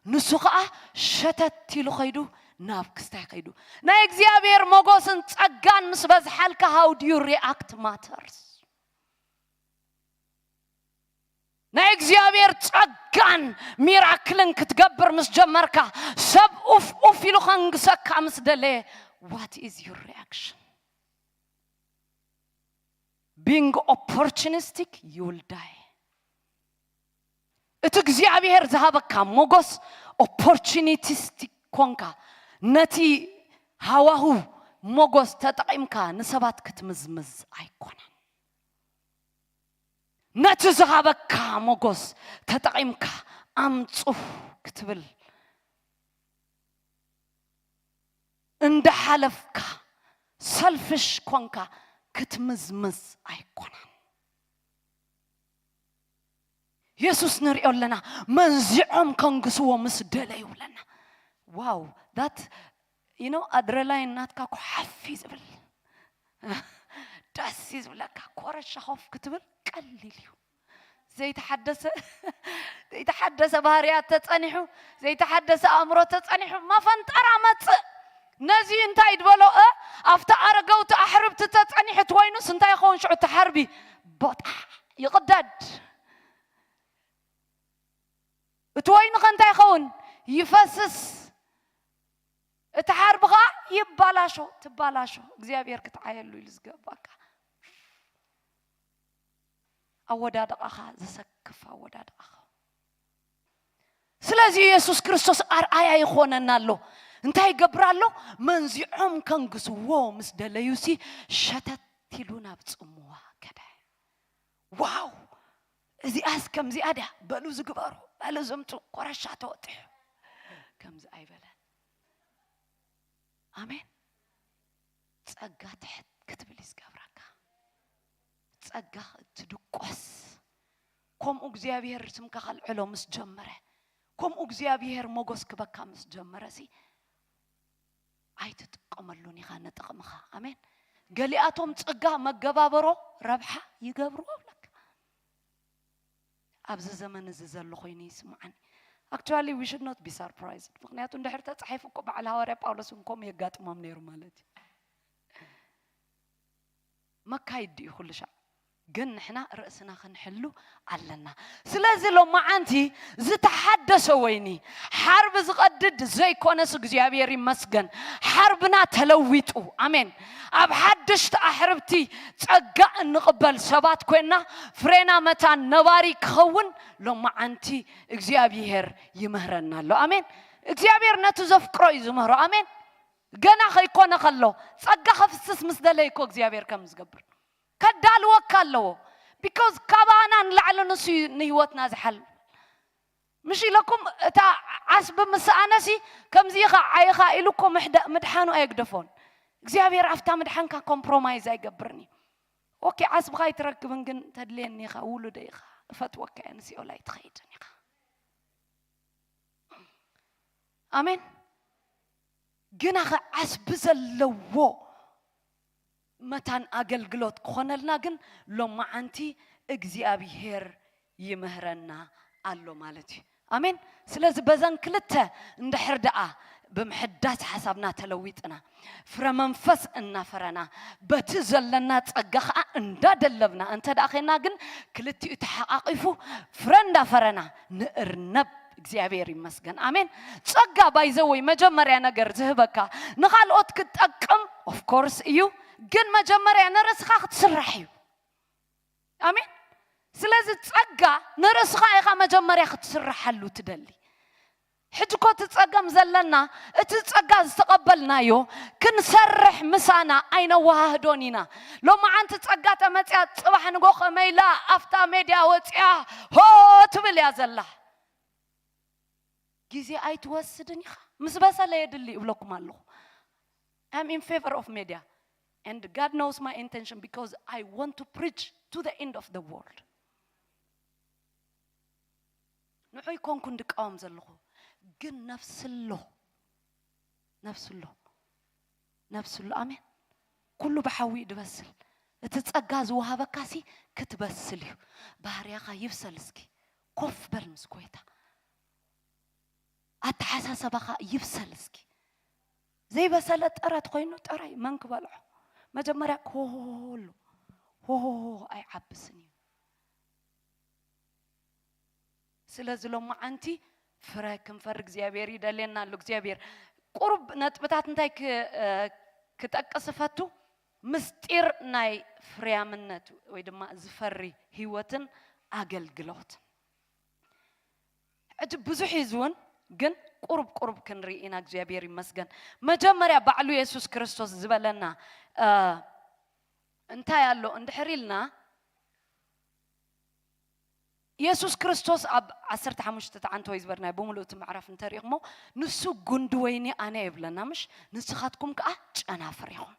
ንሱ ኸዓ ሸተት ኢሉ ኸይዱ ናብ ክስታይ ኸይዱ ናይ እግዚኣብሔር ሞጎስን ጸጋን ምስ በዝሓልካ how do you react matters። ናይ እግዚኣብሔር ጸጋን ሚራክልን ክትገብር ምስ ጀመርካ ሰብ ኡፍ ኡፍ ኢሉ ኸንግሰካ ምስ ደለየ what is your reaction? Being opportunistic you will die። እቲ እግዚኣብሔር ዝሃበካ ሞጎስ ኦፖርቹኒቲስቲክ ኮንካ ነቲ ሃዋሁ ሞጎስ ተጠቒምካ ንሰባት ክትምዝምዝ ኣይኮነን። ነቲ ዝሃበካ ሞጎስ ተጠቒምካ ኣምጹ ክትብል እንዳሓለፍካ ሰልፍሽ ኮንካ ክትምዝምዝ ኣይኮነን። የሱስ ንሪኦ ኣለና መንዚዖም ከንግስዎ ምስ ደለዩ ብለና። ዋው ዳት you know ኣድረላይን ናትካ ኮሓፍ እዩ ዝብል ደስ እዩ ዝብለካ። ኮረሻ ኮፍ ክትብል ቀሊል እዩ። ዘይተሓደሰ ዘይተሓደሰ ባህርያት ተጸኒሑ ዘይተሓደሰ ኣእምሮ ተጸኒሑ መፈንጠራ መጽእ። ነዚ እንታይ ድበሎ እ ኣብቲ ኣረገውቲ ኣሕርብቲ ተጸኒሑ ትወይኑስ እንታይ ይኸውን ሽዑ ተሓርቢ ቦጣ ይቕደድ። እቲ ወይኒ ከ እንታይ ይኸውን? ይፈስስ። እቲ ሓርቢ ኸዓ ይባላሾ ትባላሾ። እግዚኣብሔር ክትዓየሉ ኢሉ ዝገባካ ኣወዳድቓኻ ዘሰክፍ ኣወዳድቓኻ። ስለዚ የሱስ ክርስቶስ ኣርኣያ ይኾነና ኣሎ። እንታይ ይገብር ኣሎ? መንዚዖም ከንግስዎ ምስ ደለዩሲ ሸተት ኢሉ ናብ ጽምዋ ከደ። ዋው እዚኣስ ከምዚኣ ድያ በሉ ዝግበሩ በሉ ዝምፁ ኮረሻ ተወጢሑ ከምዚ ኣይበለን። ኣሜን። ጸጋ ትሕት ክትብል እዩ ዝገብረካ። ጸጋ ትድቆስ። ከምኡ እግዚኣብሔር ስምካ ከልዕሎ ምስ ጀመረ፣ ከምኡ እግዚኣብሔር ሞጎስ ክበካ ምስ ጀመረ ሲ ኣይትጥቀመሉን ኢኻ ንጥቕምኻ። ኣሜን። ገሊኣቶም ጸጋ መገባበሮ ረብሓ ይገብርዎ ብለካ። ኣብዚ ዘመን እዚ ዘሎ ኮይኑ ይስምዓኒ። Actually, we should not be surprised። ምኽንያቱ እንድሕር ተጻሒፉ እኮ በዓል ሃዋርያ ጳውሎስ እውን ከምኡ የጋጥሞም ነይሩ ማለት እዩ። መካይድ እዩ ኩሉ ሻዕ። ግን ንሕና ርእስና ክንሕሉ ኣለና። ስለዚ ሎማዓንቲ ዝተሓደሰ ወይኒ ሓርቢ ዝቐድድ ዘይኮነስ እግዚኣብሔር ይመስገን ሓርብና ተለዊጡ። ኣሜን። ኣብ ሓደሽቲ ኣሕርብቲ ጸጋ እንቕበል ሰባት ኮይና ፍሬና መታን ነባሪ ክኸውን ሎማዓንቲ እግዚኣብሔር ይምህረና ኣሎ። ኣሜን። እግዚኣብሔር ነቲ ዘፍቅሮ እዩ ዝምህሮ። ኣሜን። ገና ከይኮነ ከሎ ጸጋ ከፍስስ ምስ ደለየ እኮ እግዚኣብሔር ከም ዝገብር ከዳልወካ ኣለዎ። Because ካባና ንላዕሊ ንሱ እዩ ንህይወትና ዝሓል። ምሽ ኢለኩም እታ ዓስቢ ምስ ኣነሲ ከምዚ ኢኻ ዓይኻ ኢሉ እኮ ምሕዳ- ምድሓኑ ኣየግደፎን። እግዚኣብሔር ኣብታ ምድሓንካ ኮምፕሮማይዝ ኣይገብርን እዩ። ኦኬ ዓስብኻ ኣይትረክብን ግን ተድልየኒ ኢኻ ውሉደ ኢኻ እፈትወካ እየ ንሲኦል ኣይትኸይድን ኢኻ። ኣሜን። ግናኸ ዓስቢ ዘለዎ መታን ኣገልግሎት ክኾነልና ግን ሎማዓንቲ እግዚኣብሔር ይምህረና ኣሎ ማለት እዩ። ኣሜን። ስለዚ በዘን ክልተ እንድሕር ደኣ ብምሕዳስ ሓሳብና ተለዊጥና ፍረ መንፈስ እናፈረና በቲ ዘለና ጸጋ ኸዓ እንዳደለብና እንተ ደኣ ኸና ግን ክልቲኡ ተሓቃቂፉ ፍረ እንዳፈረና ንእርነብ። እግዚኣብሔር ይመስገን። ኣሜን። ጸጋ ባይዘወይ መጀመርያ ነገር ዝህበካ ንኻልኦት ክትጠቅም ኦፍኮርስ እዩ፣ ግን መጀመርያ ንርእስኻ ክትስራሕ እዩ። ኣሜን። ስለዚ ጸጋ ንርእስኻ ኢኻ መጀመርያ ክትስርሓሉ ትደሊ። ሕጂ እኮ እቲ ጸገም ዘለና እቲ ጸጋ ዝተቐበልናዮ ክንሰርሕ ምሳና ኣይነወሃህዶን ኢና። ሎማዓንቲ ጸጋ ተመጽያ ጽባሕ ንጎ ከመይላ ኣብታ ሜድያ ወጽያ ሆ ትብል እያ ዘላ። ግዜ ኣይትወስድን ኢኻ። ምስ በሰለ የድሊ እብለኩም ኣለኹ። I'm in favor of media and God knows my intention because I want to preach to the end of the world. ንዑይ ኮንኩ እንድቃወም ዘለኹ ግን ነፍስሎ ነፍስሎ ነፍስሎ ኣሜን። ኩሉ ብሓዊ እዩ ድበስል። እቲ ጸጋ ዝወሃበካሲ ክትበስል እዩ። ባህርያኻ ይብሰል እስኪ። ኮፍ በል ምስ ጎይታ። ኣተሓሳሰባኻ ይብሰል እስኪ። ዘይበሰለ ጥረ ተኾይኑ ጥራይ መን ክበልዖ? መጀመርያ ኮሎ ሆሆሆ ኣይዓብስን እዩ። ስለዚ ሎማዓንቲ ፍረ ክንፈሪ እግዚኣብሔር ይደልየና ኣሎ። እግዚኣብሔር ቁሩብ ነጥብታት እንታይ ክ- እ፣ ክጠቅስ እፈቱ? ምስጢር ናይ ፍርያምነት ወይ ድማ ዝፈሪ ህይወትን ኣገልግሎትን። ሕጂ ብዙሕ እዩ ዝውን ግን ቁሩብ ቁሩብ ክንርኢ ኢና። እግዚኣብሔር ይመስገን። መጀመርያ ባዕሉ የሱስ ክርስቶስ ዝበለና እ፣ እንታይ ኣሎ እንድሕር ኢልና የሱስ ክርስቶስ ኣብ ዓሰርተ ሓሙሽተ ተዓንተ ወይ ዝበርናይ ብምሉእ እቲ ምዕራፍ እንተሪእኹሞ ንሱ ጉንዲ ወይኒ ኣነ የብለና ምሽ ንስኻትኩም ከዓ ጨናፍር ኢኹም።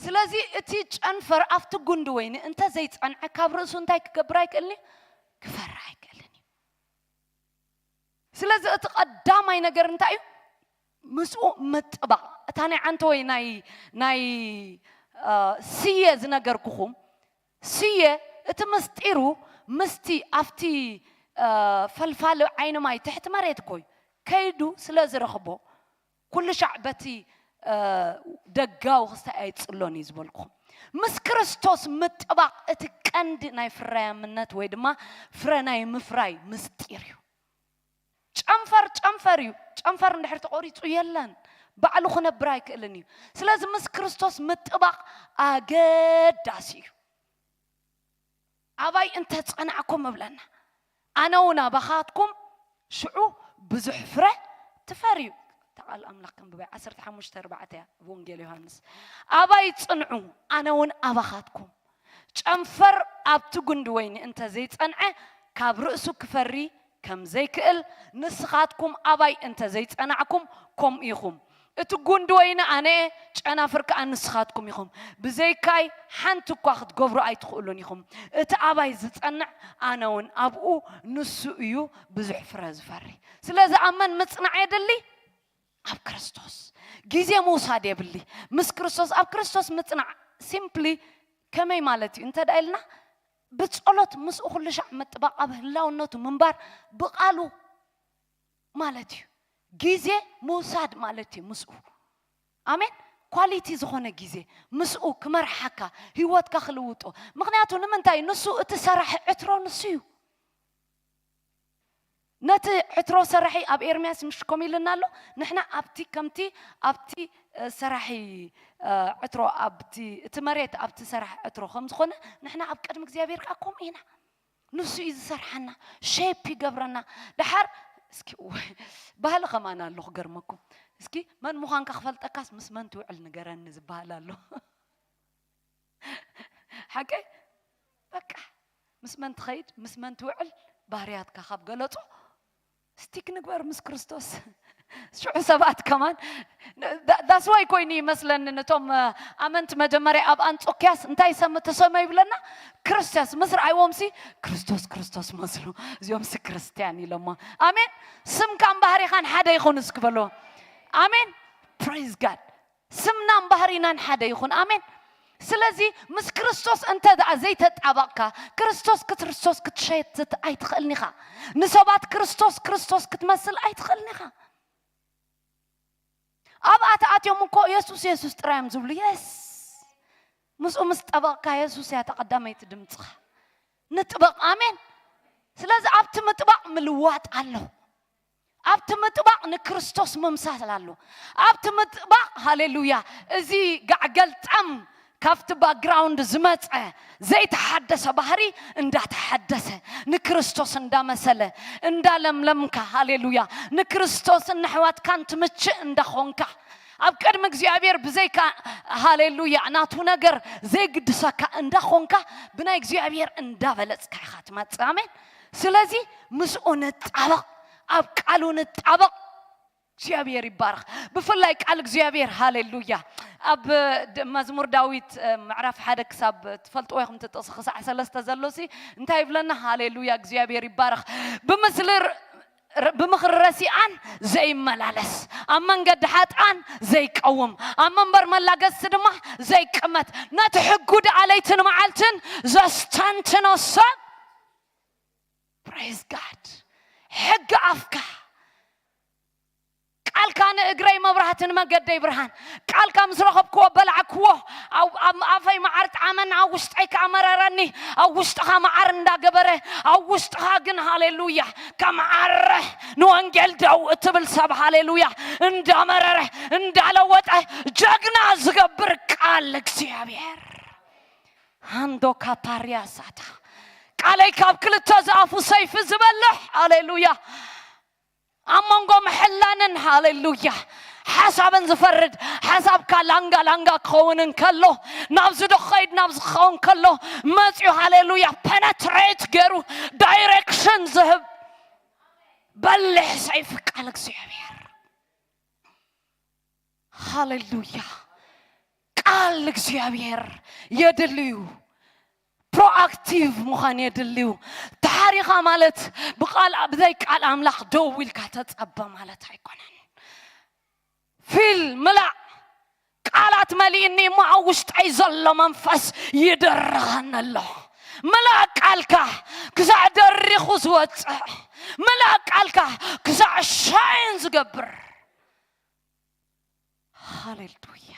ስለዚ እቲ ጨንፈር ኣብቲ ጉንዲ ወይኒ እንተ ዘይፀንዐ ካብ ርእሱ እንታይ ክገብር ኣይክእልን እዩ? ክፈርሕ ኣይክእልን እዩ። ስለዚ እቲ ቀዳማይ ነገር እንታይ እዩ? ምስኡ ምጥባቕ። እታ ናይ ዓንተ ወይ ናይ ናይ እ፣ ስየ ዝነገርኩኹም ስየ እቲ ምስጢሩ ምስቲ ኣብቲ እ፣ ፈልፋሊ ዓይኒ ማይ ትሕቲ መሬት እኮ እዩ ከይዱ ስለ ዝረኽቦ ኩሉ ሻዕ በቲ እ፣ ደጋዊ ክስታይ ኣይጽሎን እዩ ዝበልኩኹም። ምስ ክርስቶስ ምጥባቕ እቲ ቀንዲ ናይ ፍራያምነት ወይ ድማ ፍረ ናይ ምፍራይ ምስጢር እዩ። ጨንፈር ጨንፈር እዩ። ጨንፈር እንድሕር ተቆሪፁ የለን ባዕሉ ክነብር ኣይክእልን እዩ። ስለዚ ምስ ክርስቶስ ምጥባቕ ኣገዳሲ እዩ። ኣባይ እንተ ጸናዕኩም እብለና ኣነ እውን ኣባኻትኩም ሽዑ ብዙሕ ፍረ ትፈርዩ። ተቓል ኣምላኽ ከንብባይ ዓሰርተ ሓሙሽተ ኣርባዕተ እያ ወንጌል ዮሃንስ። ኣባይ ጽንዑ ኣነ እውን ኣባኻትኩም ጨንፈር ኣብቲ ጉንዲ ወይኒ እንተ ዘይጸንዐ ካብ ርእሱ ክፈሪ ከም ዘይክእል ንስኻትኩም ኣባይ እንተ ዘይጸናዕኩም ከምኡ ኢኹም። እቲ ጉንዲ ወይኒ ኣነ እየ፣ ጨናፍር ከኣ ንስኻትኩም ኢኹም። ብዘይካይ ሓንቲ እኳ ክትገብሩ ኣይትኽእሉን ኢኹም። እቲ ኣባይ ዝጸንዕ ኣነ እውን ኣብኡ ንሱ እዩ ብዙሕ ፍረ ዝፈሪ። ስለዚ ኣብ መን ምጽናዕ የድሊ? ኣብ ክርስቶስ። ግዜ ምውሳድ የብሊ። ምስ ክርስቶስ ኣብ ክርስቶስ ምጽናዕ ሲምፕሊ ከመይ ማለት እዩ እንተ ደኣ ኢልና ብጸሎት ምስኡ ኩሉ ሻዕ ምጥባቕ፣ ኣብ ህላውነቱ ምንባር፣ ብቓሉ ማለት እዩ። ግዜ ምውሳድ ማለት እዩ ምስኡ። ኣሜን። ኳሊቲ ዝኾነ ግዜ ምስኡ ክመርሓካ፣ ህይወትካ ክልውጦ። ምኽንያቱ ንምንታይ? ንሱ እቲ ሰራሒ ዕትሮ ንሱ እዩ። ነቲ ዕትሮ ሰራሒ ኣብ ኤርምያስ ምሽ ኮም ኢልና ኣሎ። ንሕና ኣብቲ ከምቲ ኣብቲ እ፣ ሰራሒ እ፣ ዕትሮ ኣብቲ እቲ መሬት ኣብቲ ሰራሒ ዕትሮ ከም ዝኾነ ንሕና ኣብ ቅድሚ እግዚኣብሔር ከዓ ከምኡ ኢና። ንሱ እዩ ዝሰርሓና፣ ሼፕ ይገብረና። ደሓር እስኪ እዋይ፣ ባህሊ ከማን ኣሎ ክገርመኩም። እስኪ መን ምዃንካ ክፈልጠካስ ምስ መን ትውዕል ንገረኒ ዝበሃል ኣሎ። ሓቀይ በቃ ምስ መን ትኸይድ ምስ መን ትውዕል ባህርያትካ ካብ ገለጾ ስቲክ ንግበር ምስ ክርስቶስ። ሽዑ ሰባት ከማን ዳስዋይ ኮይኑ ይመስለኒ ነቶም እ፣ ኣመንቲ መጀመርያ ኣብ ኣንጾኪያስ እንታይ ሰም ተሰመ ይብለና። ክርስቶስ ምስ ረኣይዎም ሲ ክርስቶስ ክርስቶስ መስሉ፣ እዚኦም ሲ ክርስትያን ኢሎሞ። ኣሜን። ስምካን ባህሪኻን ሓደ ይኹን እስኪ በሎ። ኣሜን። ፕሬዝ ጋድ። ስምናን ባህሪናን ሓደ ይኹን። ኣሜን። ስለዚ ምስ ክርስቶስ እንተ ደኣ ዘይተጣበቕካ፣ ክርስቶስ ክትርሶስ ክትሸትት ኣይትኽእልን ኢኻ። ንሰባት ክርስቶስ ክርስቶስ ክትመስል ኣይትኽእልን ኢኻ። ኣብኣ ተኣትዮም እኮ የሱስ የሱስ ጥራይ እዮም ዝብሉ። የስ ምስኡ ምስ ጠበቕካ የሱስ እያ ተቐዳመይቲ ድምፅኻ። ንጥበቕ። ኣሜን። ስለዚ ኣብቲ ምጥባቕ ምልዋጥ ኣሎ። ኣብቲ ምጥባቕ ንክርስቶስ ምምሳል ኣሎ። ኣብቲ ምጥባቕ ሃሌሉያ እዚ ጋዕ ገልጠም ካብቲ ባክግራውንድ ዝመፀ ዘይተሓደሰ ባህሪ እንዳተሓደሰ ንክርስቶስ እንዳመሰለ እንዳለምለምካ ሃሌሉያ ንክርስቶስን ንሕዋትካን ትምችእ እንዳኾንካ ኣብ ቅድሚ እግዚኣብሔር ብዘይካ ሃሌሉያ ናቱ ነገር ዘይግድሰካ እንዳኾንካ ብናይ እግዚኣብሔር እንዳበለጽካ ኢኻ ትመጽእ። ኣሜን። ስለዚ ምስኡ ንጣበቕ፣ ኣብ ቃሉ ንጣበቕ። እግዚኣብሔር ይባረኽ። ብፍላይ ቃል እግዚኣብሔር ሃሌሉያ ኣብ ድ- መዝሙር ዳዊት እ፣ ምዕራፍ ሓደ ክሳብ ትፈልጥዎ ኢኹም እቲ ጥቕሲ ክሳዕ ሰለስተ ዘሎ ሲ እንታይ ይብለና? ሃሌሉያ እግዚኣብሔር ይባረኽ። ብምስሊ ር- ር- ብምኽሪ ረሲኣን ዘይመላለስ ኣብ መንገዲ ሓጥኣን ዘይቀውም ኣብ መንበር መላገስቲ ድማ ዘይቅመት ነቲ ሕጉ ደኣ ለይትን መዓልትን ዘስተንትኖ ሰብ። ፕሬዝ ጋድ። ሕጊ ኣፍካ ቃልካ ንእግረይ መብራህቲ ንመገደይ ብርሃን። ቃልካ ምስ ረኸብክዎ በላዕክዎ። ኣብ ኣብ ኣፈይ መዓር ጣዕመኒ ኣብ ውሽጠይ ከኣ መረረኒ። ኣብ ውሽጥኻ መዓር እንዳገበረ ኣብ ውሽጥኻ ግን ሃሌሉያ ከም ዓረ ንወንጌል ደው እትብል ሰብ ሃሌሉያ እንዳመረረ እንዳለወጠ ጀግና ዝገብር ቃል እግዚኣብሔር። ሃንዶ ካፓርያ ሳታ ቃለይ ካብ ክልተ ዝኣፉ ሰይፊ ዝበልሕ ሃሌሉያ ኣብ መንጎ ምሕላንን ሃሌሉያ ሓሳብን ዝፈርድ ሓሳብካ ላንጋ ላንጋ ክኸውን እንከሎ ናብዚ ዶ ኸይድ ናብዚ ክኸውን ከሎ መፅኡ ሃሌሉያ ፐነትሬት ገይሩ ዳይሬክሽን ዝህብ በልሕ ሰይፊ ቃል እግዚኣብሔር። ሃሌሉያ ቃል እግዚኣብሔር የድልዩ። ፕሮኣክቲቭ ምዃን የድልዩ። ተሓሪኻ ማለት ብቃል ብዘይ ቃል ኣምላኽ ደው ኢልካ ተጸበ ማለት ኣይኮነን። ፊል ምላእ ቃላት መሊእኒ እሞ ኣብ ውሽጠይ ዘሎ መንፈስ ይደርኸኒ ኣሎ። ምላእ ቃልካ ክሳዕ ደሪኹ ዝወፅእ ምላእ ቃልካ ክሳዕ ሻይን ዝገብር ሃሌሉያ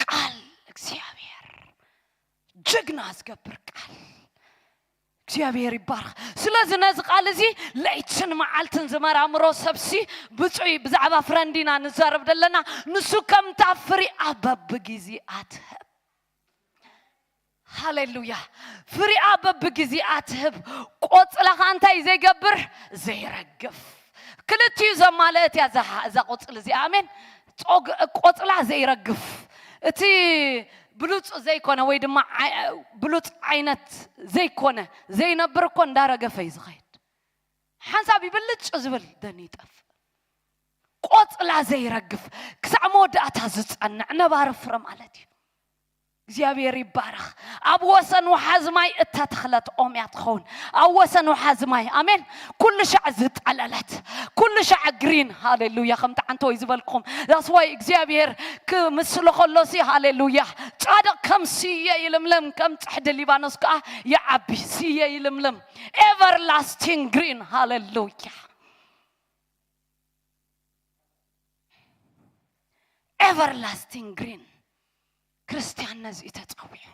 ቃል እግዚኣብሔር ጅግና ዝገብር ቃል እግዚኣብሔር ይባርኽ ስለዚ ነዚ ቃል እዚ ለይትን መዓልትን ዝመራምሮ ሰብሲ ብፁይ ብዛዕባ ፍረንዲና ንዛረብ ዘለና ንሱ ከምታ ፍሪኣ በብግዜኣ ትህብ ሃሌሉያ ፍሪኣ በብግዜኣ ትህብ ቆፅላ ኸዓ እንታይ ዘይገብር ዘይረግፍ ክልቲኡ ዘማለአት እያ እዛ እዛ ቆፅሊ እዚኣ ኣሜን ቆፅላ ዘይረግፍ እቲ ብሉፅ ዘይኮነ ወይ ድማ ብሉፅ ዓይነት ዘይኮነ ዘይነብር እኮ እንዳረገፈ እዩ ዝኸይድ ሓንሳብ ይብልጭ ዝብል ደን ይጠፍእ ቆፅላ ዘይረግፍ ክሳዕ መወዳእታ ዝፀንዕ ነባሪ ፍረ ማለት እዩ እግዚኣብሔር ይባረኽ። ኣብ ወሰን ወሓዚ ማይ እተተኽለት ኦም እያ ትኸውን። ኣብ ወሰን ወሓዚ ማይ፣ ኣሜን። ኩሉ ሻዕ ዝጠለለት፣ ኩሉ ሻዕ ግሪን። ሃሌሉያ። ከምቲ ዓንተወይ ዝበልኩም፣ that's why እግዚኣብሔር ክምስሎ ከሎ ሲ፣ ሃሌሉያ፣ ጻድቕ ከም ስየ ይልምልም፣ ከም ጽሕዲ ሊባኖስ ከኣ ይዓቢ። ስየ ይልምልም። ኤቨርላስቲንግ ግሪን። ሃሌሉያ። ኤቨርላስቲንግ ግሪን። ክርስትያን ነዚ እዩ ተጸዊዑ።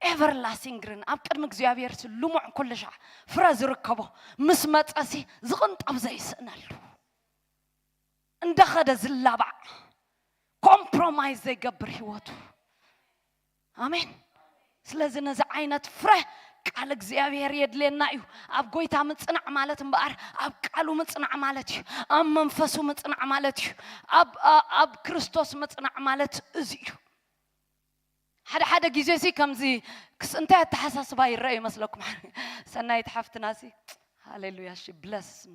ኤቨርላስቲንግ ግሪን ኣብ ቅድሚ እግዚኣብሔር ሲ ልሙዕ ኩሉ ሻዕ ፍረ ዝርከቦ ምስ መጸሲ ዝቕንጠብ ዘይስእነሉ፣ እንዳኸደ ዝላባዕ፣ ኮምፕሮማይዝ ዘይገብር ህይወቱ። ኣሜን። ስለዚ ነዚ ዓይነት ፍረ ቃል እግዚኣብሔር የድልየና እዩ። ኣብ ጎይታ ምጽናዕ ማለት እምበኣር ኣብ ቃሉ ምጽናዕ ማለት እዩ። ኣብ መንፈሱ ምጽናዕ ማለት እዩ። ኣብ ኣብ ክርስቶስ ምጽናዕ ማለት እዚ እዩ። ሓደ ሓደ ግዜ ሲ ከምዚ ክስ እንታይ ኣተሓሳስባ ይረአ ይመስለኩም? ሰናይት ሓፍትና ሲ ሃሌሉያ ሺ ብለስ ሚ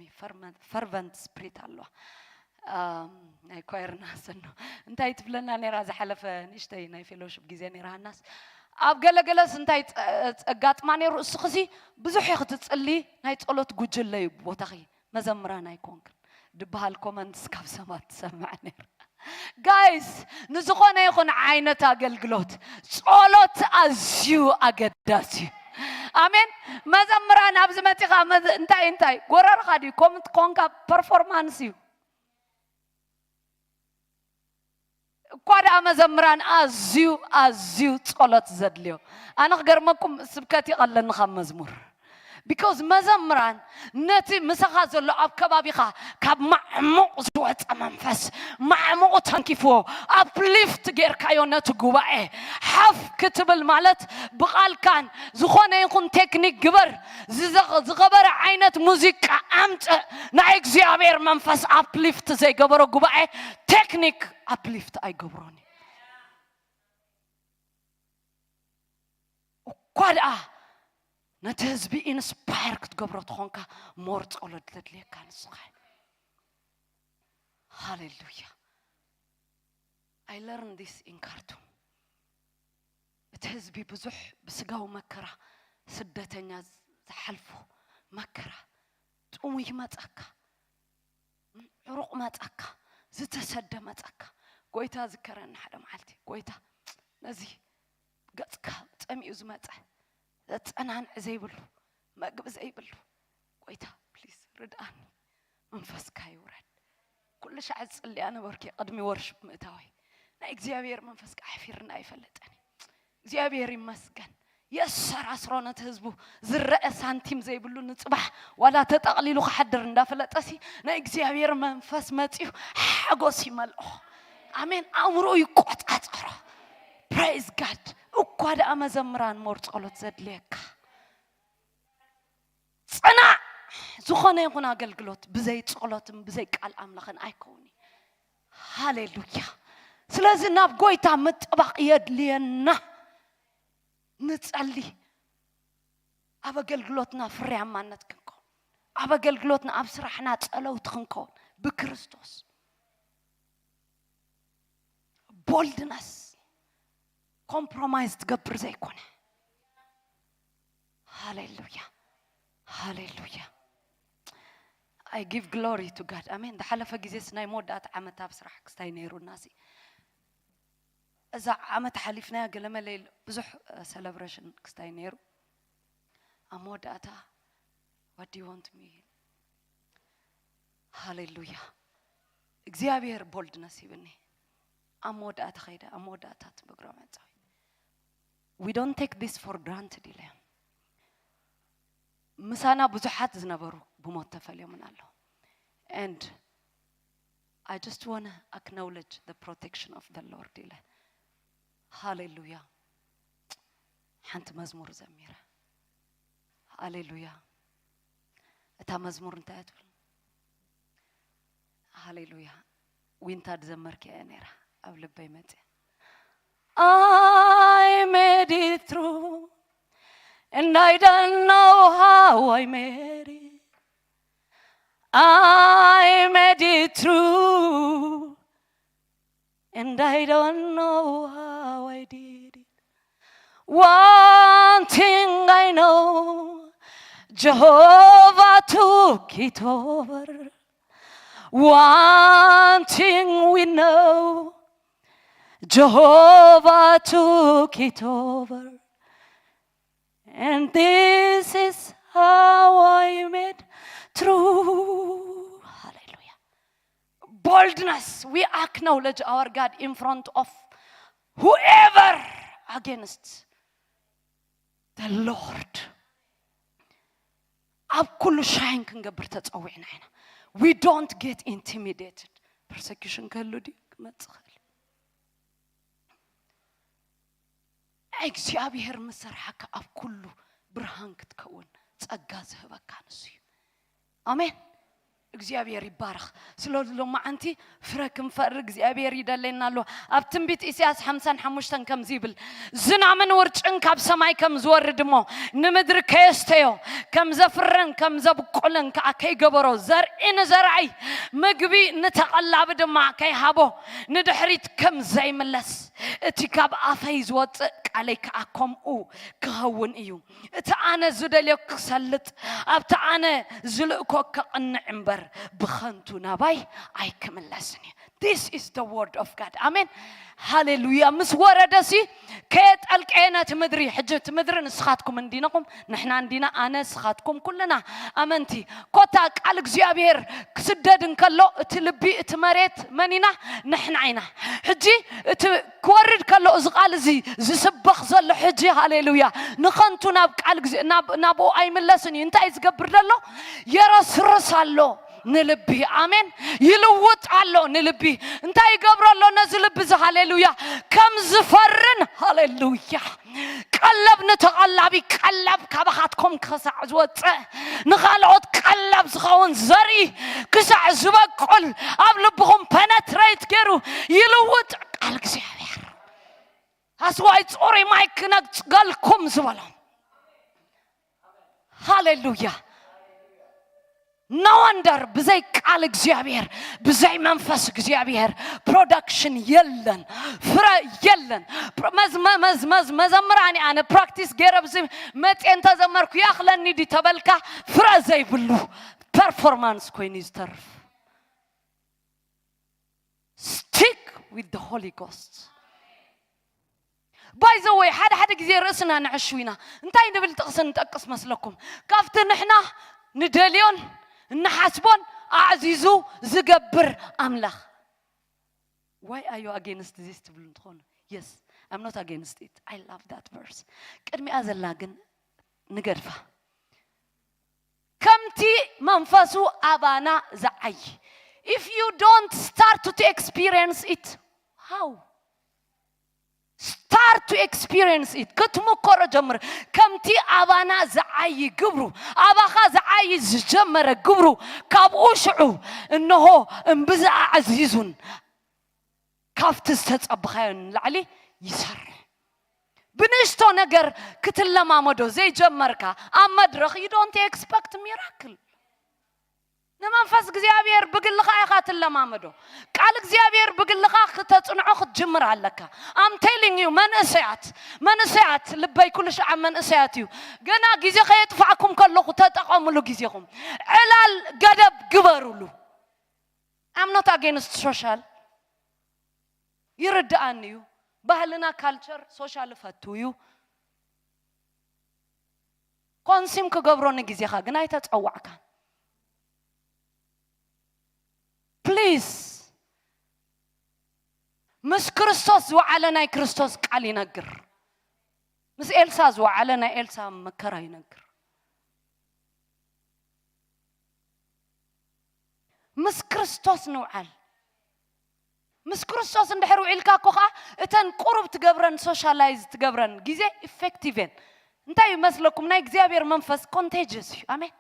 ፈርቨንት ስፕሪት ኣለዋ። ናይ ኳየርና ሰኖ እንታይ ትብለና ነራ? ዝሓለፈ ንእሽተይ ናይ ፌሎሽፕ ግዜ ነራ ሃናስ ኣብ ገለገለስ እንታይ ኣጋጥማ ነሩ? እስኽሲ ብዙሕ ክትጽሊ ናይ ጸሎት ጉጅለ እዩ ቦታኺ፣ መዘምራን ኣይኮንክን ድበሃል ኮመንትስ ካብ ሰባት ትሰምዕ ነር። ጋይስ፣ ንዝኾነ ይኹን ዓይነት ኣገልግሎት ጸሎት ኣዝዩ ኣገዳሲ እዩ። ኣሜን። መዘምራን ኣብዚ መጺኻ እንታይ እንታይ ጎረርኻ ድዩ? ኮምት ኮንካ ፐርፎርማንስ እዩ። እኳ ደኣ መዘምራን ኣዝዩ ኣዝዩ ጸሎት ዘድልዮ። ኣነ ክገርመኩም ስብከት ይቐለኒ ካብ መዝሙር። ቢኮዝ መዘምራን ነቲ ምሳኻ ዘሎ ኣብ ከባቢኻ ካብ ማዕሙቕ ዝወፀ መንፈስ ማዕሙቑ ተንኪፍዎ ኣፕሊፍት ጌርካዮ ነቲ ጉባኤ ሓፍ ክትብል ማለት ብቓልካን ዝኾነ ይኹን ቴክኒክ ግበር ዝኸበረ ዓይነት ሙዚቃ ኣምፅእ ናይ እግዚኣብሔር መንፈስ ኣፕሊፍት ዘይገበሮ ጉባኤ ቴክኒክ ኣፕሊፍት ኣይገብሮን እዩ። እኳ ደኣ ነቲ ህዝቢ ኢንስፓየር ክትገብሮ ትኾንካ ሞር ጸሎት ዘድልየካ ንስኻ። ሃሌሉያ። I learned this in Khartoum። እቲ ህዝቢ ብዙሕ ብስጋዊ መከራ ስደተኛ ዝሓልፎ መከራ ጥሙይ መጸካ ዕሩቕ መጸካ፣ ዝተሰደ መጸካ። ጎይታ ዝከረኒ ሓደ መዓልቲ፣ ጎይታ ነዚ ገጽካ ጸሚኡ ዝመጸ ዘጸናንዕ ዘይብሉ መግቢ ዘይብሉ ጎይታ ፕሊዝ ርድኣኒ፣ መንፈስካ ይውረድ። ኩሉ ሻዕ ዝጽልያ ነበርኪ ቅድሚ ወርሽፕ ምእታወይ ናይ እግዚኣብሔር መንፈስ ኣሕፊርና ኣይፈለጠኒ። እግዚኣብሔር ይመስገን። የሰራስሮ ነቲ ህዝቡ ዝረአ ሳንቲም ዘይብሉ ንጽባሕ ዋላ ተጠቕሊሉ ክሓድር እንዳፈለጠሲ ናይ እግዚኣብሔር መንፈስ መጺኡ ሓጎስ ይመልኦ። ኣሜን። ኣእምሮ ይቆጻጸሮ። ፕሬዝ ጋድ። እኳ ደኣ መዘምራን ሞር ጸሎት ዘድልየካ ጽናዕ። ዝኾነ ይኹን ኣገልግሎት ብዘይ ጸሎትን ብዘይ ቃል ኣምላኽን ኣይከውን። ሃሌሉያ። ስለዚ ናብ ጎይታ ምጥባቕ የድልየና። ንጸሊ ኣብ ኣገልግሎትና ፍርያማነት ክንከውን፣ ኣብ ኣገልግሎትና ኣብ ስራሕና ጸለውቲ ክንከውን ብክርስቶስ ቦልድነስ ኮምፕሮማይዝ ትገብር ዘይኮነ። ሃሌሉያ። ሃሌሉያ። I give glory to God። ኣሜን። ዝሓለፈ ግዜስ ናይ መወዳእታ ዓመት ኣብ ስራሕ ክስታይ ነይሩና ሲ እዛ ዓመት ሓሊፍናያ ገለመለ ኢሉ ብዙሕ ሰለብሬሽን ክስታይ ነይሩ። ኣብ መወዳእታ what do you want me? ሃሌሉያ። እግዚኣብሔር ቦልድነስ ሂብኒ። ኣብ መወዳእታ ኸይደ ኣብ መወዳእታ ትብግሮ መጻዊ we don't take this for granted ኢለ። ምሳና ብዙሓት ዝነበሩ ብሞት ተፈልዮምን ኣለዉ። And I just want to acknowledge the protection of the Lord ኢለ። ሃሌሉያ። ሓንቲ መዝሙር ዘሚረ። ሃሌሉያ። እታ መዝሙር እንታይ ትብል? ሃሌሉያ። ዊንታ ዝዘመርክያ እያ ነይራ ኣብ ልበይ መጽያ። I made it through and I don't know how I made it. I made it through and I don't know how I did One thing I know, Jehovah took it over. One thing we know, Jehovah took it over. And this is how I made through. Hallelujah. Boldness. We acknowledge our God in front of whoever against the Lord. ኣብ ኩሉ ሻይን ክንገብር ተጸዊዕና ኢና። We don't get intimidated. Persecution ክህሉ ድዩ ክመጽእ ክእል እግዚኣብሔር ምስ ሰርሓካ ኣብ ኩሉ ብርሃን ክትከውን ጸጋ ዝህበካ ንሱ እዩ። ኣሜን። እግዚኣብሔር ይባረኽ። ስለዚ ሎማዓንቲ ፍረ ክንፈሪ እግዚኣብሔር ይደለየና ኣሎ። ኣብ ትንቢት ኢሳያስ ሓምሳን ሓሙሽተን ከምዚ ይብል፣ ዝናምን ውርጭን ካብ ሰማይ ከም ዝወርድ እሞ ንምድሪ ከየስተዮ ከም ዘፍርን ከም ዘብቁልን ከዓ ከይገበሮ፣ ዘርኢ ንዘርኣይ ምግቢ ንተቐላቢ ድማ ከይሃቦ ንድሕሪት ከም ዘይምለስ እቲ ካብ ኣፈይ ዝወፅእ ቃለይ ከዓ ከምኡ ክኸውን እዩ። እቲ ኣነ ዝደልዮ ክሰልጥ ኣብቲ ኣነ ዝልእኮ ከቕንዕ እምበር ብኸንቱ ናባይ ኣይክምለስን እዩ። This is the word of God. ኣሜን ሃሌሉያ። ምስ ወረደሲ ከየጠልቀየ ነቲ ምድሪ፣ ሕጂ እቲ ምድሪ ንስኻትኩም እንዲነኹም፣ ንሕና እንዲና፣ ኣነ፣ ስኻትኩም፣ ኩልና ኣመንቲ። ኮታ ቃል እግዚኣብሔር ክስደድ እንከሎ እቲ ልቢ፣ እቲ መሬት መን ኢና? ንሕና ኢና። ሕጂ እቲ ክወርድ ከሎ እዚ ቃል እዚ ዝስበኽ ዘሎ ሕጂ፣ ሃሌሉያ፣ ንኸንቱ ናብ ቃል ግዜ ናብ ናብኡ ኣይምለስን እዩ። እንታይ ዝገብር ዘሎ? የረስርስ ኣሎ ንልቢ። ኣሜን። ይልውጥ ኣሎ ንልቢ። እንታይ ይገብሮ ኣሎ ነዚ ልቢ እዚ? ሃሌሉያ። ከም ዝፈርን፣ ሃሌሉያ፣ ቀለብ ንተቐላቢ፣ ቀለብ ካባኻትኩም ክሳዕ ዝወፅእ፣ ንኻልኦት ቀለብ ዝኸውን ዘርኢ ክሳዕ ዝበቁል፣ ኣብ ልብኹም ፐነትሬት ገይሩ ይልውጥ ቃል እግዚኣብሔር። ኣስዋይ፣ ፅሩይ ማይ ክነግፅገልኩም ዝበሎም። ሃሌሉያ። No wonder ብዘይ ቃል እግዚኣብሔር፣ ብዘይ መንፈስ እግዚኣብሔር ፕሮዳክሽን የለን፣ ፍረ የለን። ፕሮ- መዝ- መ- መዝ- መዝ- መዘምራን እየ ኣነ፣ ፕራክቲስ ገይረ ብዚ መፅየ እንተዘመርኩ ያኽለኒ ድዩ ተበልካ፣ ፍረ ዘይብሉ ፐርፎርማንስ ኮይኑ እዩ ዝተርፍ። Stick with the Holy Ghost. By the way, ሓደ ሓደ ግዜ ርእስና ነዕሹ ኢና። እንታይ ንብል ጥቕሲ ንጠቅስ መስለኩም? ካብቲ ንሕና ንደልዮን እንሓስቦን ኣዕዚዙ ዝገብር ኣምላኽ። Why are you against this ትብሉ እንትኾኑ፣ yes, I'm not against it. I love that verse. ቅድሚኣ ዘላ ግን ንገድፋ። ከምቲ መንፈሱ ኣባና ዝዓይ፣ if you don't start to experience it, how? Start to experience it. ክትምኮሮ ጀምር። ከምቲ ኣባና ዝዓይ ግብሩ፣ ኣባኻ ዝዓይ ዝጀመረ ግብሩ፣ ካብኡ ሽዑ እንሆ እምብዛ ኣዕዚዙን ካብቲ ዝተጸበኻዮ ንላዕሊ ይሰርሕ። ብንእሽቶ ነገር ክትለማመዶ ዘይጀመርካ ኣብ መድረኽ you don't expect miracle። ንመንፈስ እግዚኣብሔር ብግልኻ ኢኻ ትለማመዶ። ቃል እግዚኣብሔር ብግልኻ ክተጽንዖ ክትጅምር ኣለካ። I'm telling you፣ መንእሰያት፣ መንእሰያት፣ ልበይ ኩሉ ሻዕ መንእሰያት እዩ። ገና ግዜ ከየጥፋዕኩም ከለኹ ተጠቐምሉ ግዜኹም። ዕላል ገደብ ግበሩሉ። I'm not against social። ይርድኣኒ እዩ። ባህልና፣ ካልቸር፣ ሶሻል እፈቱ እዩ። ኮንሲም ክገብሮ ንግዜኻ ግን ኣይተጸዋዕካን። ፕሊዝ፣ ምስ ክርስቶስ ዝወዓለ ናይ ክርስቶስ ቃል ይነግር። ምስ ኤልሳ ዝወዓለ ናይ ኤልሳ መከራ ይነግር። ምስ ክርስቶስ ንውዓል። ምስ ክርስቶስ እንድሕር ውዒልካ እኮ ኸዓ እተን ቁሩብ ትገብረን፣ ሶሻላይዝ ትገብረን ግዜ ኢፌክቲቭ እየን። እንታይ ይመስለኩም? ናይ እግዚኣብሔር መንፈስ ኮንቴጀስ እዩ። ኣሜን፣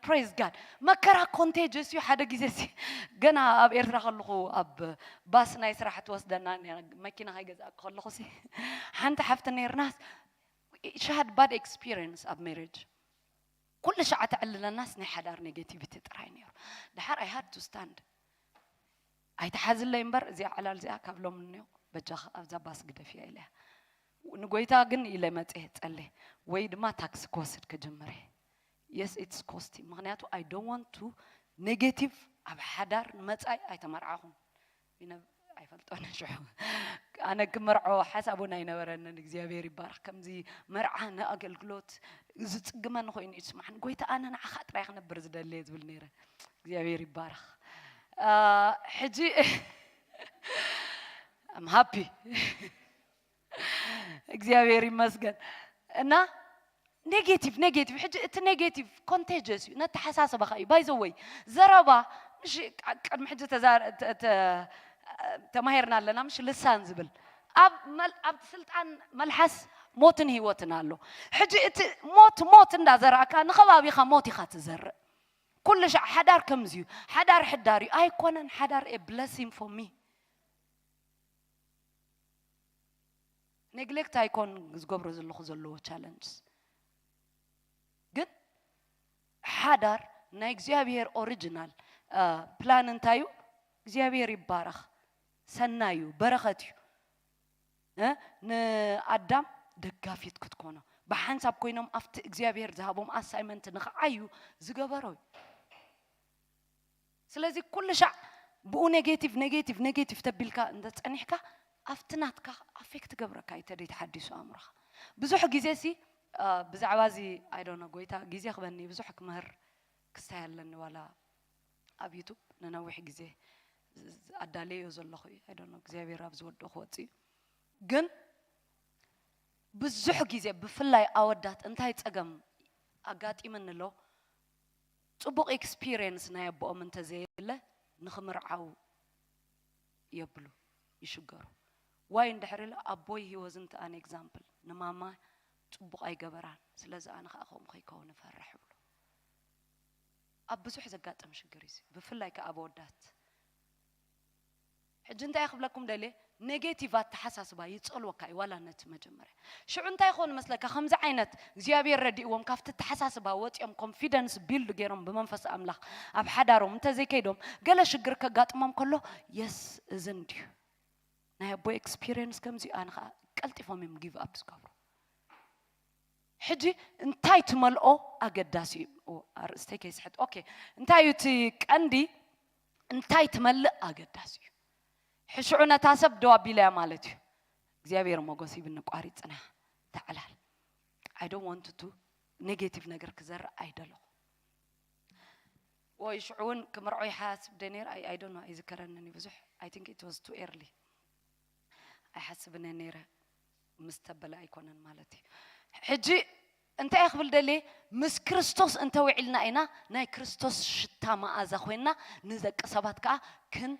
ፕሬዝ ጋድ። መከራ ኮንቴጀስ እዩ። ሓደ ግዜ ሲ ገና ኣብ ኤርትራ ከለኹ ኣብ ባስ ናይ ስራሕ ትወስደና ነይራ፣ መኪና ከይገዛእኩ ከለኹ ሲ ሓንቲ ሓፍቲ ነይርናስ፣ she had bad experience ኣብ ሜሬጅ። ኩሉ ሻዕ ተዕልለናስ ናይ ሓዳር ኔጌቲቪቲ ጥራይ ነይሩ። ድሓር I had to stand። ኣይትሓዝለይ እምበር እዚኣ ዕላል እዚኣ ካብ ሎሚ እንዮ በጃኻ ኣብዛ ባስ ግደፍያ ኢለያ። ንጎይታ ግን ኢለ መፅየ ጸልየ ወይ ድማ ታክሲ ክወስድ ክጅምር እየ። Yes, it's costly። ምኽንያቱ I don't want to negative ኣብ ሓዳር ንመጻኢ ኣይተመርዓኹን። ይነ- ኣይፈልጦን ሽዑ ኣነ ክምርዖ ሓሳብ እውን ኣይነበረንን። እግዚኣብሔር ይባረኽ። ከምዚ መርዓ ንኣገልግሎት ዝጽግመኒ ኮይኑ እዩ ዝስማዕኒ። ጎይታ ኣነ ንዓኻ ጥራይ ክነብር ዝደሊ እየ ዝብል ነይረ። እግዚኣብሔር ይባረኽ። ሕጂ I'm happy። እግዚኣብሔር ይመስገን። እና negative negative ሕጂ እቲ negative contagious እዩ፣ ነተሓሳስባኻ እዩ። By the way ዘረባ ምሽ ቅድሚ ሕጂ ተማሂርና ኣለና ምሽ ልሳን ዝብል ኣብ ስልጣን መልሓስ ሞትን ህይወትን ኣሎ። ሕጂ እቲ ሞት ሞት እንዳዘራእካ ንኸባቢኻ ሞት ኢኻ ትዘርእ። ኩሉ ሻዕ ሓዳር ከምዚ እዩ። ሓዳር ሕዳር እዩ ኣይኮነን። ሓዳር a blessing for me። Neglect ኣይኮን ዝገብሮ ዘለኹ ዘለዎ challenges። ግን ሓዳር ናይ እግዚኣብሔር original plan እንታይ እዩ? እግዚኣብሔር ይባረኽ። ሰናይ እዩ፣ በረኸት እዩ። ንኣዳም ደጋፊት ክትኮኖ ብሓንሳብ ኮይኖም ኣብቲ እግዚኣብሔር ዝሃቦም assignment ንኽዓዩ ዝገበሮ እዩ። ስለዚ ኩሉ ሻዕ ብኡ negative negative negative ተቢልካ እንተፀኒሕካ ኣብቲ ናትካ affect ትገብረካ እዩ። ተደይ ተሓዲሱ ኣእምሮኻ ብዙሕ ግዜ ሲ ብዛዕባ እዚ I don't know ጎይታ ግዜ ክበኒ ብዙሕ ክምህር ክስታይ ኣለኒ ዋላ ኣብ YouTube ንነዊሕ ግዜ ኣዳለዮ ዘለኹ እዩ። I don't know እግዚኣብሔር ኣብ ዝወደኦ ክወፅእ እዩ። ግን ብዙሕ ግዜ ብፍላይ ኣወዳት እንታይ ፀገም ኣጋጢምኒ ኣሎ? ፅቡቕ experience ናይ ኣቦኦም እንተዘየለ ንኽምርዓው የብሉ ይሽገሩ። Why እንድሕር ኢለ ኣቦይ he wasn't an example ንማማ ፅቡቕ ኣይገበራን፣ ስለዚ ኣነ ከዓ ከምኡ ከይከውን እፈርሕ ይብሉ። ኣብ ብዙሕ ዘጋጥም ሽግር እዩ ብፍላይ ከዓ ኣብ ኣወዳት። ሕጂ እንታይ ክብለኩም ደልየ negative ኣተሓሳስባ ይፀልወካ እዩ ዋላ ነቲ መጀመርያ። ሽዑ እንታይ ይኾን መስለካ ከምዚ ዓይነት እግዚኣብሔር ረዲእዎም ካብቲ ኣተሓሳስባ ወፂኦም confidence build ገይሮም ብመንፈስ ኣምላኽ ኣብ ሓዳሮም እንተዘይከይዶም ገለ ሽግር ከጋጥሞም ከሎ yes እዚ እንድዩ ናይ ኣቦ experience ከምዚ ኣነ ከዓ ቀልጢፎም እዮም give up ዝገብሩ። ሕጂ እንታይ ትመልኦ ኣገዳሲ እዩ። ኣርእስተይ ከይስሕት okay እንታይ እዩ እቲ ቀንዲ እንታይ ትመልእ ኣገዳሲ እዩ። ሕሽዑ ነታ ሰብ ደው ኣቢለያ ማለት እዩ። እግዚኣብሔር ሞገስ ይብኒ ቋሪፅና ተዕላል I don't want to negative ነገር ክዘርእ ኣይደለኹ። ወይ ሽዑ እውን ክምርዖ ይሓስብ ደ ነይረ ኣይዶኖ ኣይዝከረንን እዩ ብዙሕ I think it was too early ኣይሓስብን ነይረ። ምስ ተበለ ኣይኮነን ማለት እዩ። ሕጂ እንታይ ክብል ደልየ ምስ ክርስቶስ እንተውዒልና ኢና ናይ ክርስቶስ ሽታ መኣዛ ኮይንና ንደቂ ሰባት ከዓ ክን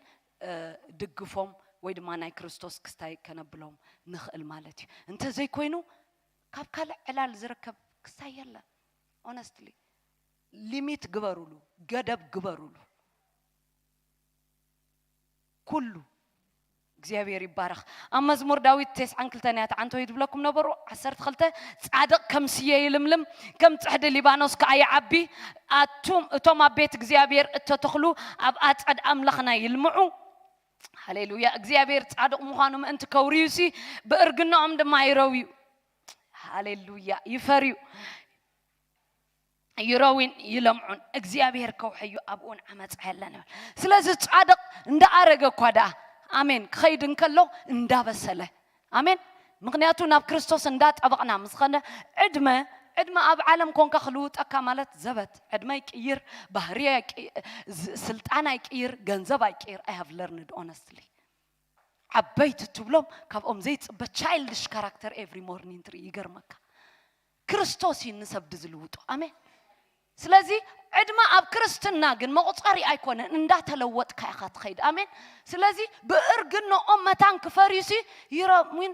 ድግፎም ወይ ድማ ናይ ክርስቶስ ክስታይ ከነብሎም ንኽእል ማለት እዩ። እንተዘይኮይኑ ካብ ካልእ ዕላል ዝርከብ ክስታይ የለን። Honestly limit ግበሩሉ፣ ገደብ ግበሩሉ። ኩሉ እግዚኣብሔር ይባረኽ። ኣብ መዝሙር ዳዊት ተስዓን ክልተን እያ ተዓንተው እዩ ዝብለኩም ነበሩ ዓሰርተ ክልተ ጻድቕ ከም ስየ ይልምልም ከም ጽሕዲ ሊባኖስ ከዓ ይዓቢ። ኣቱም እቶም ኣብ ቤት እግዚኣብሔር እተተኽሉ ኣብ ኣጸድ ኣምላኽና ይልምዑ። ሃሌሉያ እግዚኣብሔር ጻድቕ ምዃኑ ምእንቲ ከውርዩሲ ብእርግናኦም ድማ ይረውዩ። ሃሌሉያ ይፈርዩ ይረዊን ይለምዑን እግዚኣብሔር ከውሐዩ ኣብኡን ዓመፃ የለን ይብል። ስለዚ ጻድቕ እንዳኣረገ እኳ ደኣ ኣሜን ክኸይድ እንከሎ እንዳበሰለ ኣሜን። ምክንያቱ ናብ ክርስቶስ እንዳጠበቕና ምስኸነ ዕድመ ዕድመ ኣብ ዓለም ኮንካ ክልውጠካ ማለት ዘበት ዕድመ ይቅይር ባህሪ ስልጣን ኣይቅይር ገንዘብ ኣይቅይር I have learned honestly ዓበይቲ ትብሎም ካብኦም ዘይፅበ childish character every morning ትርኢ ይገርመካ። ክርስቶስ እዩ ንሰብ ዝልውጦ ኣሜን። ስለዚ ዕድመ ኣብ ክርስትና ግን መቁፀሪ ኣይኮነን እንዳተለወጥካ ኢኻ ትኸይድ ኣሜን። ስለዚ ብእርግንኦም መታን ክፈርዩሲ ይረሙን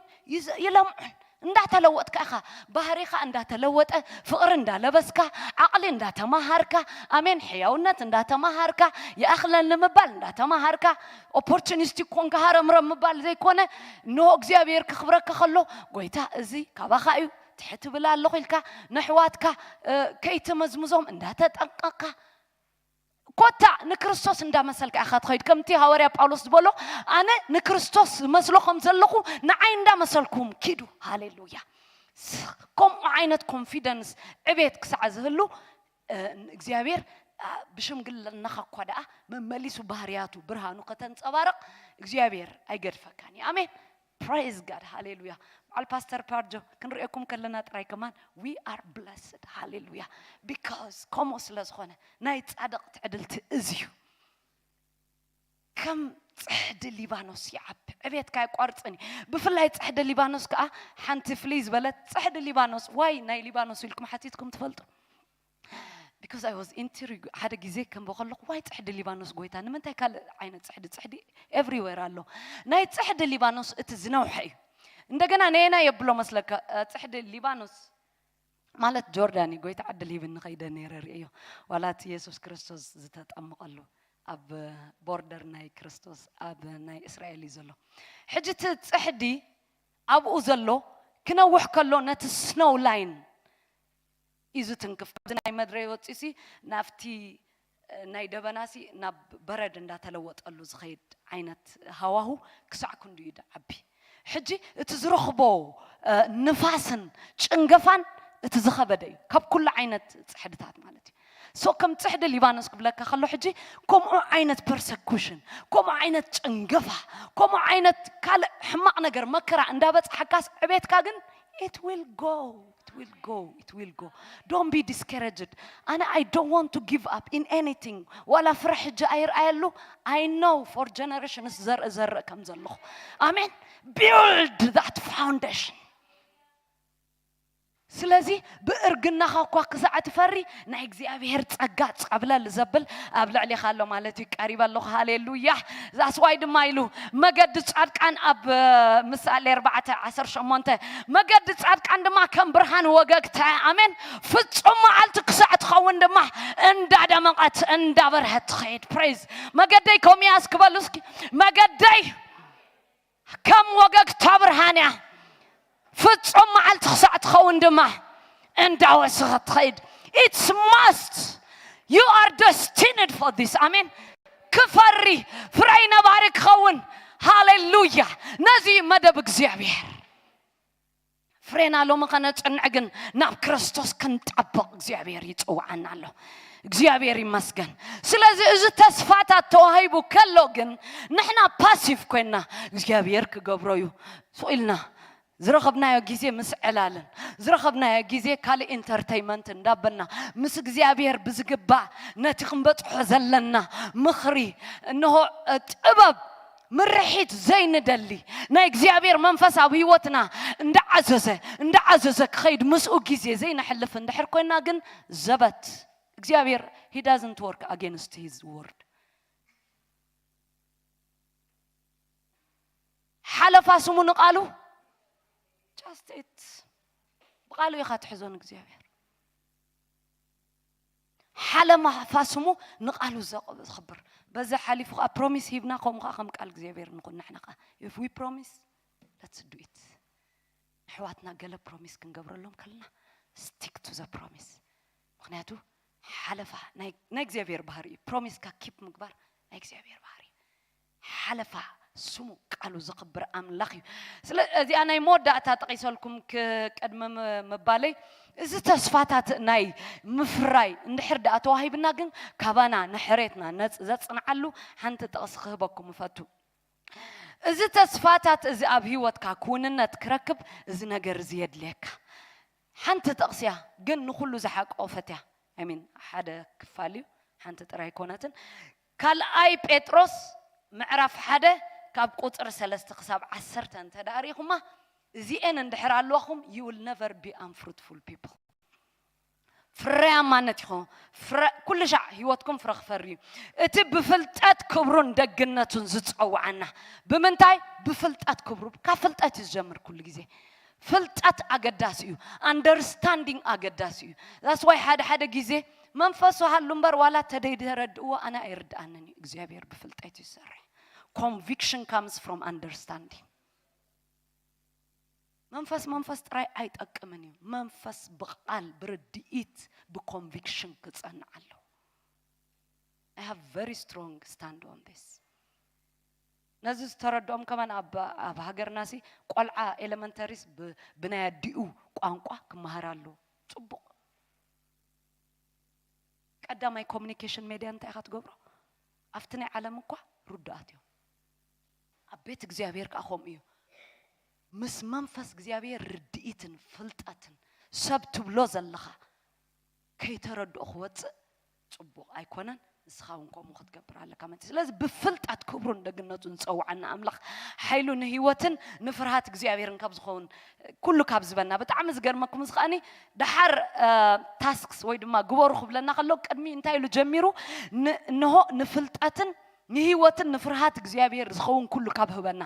ይለምዑን እንዳተለወጥካ ኢኻ ባህሪኻ እንዳተለወጠ ፍቕሪ እንዳለበስካ ዓቕሊ እንዳተማሃርካ ኣሜን ሕያውነት እንዳተማሃርካ ይኣኽለኒ ምባል እንዳተማሃርካ opportunistic ኮንካ ሃረምረም ምባል ዘይኮነ ኖ እግዚኣብሔር ክኽብረካ ከሎ ጎይታ እዚ ካባኻ እዩ ትሕቲ ብላ ኣለኹ ኢልካ ነሕዋትካ ከይተመዝምዞም እንዳተጠንቀቕካ ኮታ ንክርስቶስ እንዳመሰልካ ኢኻ ትኸይድ። ከምቲ ሃዋርያ ጳውሎስ ዝበሎ፣ ኣነ ንክርስቶስ መስሎ ከም ዘለኹ ንዓይ እንዳመሰልኩም ኪዱ። ሃሌሉያ። ከምኡ ዓይነት ኮንፊደንስ፣ ዕቤት ክሳዕ ዝህሉ፣ እግዚኣብሔር ብሽምግልናኻ እኳ ደኣ መመሊሱ ባህርያቱ ብርሃኑ ከተንጸባርቕ እግዚኣብሔር ኣይገድፈካን እዩ። ኣሜን። Praise God. ሃሌሉያ። በዓል ፓስተር ፓርጆ ክንሪኤኩም ከለና ጥራይ ከማን we are blessed. ሃሌሉያ። Because ከምኡ ስለ ዝኾነ ናይ ጻድቕ ትዕድልቲ እዚ እዩ። ከም ጽሕዲ ሊባኖስ ይዓቢ፣ ዕቤትካ ኣይቋርጽን እዩ። ብፍላይ ጽሕዲ ሊባኖስ ከኣ ሓንቲ ፍልይ ዝበለት ጽሕዲ ሊባኖስ፣ ዋይ ናይ ሊባኖስ ኢልኩም ሓቲትኩም ትፈልጡ? Because I was intrigued። ሓደ ግዜ ከም ከለኹ ዋይ ጽሕዲ ሊባኖስ ጎይታ፣ ንምንታይ ካልእ ዓይነት ጽሕዲ? ጽሕዲ everywhere ኣሎ። ናይ ጽሕዲ ሊባኖስ እቲ ዝነውሐ እዩ። እንደገና ነየና የብሎ መስለካ? ጽሕዲ ሊባኖስ ማለት ጆርዳን እዩ። ጎይታ ዕድል ሂብኒ ከይደ ነይረ ርእዮ። ዋላ እቲ የሱስ ክርስቶስ ዝተጠመቐሉ ኣብ ቦርደር ናይ ክርስቶስ ኣብ ናይ እስራኤል እዩ ዘሎ። ሕጂ እቲ ጽሕዲ ኣብኡ ዘሎ ክነውሕ ከሎ ነቲ ስኖው ላይን እዩ ዝትንክፍ። ካብዚ ናይ መድረ ወፂሲ ናብቲ ናይ ደበናሲ ናብ በረድ እንዳተለወጠሉ ዝኸይድ ዓይነት ሃዋሁ ክሳዕ ክንዱ እዩ ዓቢ። ሕጂ እቲ ዝረኽቦ ንፋስን ጭንገፋን እቲ ዝኸበደ እዩ ካብ ኩሉ ዓይነት ጽሕድታት ማለት እዩ። ሶ ከም ጽሕዲ ሊባኖስ ክብለካ ከሎ ሕጂ ከምኡ ዓይነት ፐርሰኩሽን፣ ከምኡ ዓይነት ጭንገፋ፣ ከምኡ ዓይነት ካልእ ሕማቕ ነገር መከራ እንዳበጽሓካስ ዕቤትካ ግን it will go. It will go. It will go. Don't be discouraged. ኣነ I don't want to give up in anything. ዋላ ፍረ ሕጂ ኣይርኣየሉ። I know for generations ዘርኢ ዘርእ ከም ዘለኹ። ኣሜን። Build that foundation. ስለዚ ብእርግናኻ እኳ ክሳዕ ትፈሪ ናይ እግዚኣብሔር ጸጋ ጸብለል ዘብል ኣብ ልዕሊኻ ኣሎ ማለት እዩ። ቀሪበ ኣለኹ። ሃሌሉያ። That's why ድማ ኢሉ መገዲ ጻድቃን ኣብ ምሳሌ ኣርባዕተ ዓሰርተ ሸሞንተ መገዲ ጻድቃን ድማ ከም ብርሃን ወገግታ። ኣሜን። ፍጹም መዓልቲ ክሳዕ ትኸውን ድማ እንዳደመቐት እንዳበርሀት ትኸይድ። ፕሬዝ። መገደይ ከምኡ እያ እስኪ በሉ እስኪ። መገደይ ከም ወገግታ ብርሃን እያ። ፍጹም መዓልቲ ክሳዕ ትኸውን ድማ እንዳወሰኸት ትኸይድ። It's must. You are destined for this. ኣሜን። ክፈሪ፣ ፍረይ ነባሪ ክኸውን። ሃሌሉያ። ነዚ መደብ እግዚኣብሔር ፍሬና ሎሚ ከነጽንዕ ግን ናብ ክርስቶስ ክንጠብቕ እግዚኣብሔር ይጽውዓና ኣሎ። እግዚኣብሔር ይመስገን። ስለዚ እዚ ተስፋታት ተዋሂቡ ከሎ ግን ንሕና ፓሲቭ ኮይንና እግዚኣብሔር ክገብሮ እዩ ስቕ ኢልና ዝረኸብናዮ ግዜ ምስ ዕላልን ዝረኸብናዮ ግዜ ካልእ ኢንተርተይመንት እንዳበልና ምስ እግዚኣብሔር ብዝግባእ ነቲ ክንበጽሖ ዘለና ምኽሪ እንሆ ጥበብ ምርሒት ዘይንደሊ ናይ እግዚኣብሔር መንፈስ ኣብ ህይወትና እንዳዓዘዘ እንዳዓዘዘ ክኸይድ ምስኡ ግዜ ዘይነሕልፍ እንድሕር ኮይና ግን ዘበት እግዚኣብሔር he doesn't work against his word። ሓለፋ ስሙ ንቃሉ just it ብቃሉ ኢኻ ትሕዞ ንእግዚኣብሔር። ሓለፋ ስሙ ንቃሉ ዘኽብር በዚ ሓሊፉ ከዓ ፕሮሚስ ሂብና ከምኡ ከዓ ከም ቃል እግዚኣብሔር ንኹን ንሕና ከዓ if we promise let's do it። ኣሕዋትና ገለ ፕሮሚስ ክንገብረሎም ከለና stick to the promise። ምክንያቱ ሓለፋ ናይ እግዚኣብሔር ባህሪ እዩ። ፕሮሚስካ ኪፕ ምግባር ናይ እግዚኣብሔር ባህሪ እዩ። ሓለፋ ስሙ ቃሉ ዘኽብር ኣምላኽ እዩ። ስለ እዚኣ ናይ መወዳእታ ጠቒሰልኩም ቅድሚ ምባለይ እዚ ተስፋታት ናይ ምፍራይ እንድሕር ደኣ ተዋሂብና ግን ካባና ንሕሬትና ዘጽንዓሉ ሓንቲ ጥቕሲ ክህበኩም እፈቱ። እዚ ተስፋታት እዚ ኣብ ህይወትካ ክውንነት ክረክብ እዚ ነገር እዚ የድልየካ። ሓንቲ ጥቕሲ እያ ግን ንኹሉ ዝሓቆፈት እያ። I mean ሓደ ክፋል እዩ፣ ሓንቲ ጥራይ ኣይኮነትን። ካልኣይ ጴጥሮስ ምዕራፍ ሓደ ካብ ቁፅሪ ሰለስተ ክሳብ ዓሰርተ እንተ ደኣ ርኢኹማ እዚኤን እንድሕር ኣለኹም you will never be unfruitful people። ፍረያማነት ኢኹም። ኩሉ ሻዕ ህይወትኩም ፍረ ክፈሪ እዩ። እቲ ብፍልጠት ክብሩን ደግነቱን ዝፀውዓና ብምንታይ? ብፍልጠት ክብሩ። ካብ ፍልጠት እዩ ዝጀምር ኩሉ ግዜ። ፍልጠት ኣገዳሲ እዩ። ኣንደርስታንዲንግ ኣገዳሲ እዩ። ዛስ ዋይ ሓደ ሓደ ግዜ መንፈሱ ሃሉ እምበር ዋላ ተደይተረድእዎ ኣነ ኣይርድኣንን እዩ። እግዚኣብሔር ብፍልጠት እዩ ዝሰርሕ። Conviction comes from understanding። መንፈስ መንፈስ ጥራይ ኣይጠቅምን እዩ። መንፈስ ብቃል ብርድኢት ብኮንቪክሽን ክጸንዕ ኣለዎ። I have very strong stand on this. ነዚ ዝተረድኦም ከማን ኣብ ኣብ ሃገርናሲ ቆልዓ ኤለመንተሪስ ብናይ ኣዲኡ ቋንቋ ክመሃር ኣለዎ። ፅቡቕ። ቀዳማይ ኮሚኒኬሽን ሜድያ እንታይ ኢኻ ትገብሮ? ኣብቲ ናይ ዓለም እኳ ርዱኣት እዮም። ኣብ ቤት እግዚኣብሔር ከዓ ከምኡ እዩ። ምስ መንፈስ እግዚኣብሔር ርድኢትን ፍልጠትን ሰብ ትብሎ ዘለኻ ከይተረድኦ ክወፅእ ፅቡቕ ኣይኮነን። ንስኻ እውን ከምኡ ክትገብር ኣለካ ማለት እዩ። ስለዚ ብፍልጠት ክብሩን ደግነቱን ዝፀውዓና ኣምላኽ ሓይሉ ንህይወትን ንፍርሃት እግዚኣብሔርን ካብ ዝኸውን ኩሉ ካብ ዝበና ብጣዕሚ ዝገርመኩም እዚ ከዓኒ ደሓር ታስክስ ወይ ድማ ግበሩ ክብለና ከሎ ቅድሚ እንታይ ኢሉ ጀሚሩ? እንሆ ንፍልጠትን ንህይወትን ንፍርሃት እግዚኣብሔር ዝኸውን ኩሉ ካብ ህበና።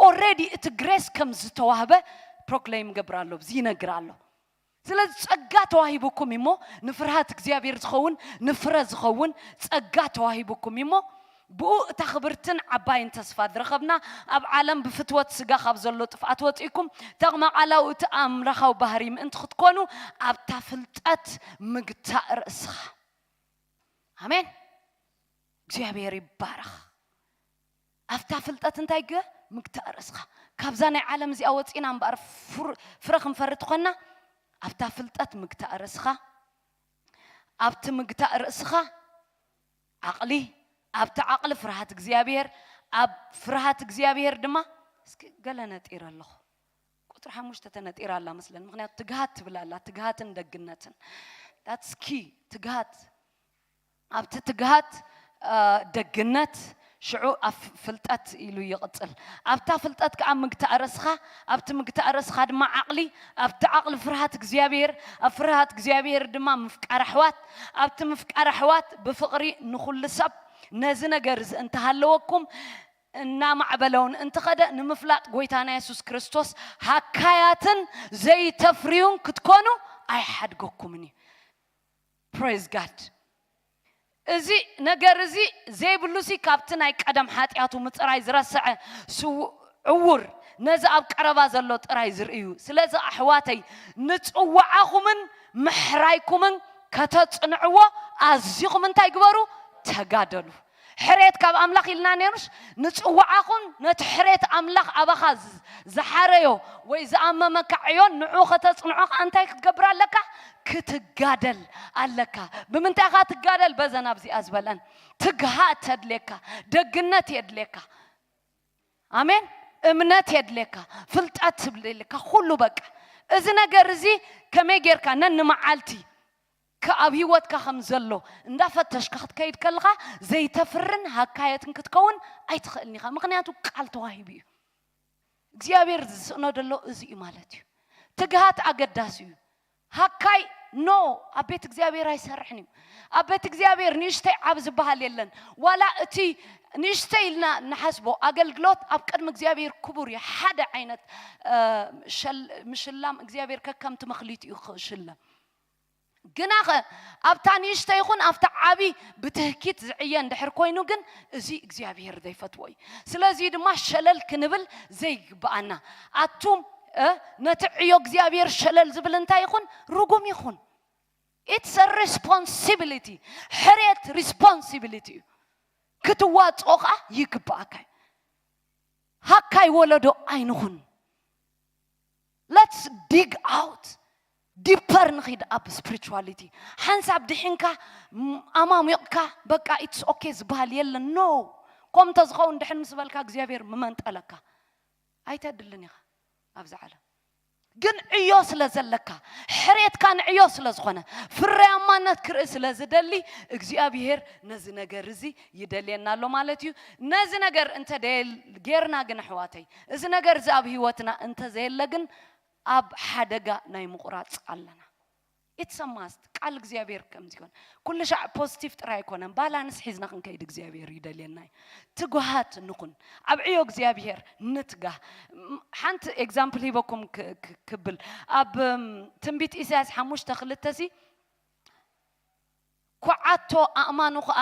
ኦረዲ እቲ ግሬስ ከም ዝተዋህበ ፕሮክሌም ይገብር ኣሎ፣ እዚ ይነግር ኣሎ። ስለዚ ጸጋ ተዋሂቡኩም እሞ ንፍርሃት እግዚኣብሔር ዝኸውን ንፍረ ዝኸውን ጸጋ ተዋሂቡኩም እሞ ብኡ እታ ክብርትን ዓባይን ተስፋ ዝረኸብና ኣብ ዓለም ብፍትወት ስጋ ካብ ዘሎ ጥፍኣት ወፂእኩም ተቕመ ቃላዊ እቲ ኣምላኻዊ ባህሪ ምእንቲ ክትኮኑ ኣብታ ፍልጠት ምግታእ ርእስኻ። ኣሜን። እግዚኣብሔር ይባረኽ። ኣብታ ፍልጠት እንታይ ገ ምግታእ ርእስኻ። ካብዛ ናይ ዓለም እዚኣ ወፂና እምበኣር ፍረ ክንፈሪ ትኾና ኣብታ ፍልጠት ምግታእ ርእስኻ። ኣብቲ ምግታእ ርእስኻ ዓቕሊ፣ ኣብቲ ዓቕሊ ፍርሃት እግዚኣብሔር፣ ኣብ ፍርሃት እግዚኣብሔር ድማ እስኪ ገለ ነጢረ ኣለኹ። ቁፅሪ ሓሙሽተ ተነጢራ ኣላ መስለን። ምክንያቱ ትግሃት ትብል ኣላ፣ ትግሃትን ደግነትን። That's key። ትግሃት ኣብቲ ትግሃት ደግነት ሽዑ ኣብ ፍልጠት ኢሉ ይቕጽል። ኣብታ ፍልጠት ከዓ ምግታእ ርእስኻ፣ ኣብቲ ምግታእ ርእስኻ ድማ ዓቕሊ፣ ኣብቲ ዓቕሊ ፍርሃት እግዚኣብሔር፣ ኣብ ፍርሃት እግዚኣብሔር ድማ ምፍቃር ኣሕዋት፣ ኣብቲ ምፍቃር ኣሕዋት ብፍቕሪ ንኹሉ ሰብ። ነዚ ነገር እዚ እንተሃለወኩም እናማዕበለውን እንተኸደ ንምፍላጥ ጎይታና የሱስ ክርስቶስ ሃካያትን ዘይተፍርዩን ክትኮኑ ኣይሓድገኩምን እዩ። Praise God። እዚ ነገር እዚ ዘይብሉ ሲ ካብቲ ናይ ቀደም ሓጢኣቱ ምፅራይ ዝረስዐ ዕውር ነዚ ኣብ ቀረባ ዘሎ ጥራይ ዝርእዩ። ስለዚ ኣሕዋተይ ንፅዋዓኹምን ምሕራይኩምን ከተፅንዕዎ ኣዚኹም እንታይ ግበሩ? ተጋደሉ። ሕሬት ካብ ኣምላኽ ኢልና ነይሩስ ንፅዋዓኹም ነቲ ሕሬት ኣምላኽ ኣባኻ ዝሓረዮ ወይ ዝኣመመካ ዕዮን ንዑ ከተፅንዖ ከዓ እንታይ ክትገብር ኣለካ? ክትጋደል ኣለካ። ብምንታይ ኢኻ ትጋደል? በዘን ኣብዚኣ ዝበለን ትግሃት ተድልየካ፣ ደግነት የድልየካ። ኣሜን። እምነት የድልየካ፣ ፍልጠት ትብል የድልየካ፣ ኩሉ በቃ። እዚ ነገር እዚ ከመይ ጌርካ ነንመዓልቲ ከ-፣ ኣብ ህይወትካ ከም ዘሎ እንዳፈተሽካ ክትከይድ ከለኻ ዘይተፍርን ሃካየትን ክትከውን ኣይትኽእልን ኢኻ። ምኽንያቱ ቃል ተዋሂቡ እዩ። እግዚኣብሔር ዝስእኖ ዘሎ እዚ እዩ ማለት እዩ። ትግሃት ኣገዳሲ እዩ። ሃካይ ኖ ኣብ ቤት እግዚኣብሔር ኣይሰርሕን እዩ። ኣብ ቤት እግዚኣብሔር ንእሽተይ ዓብ ዝበሃል የለን። ዋላ እቲ ንእሽተይ ኢልና ንሓስቦ ኣገልግሎት ኣብ ቅድሚ እግዚኣብሔር ክቡር እዩ። ሓደ ዓይነት ምሽላም እግዚኣብሔር ከከምቲ መኽሊቱ እዩ ክሽለም። ግናኸ ኣብታ ንእሽተይ ይኹን ኣብታ ዓቢ ብትህኪት ዝዕየ እንድሕር ኮይኑ ግን እዚ እግዚኣብሔር ዘይፈትዎ እዩ። ስለዚ ድማ ሸለል ክንብል ዘይግብኣና። ኣቱም ነቲ ዕዮ እግዚኣብሔር ሸለል ዝብል እንታይ ይኹን ርጉም ይኹን። It's a responsibility። ሕሬት responsibility እዩ። ክትዋፅኦ ከዓ ይግብኣካ እዩ። ሃካይ ወለዶ ኣይንኹን። Let's dig out deeper ንኺድ ኣብ spirituality። ሓንሳብ ድሒንካ ኣማሚቕካ በቃ it's okay ዝበሃል የለን። No። ከምተ ዝኸውን ድሕን ምስ በልካ እግዚኣብሔር ምመንጠለካ ኣይተድልን ኢኻ ኣብዚ ዓለም። ግን ዕዮ ስለ ዘለካ ሕሬትካ ንዕዮ ስለ ዝኾነ ፍርያማነት ክርኢ ስለ ዝደሊ እግዚኣብሔር ነዚ ነገር እዚ ይደልየና ኣሎ ማለት እዩ። ነዚ ነገር እንተ ጌርና ግን ኣሕዋተይ እዚ ነገር እዚ ኣብ ህይወትና እንተ ዘየለ ግን ኣብ ሓደጋ ናይ ምቑራፅ ኣለና። It's a must። ቃል እግዚኣብሔር ከምዚ ይኮን ኩሉ ሻዕ ፖዚቲቭ ጥራይ ኣይኮነን። ባላንስ ሒዝና ክንከይድ እግዚኣብሔር ይደልየና እዩ። ትጉሃት ንኹን ኣብ ዕዮ እግዚኣብሔር ንትጋህ። ሓንቲ ኤግዛምፕል ሂበኩም ክብል ኣብ ትንቢት ኢሳያስ ሓሙሽተ ክልተ ሲ ኩዓቶ ኣእማኑ ኸዓ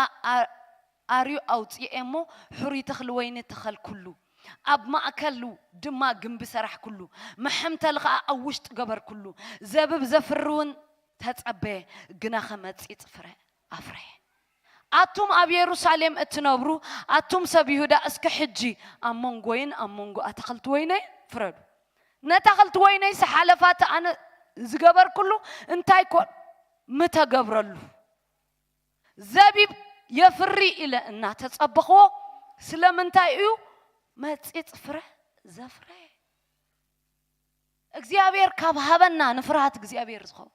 ኣርዩ ኣውፅኤ እሞ ሕሩይ ተኽሊ ወይኒ ተኸልኩሉ፣ ኣብ ማእከሉ ድማ ግምቢ ሰራሕኩሉ፣ መሐምተሊ ኸዓ ኣብ ውሽጢ ገበርኩሉ። ዘብብ ዘፍሪ እውን ተጸበየ፣ ግናኸ መጺጽ ፍረ ኣፍረየ። ኣቱም ኣብ የሩሳሌም እትነብሩ፣ ኣቱም ሰብ ይሁዳ፣ እስከ ሕጂ ኣብ መንጎይን ኣብ መንጎ ኣታኽልቲ ወይነይ ፍረዱ። ነታኽልቲ ወይነይስ ሓለፋቲ ኣነ ዝገበርኩሉ እንታይ ኮን ምተገብረሉ? ዘቢብ የፍሪ ኢለ እናተጸበኽዎ፣ ስለምንታይ እዩ መጺጽ ፍረ ዘፍረ? እግዚኣብሔር ካብ ሃበና ንፍርሃት እግዚኣብሔር ዝኸውን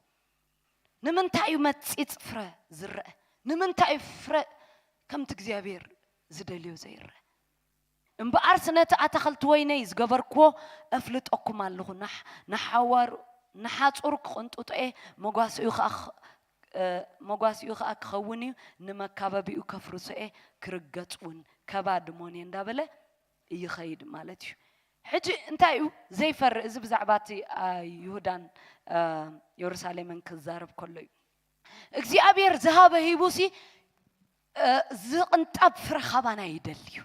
ንምንታይ እዩ መጺጽ ፍረ ዝረአ? ንምንታይ እዩ ፍረ ከምቲ እግዚኣብሔር ዝደልዮ ዘይረአ? እምበኣርስ ነቲ ኣታኽልቲ ወይነይ ዝገበርክዎ እፍልጠኩም ኣለኹ። ንሓ-፣ ንሓዋሩ-፣ ንሓጹሩ ክቕንጥጦ እየ፣ መጓስኡ ኸኣ ኽ-፣ እ፣ መጓስኡ ኸኣ ክኸውን እዩ፣ ንመካበቢኡ ከፍርሶ እየ፣ ክርገጽ እውን ከባድ መን እየ እንዳበለ ይኸይድ ማለት እዩ። ሕጂ እንታይ እዩ ዘይፈርእ? እዚ ብዛዕባ እቲ፣ አ፣ ይሁዳን፣ አ፣ የሩሳሌምን ክዛረብ ከሎ እዩ። እግዚኣብሔር ዝሃበ ሂቡሲ፣ እ፣ ዝቕንጠብ ፍረ ካባና ይደሊ እዩ።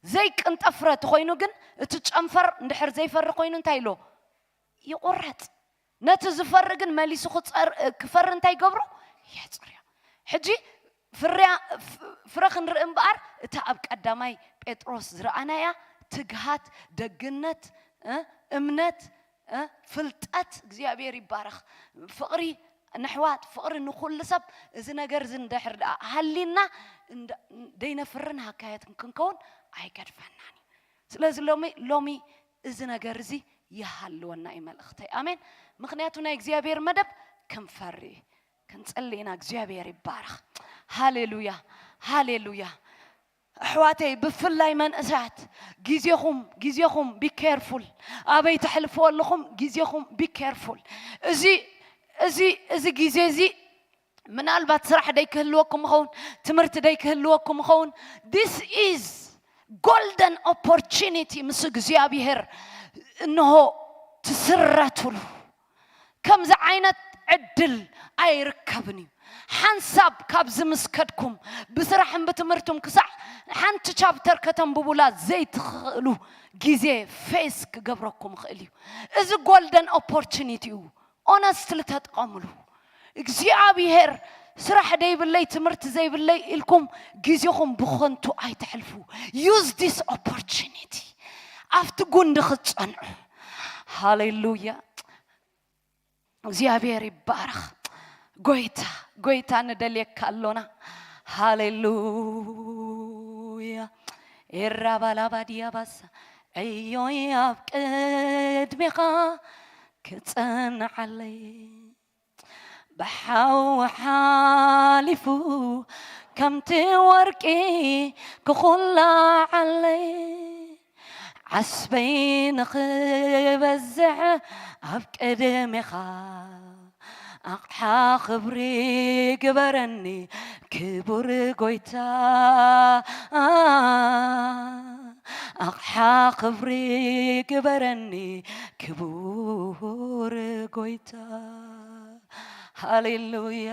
ዘይቅንጠብ ፍረ ተኾይኑ ግን፣ እቲ ጨንፈር እንድሕር ዘይፈሪ ኮይኑ እንታይ ኢሎ? ይቑረጽ። ነቲ ዝፈሪ ግን መሊሱ ክጸር-፣ ክፈሪ እንታይ ይገብሮ? የጽርዮ። ሕጂ ፍርያ-፣ ፍ-፣ ፍረ ክንርኢ እምበኣር፣ እታ ኣብ ቀዳማይ ጴጥሮስ ዝረኣናያ ትግሃት፣ ደግነት፣ እ፣ እምነት፣ እ፣ ፍልጠት፣ እግዚኣብሔር ይባረኽ፣ ፍቕሪ ንሕዋት፣ ፍቕሪ ንኹሉ ሰብ፣ እዚ ነገር እዚ እንድሕር ደኣ ሃሊና፣ እንዳ-፣ ደይነፍርን ሃካያትን ክንከውን ኣይገድፈናን እዩ። ስለዚ ሎሚ፣ ሎሚ እዚ ነገር እዚ ይሃልወና እዩ መልእኽተይ። ኣሜን። ምኽንያቱ ናይ እግዚኣብሔር መደብ ክንፈሪ እዩ። ክንጸሊ ኢና። እግዚኣብሔር ይባረኽ። ሃሌሉያ፣ ሃሌሉያ። ኣሕዋተይ፣ ብፍላይ መንእሰያት፣ ግዜኹም፣ ግዜኹም be careful። ኣበይ ተሕልፍዎ ኣለኹም? ግዜኹም be careful። እዚ፣ እዚ፣ እዚ ግዜ እዚ ምናልባት ስራሕ ደይክህልወኩም ይኸውን፣ ትምህርቲ ደይክህልወኩም ይኸውን። This is golden opportunity ምስ እግዚኣብሔር እንሆ ትስረትሉ። ከምዚ ዓይነት ዕድል ኣይርከብን እዩ። ሓንሳብ ካብዚ ምስ ከድኩም፣ ብስራሕን ብትምህርቱም ክሳዕ ሓንቲ ቻፕተር ከተንብቡላ ዘይትኽእሉ ግዜ ፌስ ክገብረኩም ይኽእል እዩ። እዚ ጎልደን ኦፖርቹኒቲ እዩ። ኦነስትሊ ተጠቐምሉ። እግዚኣብሔር ስራሕ ደይብለይ፣ ትምህርቲ ዘይብለይ ኢልኩም ግዜኹም ብኸንቱ ኣይተሕልፉ። Use this opportunity። ኣብቲ ጉንዲ ክትጸንዑ። ሃሌሉያ። እግዚኣብሔር ይባረኽ። ጎይታ፣ ጎይታ ንደልየካ ኣሎና። ሃሌሉያ። ኤራባላባዲያ ባሳ። ዕዮይ ኣብ ቅድሜኻ ክጸንዓለይ። ብሓው ሓሊፉ ከምቲ ወርቂ ክኹላዓለይ። ዓስበይ ንኽበዝሕ ኣብ ቅድሜኻ ኣቕሓ ክብሪ ግበረኒ ክቡር ጎይታ። ኣቕሓ ክብሪ ግበረኒ ክቡር ጎይታ። ሃሌሉያ።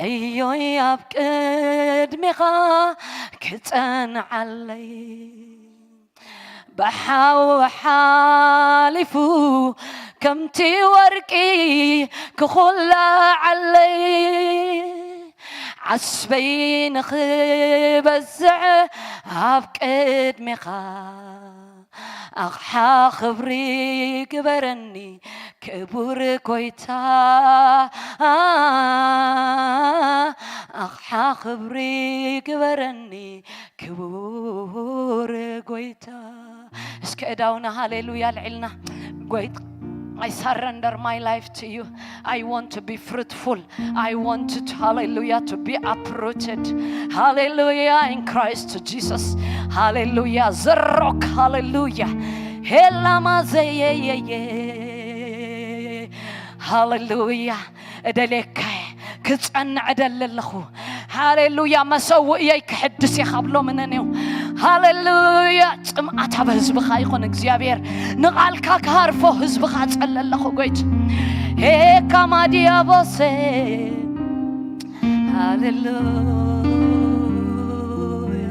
ዕዮይ ኣብ ቅድሜኻ ክጸንዓለይ። ብሓው ሓሊፉ ከምቲ ወርቂ ክኹላዓለይ። ዓስበይ ንኽበዝሕ ኣብ ቅድሜኻ ኣቕሓ ክብሪ ግበረኒ ክቡር ጎይታ። ኣቕሓ ክብሪ ግበረኒ ክቡር ጎይታ። እስከ እዳውና ሃሌሉያ ልዕልና። ጎይታ፣ I surrender my life to you. I want to be fruitful. I want to, hallelujah, to be uprooted. Hallelujah, in Christ Jesus. Hallelujah. ዘሮክ፣ ሃሌሉያ። ሄላማ ዘየየየ። ሃሌሉያ። እደልየካ እየ። ክጸንዕ እደሊ ኣለኹ። ሃሌሉያ። መሰውእየይ ክሕድስ እየ ካብ ሎሚ ነኔው። ሃሌሉያ። ጽምኣት ኣብ ህዝብኻ ይኹን እግዚኣብሔር። ንቓልካ ክሃርፎ ህዝብኻ ጸሊ ኣለኹ ጎይታ። ሄካማዲያቦሴ። ሃሌሉያ።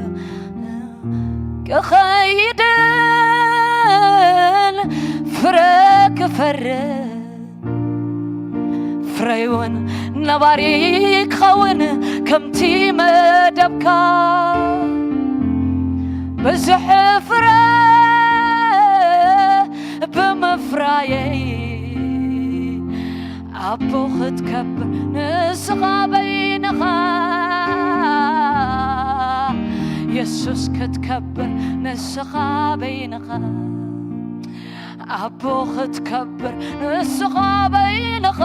ክኸይድን ፍረ ክፈርስ ፍረይውን ነባሪ ክኸውን ከምቲ መደብካ ብዙሕ ፍረ ብምፍራየይ ኣቦ ክትከብር ንስኻ በይንኻ የሱስ ክትከብር ንስኻ በይንኻ ኣቦ ክትከብር ንስኻ በይንኻ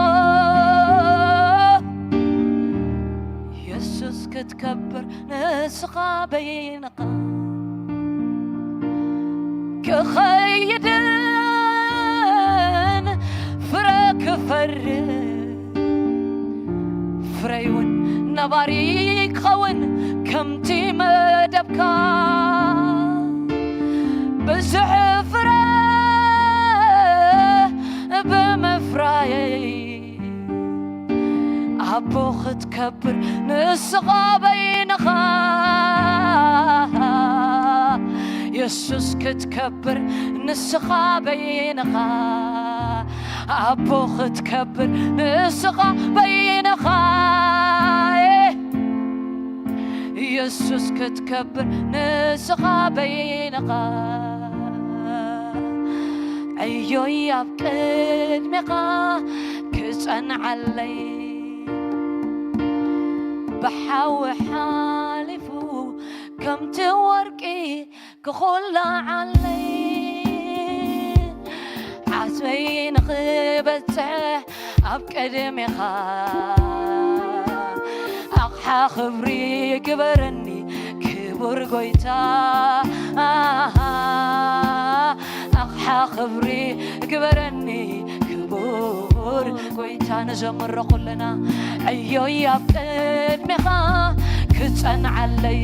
የሱስ ክትከብር ንስኻ በይንኻ ክኸይድን ፍረ ክፈርድ ፍረይውን ነባሪ ክኸውን ከምቲ መደብካ ብዙሕ ፍረ ብምፍራየይ ኣቦ ክትከብር ንስኻ በይንኻ የሱስ ክትከብር ንስኻ በይንኻ ኣቦ ክትከብር ንስኻ በይንኻ የሱስ ክትከብር ንስኻ በይንኻ ዕዮይ ኣብ ቅድሜኻ ክጸንዓለይ ብሓዊ ሓሊፉ ከምቲ ወርቂ ክኹላዓለይ ዓስበይ ንኽበጽሕ ኣብ ቅድሜኻ ኣቕሓ ክብሪ ግበረኒ ክቡር ጎይታ ኣቕሓ ክብሪ ግበረኒ ክቡር ጎይታ ንዘምሮ ኩልና ዕዮይ ኣብ ቅድሜኻ ክጸንዓለይ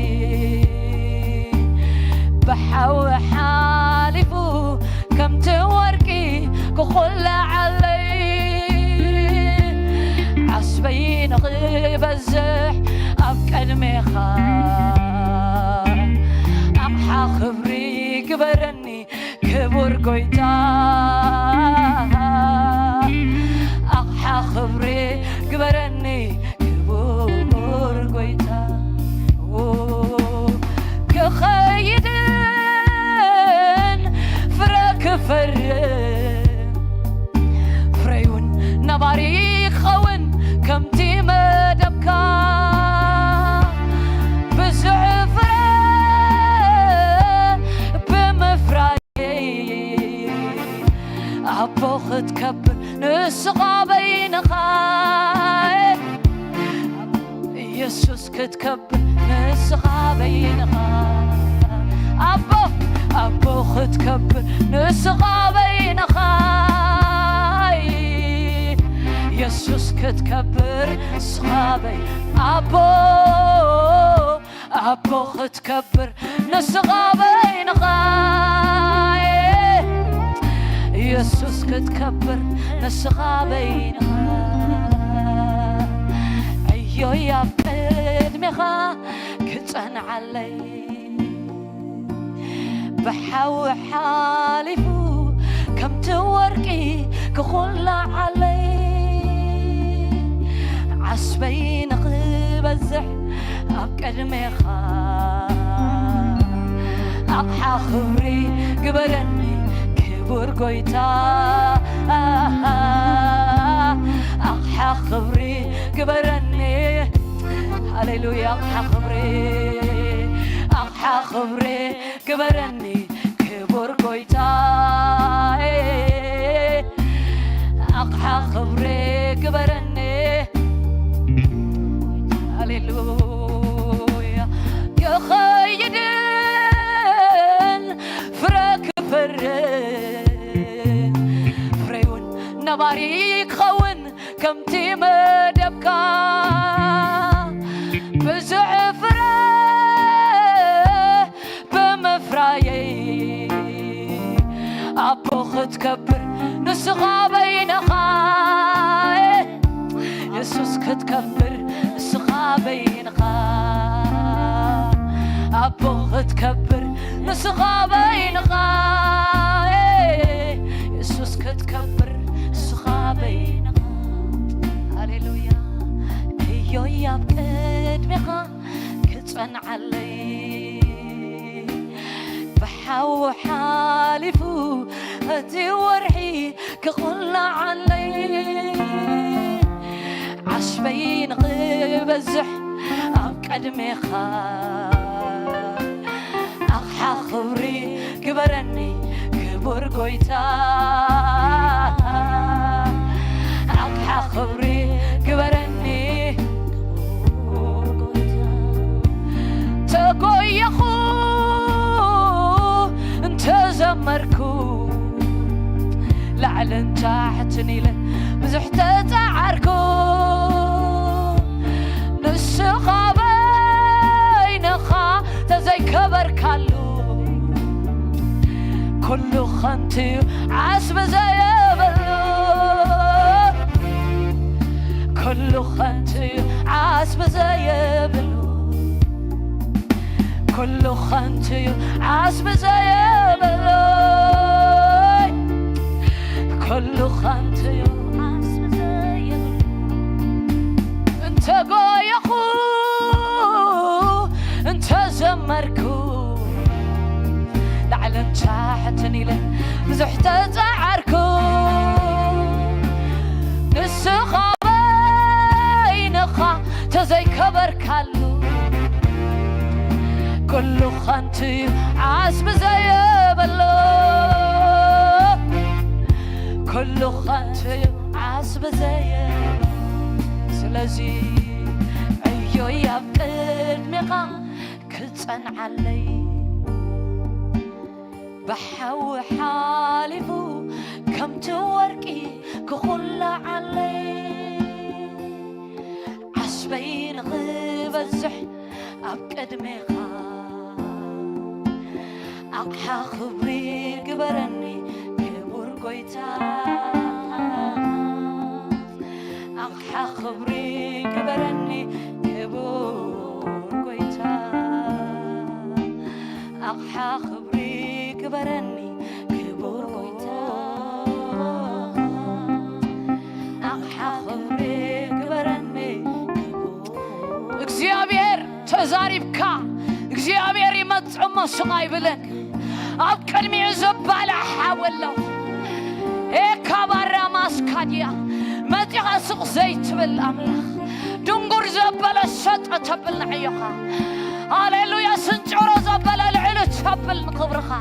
ብሓዊ ሓሊፉ ከምቲ ወርቂ ክኹላዓለይ ዓስበይ ንኽበዝሕ ኣብ ቅድሜኻ ኣቕሓ ክብሪ ግበረኒ ክቡር ጎይታ ኣቕሓ ክብሪ ግበረኒ ክቡር ጎይታ ክኸይድን ፍረ ክፈርድ ፍረይውን ነባሪ ክኸውን ከምቲ መደብካ ብዙሕ ፍረ ብምፍራይ ኣቦ ክትከብር ንስኻ በይንኻ የሱስ ክትከብር ንስኻ በይንኻ ኣቦ ኣቦ ክትከብር ንስኻ በይንኻ የሱስ ክትከብር ንስኻ በይ ኣቦ ኣቦ ክትከብር ንስኻ በይንኻ የሱስ ክትከብር ንስኻ በይንኻ ዕዮይ ኣብ ቅድሜኻ ክጸንዓለይ ብሓዊ ሓሊፉ ከምቲ ወርቂ ክኹላዓለይ ዓስበይ ንኽበዝሕ ኣብ ቅድሜኻ ኣቕሓ ክብሪ ግበረኒ ክቡር ጎይታ ኣቕሓ ክብሪ ግበረኒ ሃሌሉያ ኣቕሓ ክብሪ ኣቕሓ ክብሪ ግበረኒ ክቡር ጎይታ ኣቕሓ ክብሪ ግበረኒ ሃሌሉያ ክኸይድን ፍረ ክፈርድ ፍሬውን ነባሪ ክኸውን ከምቲ መደብካ ብዙሕ ፍረ ብምፍራየይ ኣቦ ክትከብር ንስኻ በይንኻ የሱስ ክትከብር ንስኻ በይንኻ ኣቦ ክትከብር ንስኻ በይንኻ የሱስ ክትከብር ንስኻ በይንኻ ኣብ ቅድሜኻ ክጸንዓለይ፣ ብሓዊ ሓሊፉ እቲ ወርሒ ክቑላዓለይ፣ ዓስበይ ንኽበዝሕ ኣብ ቅድሜኻ ኣቕሓ ክብሪ ግበረኒ ክቡር ጎይታ፣ ኣቕሓ ክብሪ ግበረኒ ክቡር ጎይታ። ተጎየኹ እንተዘመርኩ ላዕልን ታሕትን ኢለ ብዙሕ ተጻዓርኩ፣ ንስኻ በይንኻ ተዘይከበርካሉ ኩሉ ኸንቱ እዩ ዓስቢ ዘየብሉ፣ ኩሉ ኸንቱ እዩ ዓስቢ ዘየብሉ፣ ኩሉ ኸንቱ እዩ ዓስቢ ዘየብሉ፣ ኩሉ ኸንቱ እዩ ዓስቢ ዘየብሉ። እንተ ጎየኹ እንተ ዘመርኩ ላዕልን ታሕትን ኢለ ብዙሕ ተጻዓርኩ፣ ንስኻ በይንኻ ተዘይከበርካሉ ኩሉ ኸንቱ እዩ ዓስቢ ዘየብሉ፣ ኩሉ ኸንቱ እዩ ዓስቢ ዘየብሉ። ስለዚ ዕዮይ ኣብ ቅድሜኻ ክጸንዓለይ ብሓዊ ሓሊፉ ከምቲ ወርቂ ክኹላዓለይ፣ ዓስበይ ንኽበዝሕ ኣብ ቅድሜኻ ኣቕሓ ክብሪ ግበረኒ ክቡር ጎይታ፣ ኣቕሓ ክብሪ ግበረኒ ክቡር ጎይታ፣ ኣቕሓ ክብሪ ግበረኒ ክቡር ጎይታ፣ ኣቕሓ ክብሪ ግበረኒ ክቡር። እግዚኣብሔር ተዛሪብካ፣ እግዚኣብሔር ይመጽእ እሞ ስቕ ኣይብልን። ኣብ ቅድሚኡ ዘባልዕ ሓዊ ኣሎ። ኤካ ባራ ማስካድያ መጺኻ ስቕ ዘይትብል ኣምላኽ፣ ድንጉር ዘበለ ሰጠ ተብል ንዕዮኻ። ሃሌሉያ። ስንጭሮ ዘበለ ልዕሊ ተብል ንኽብርኻ።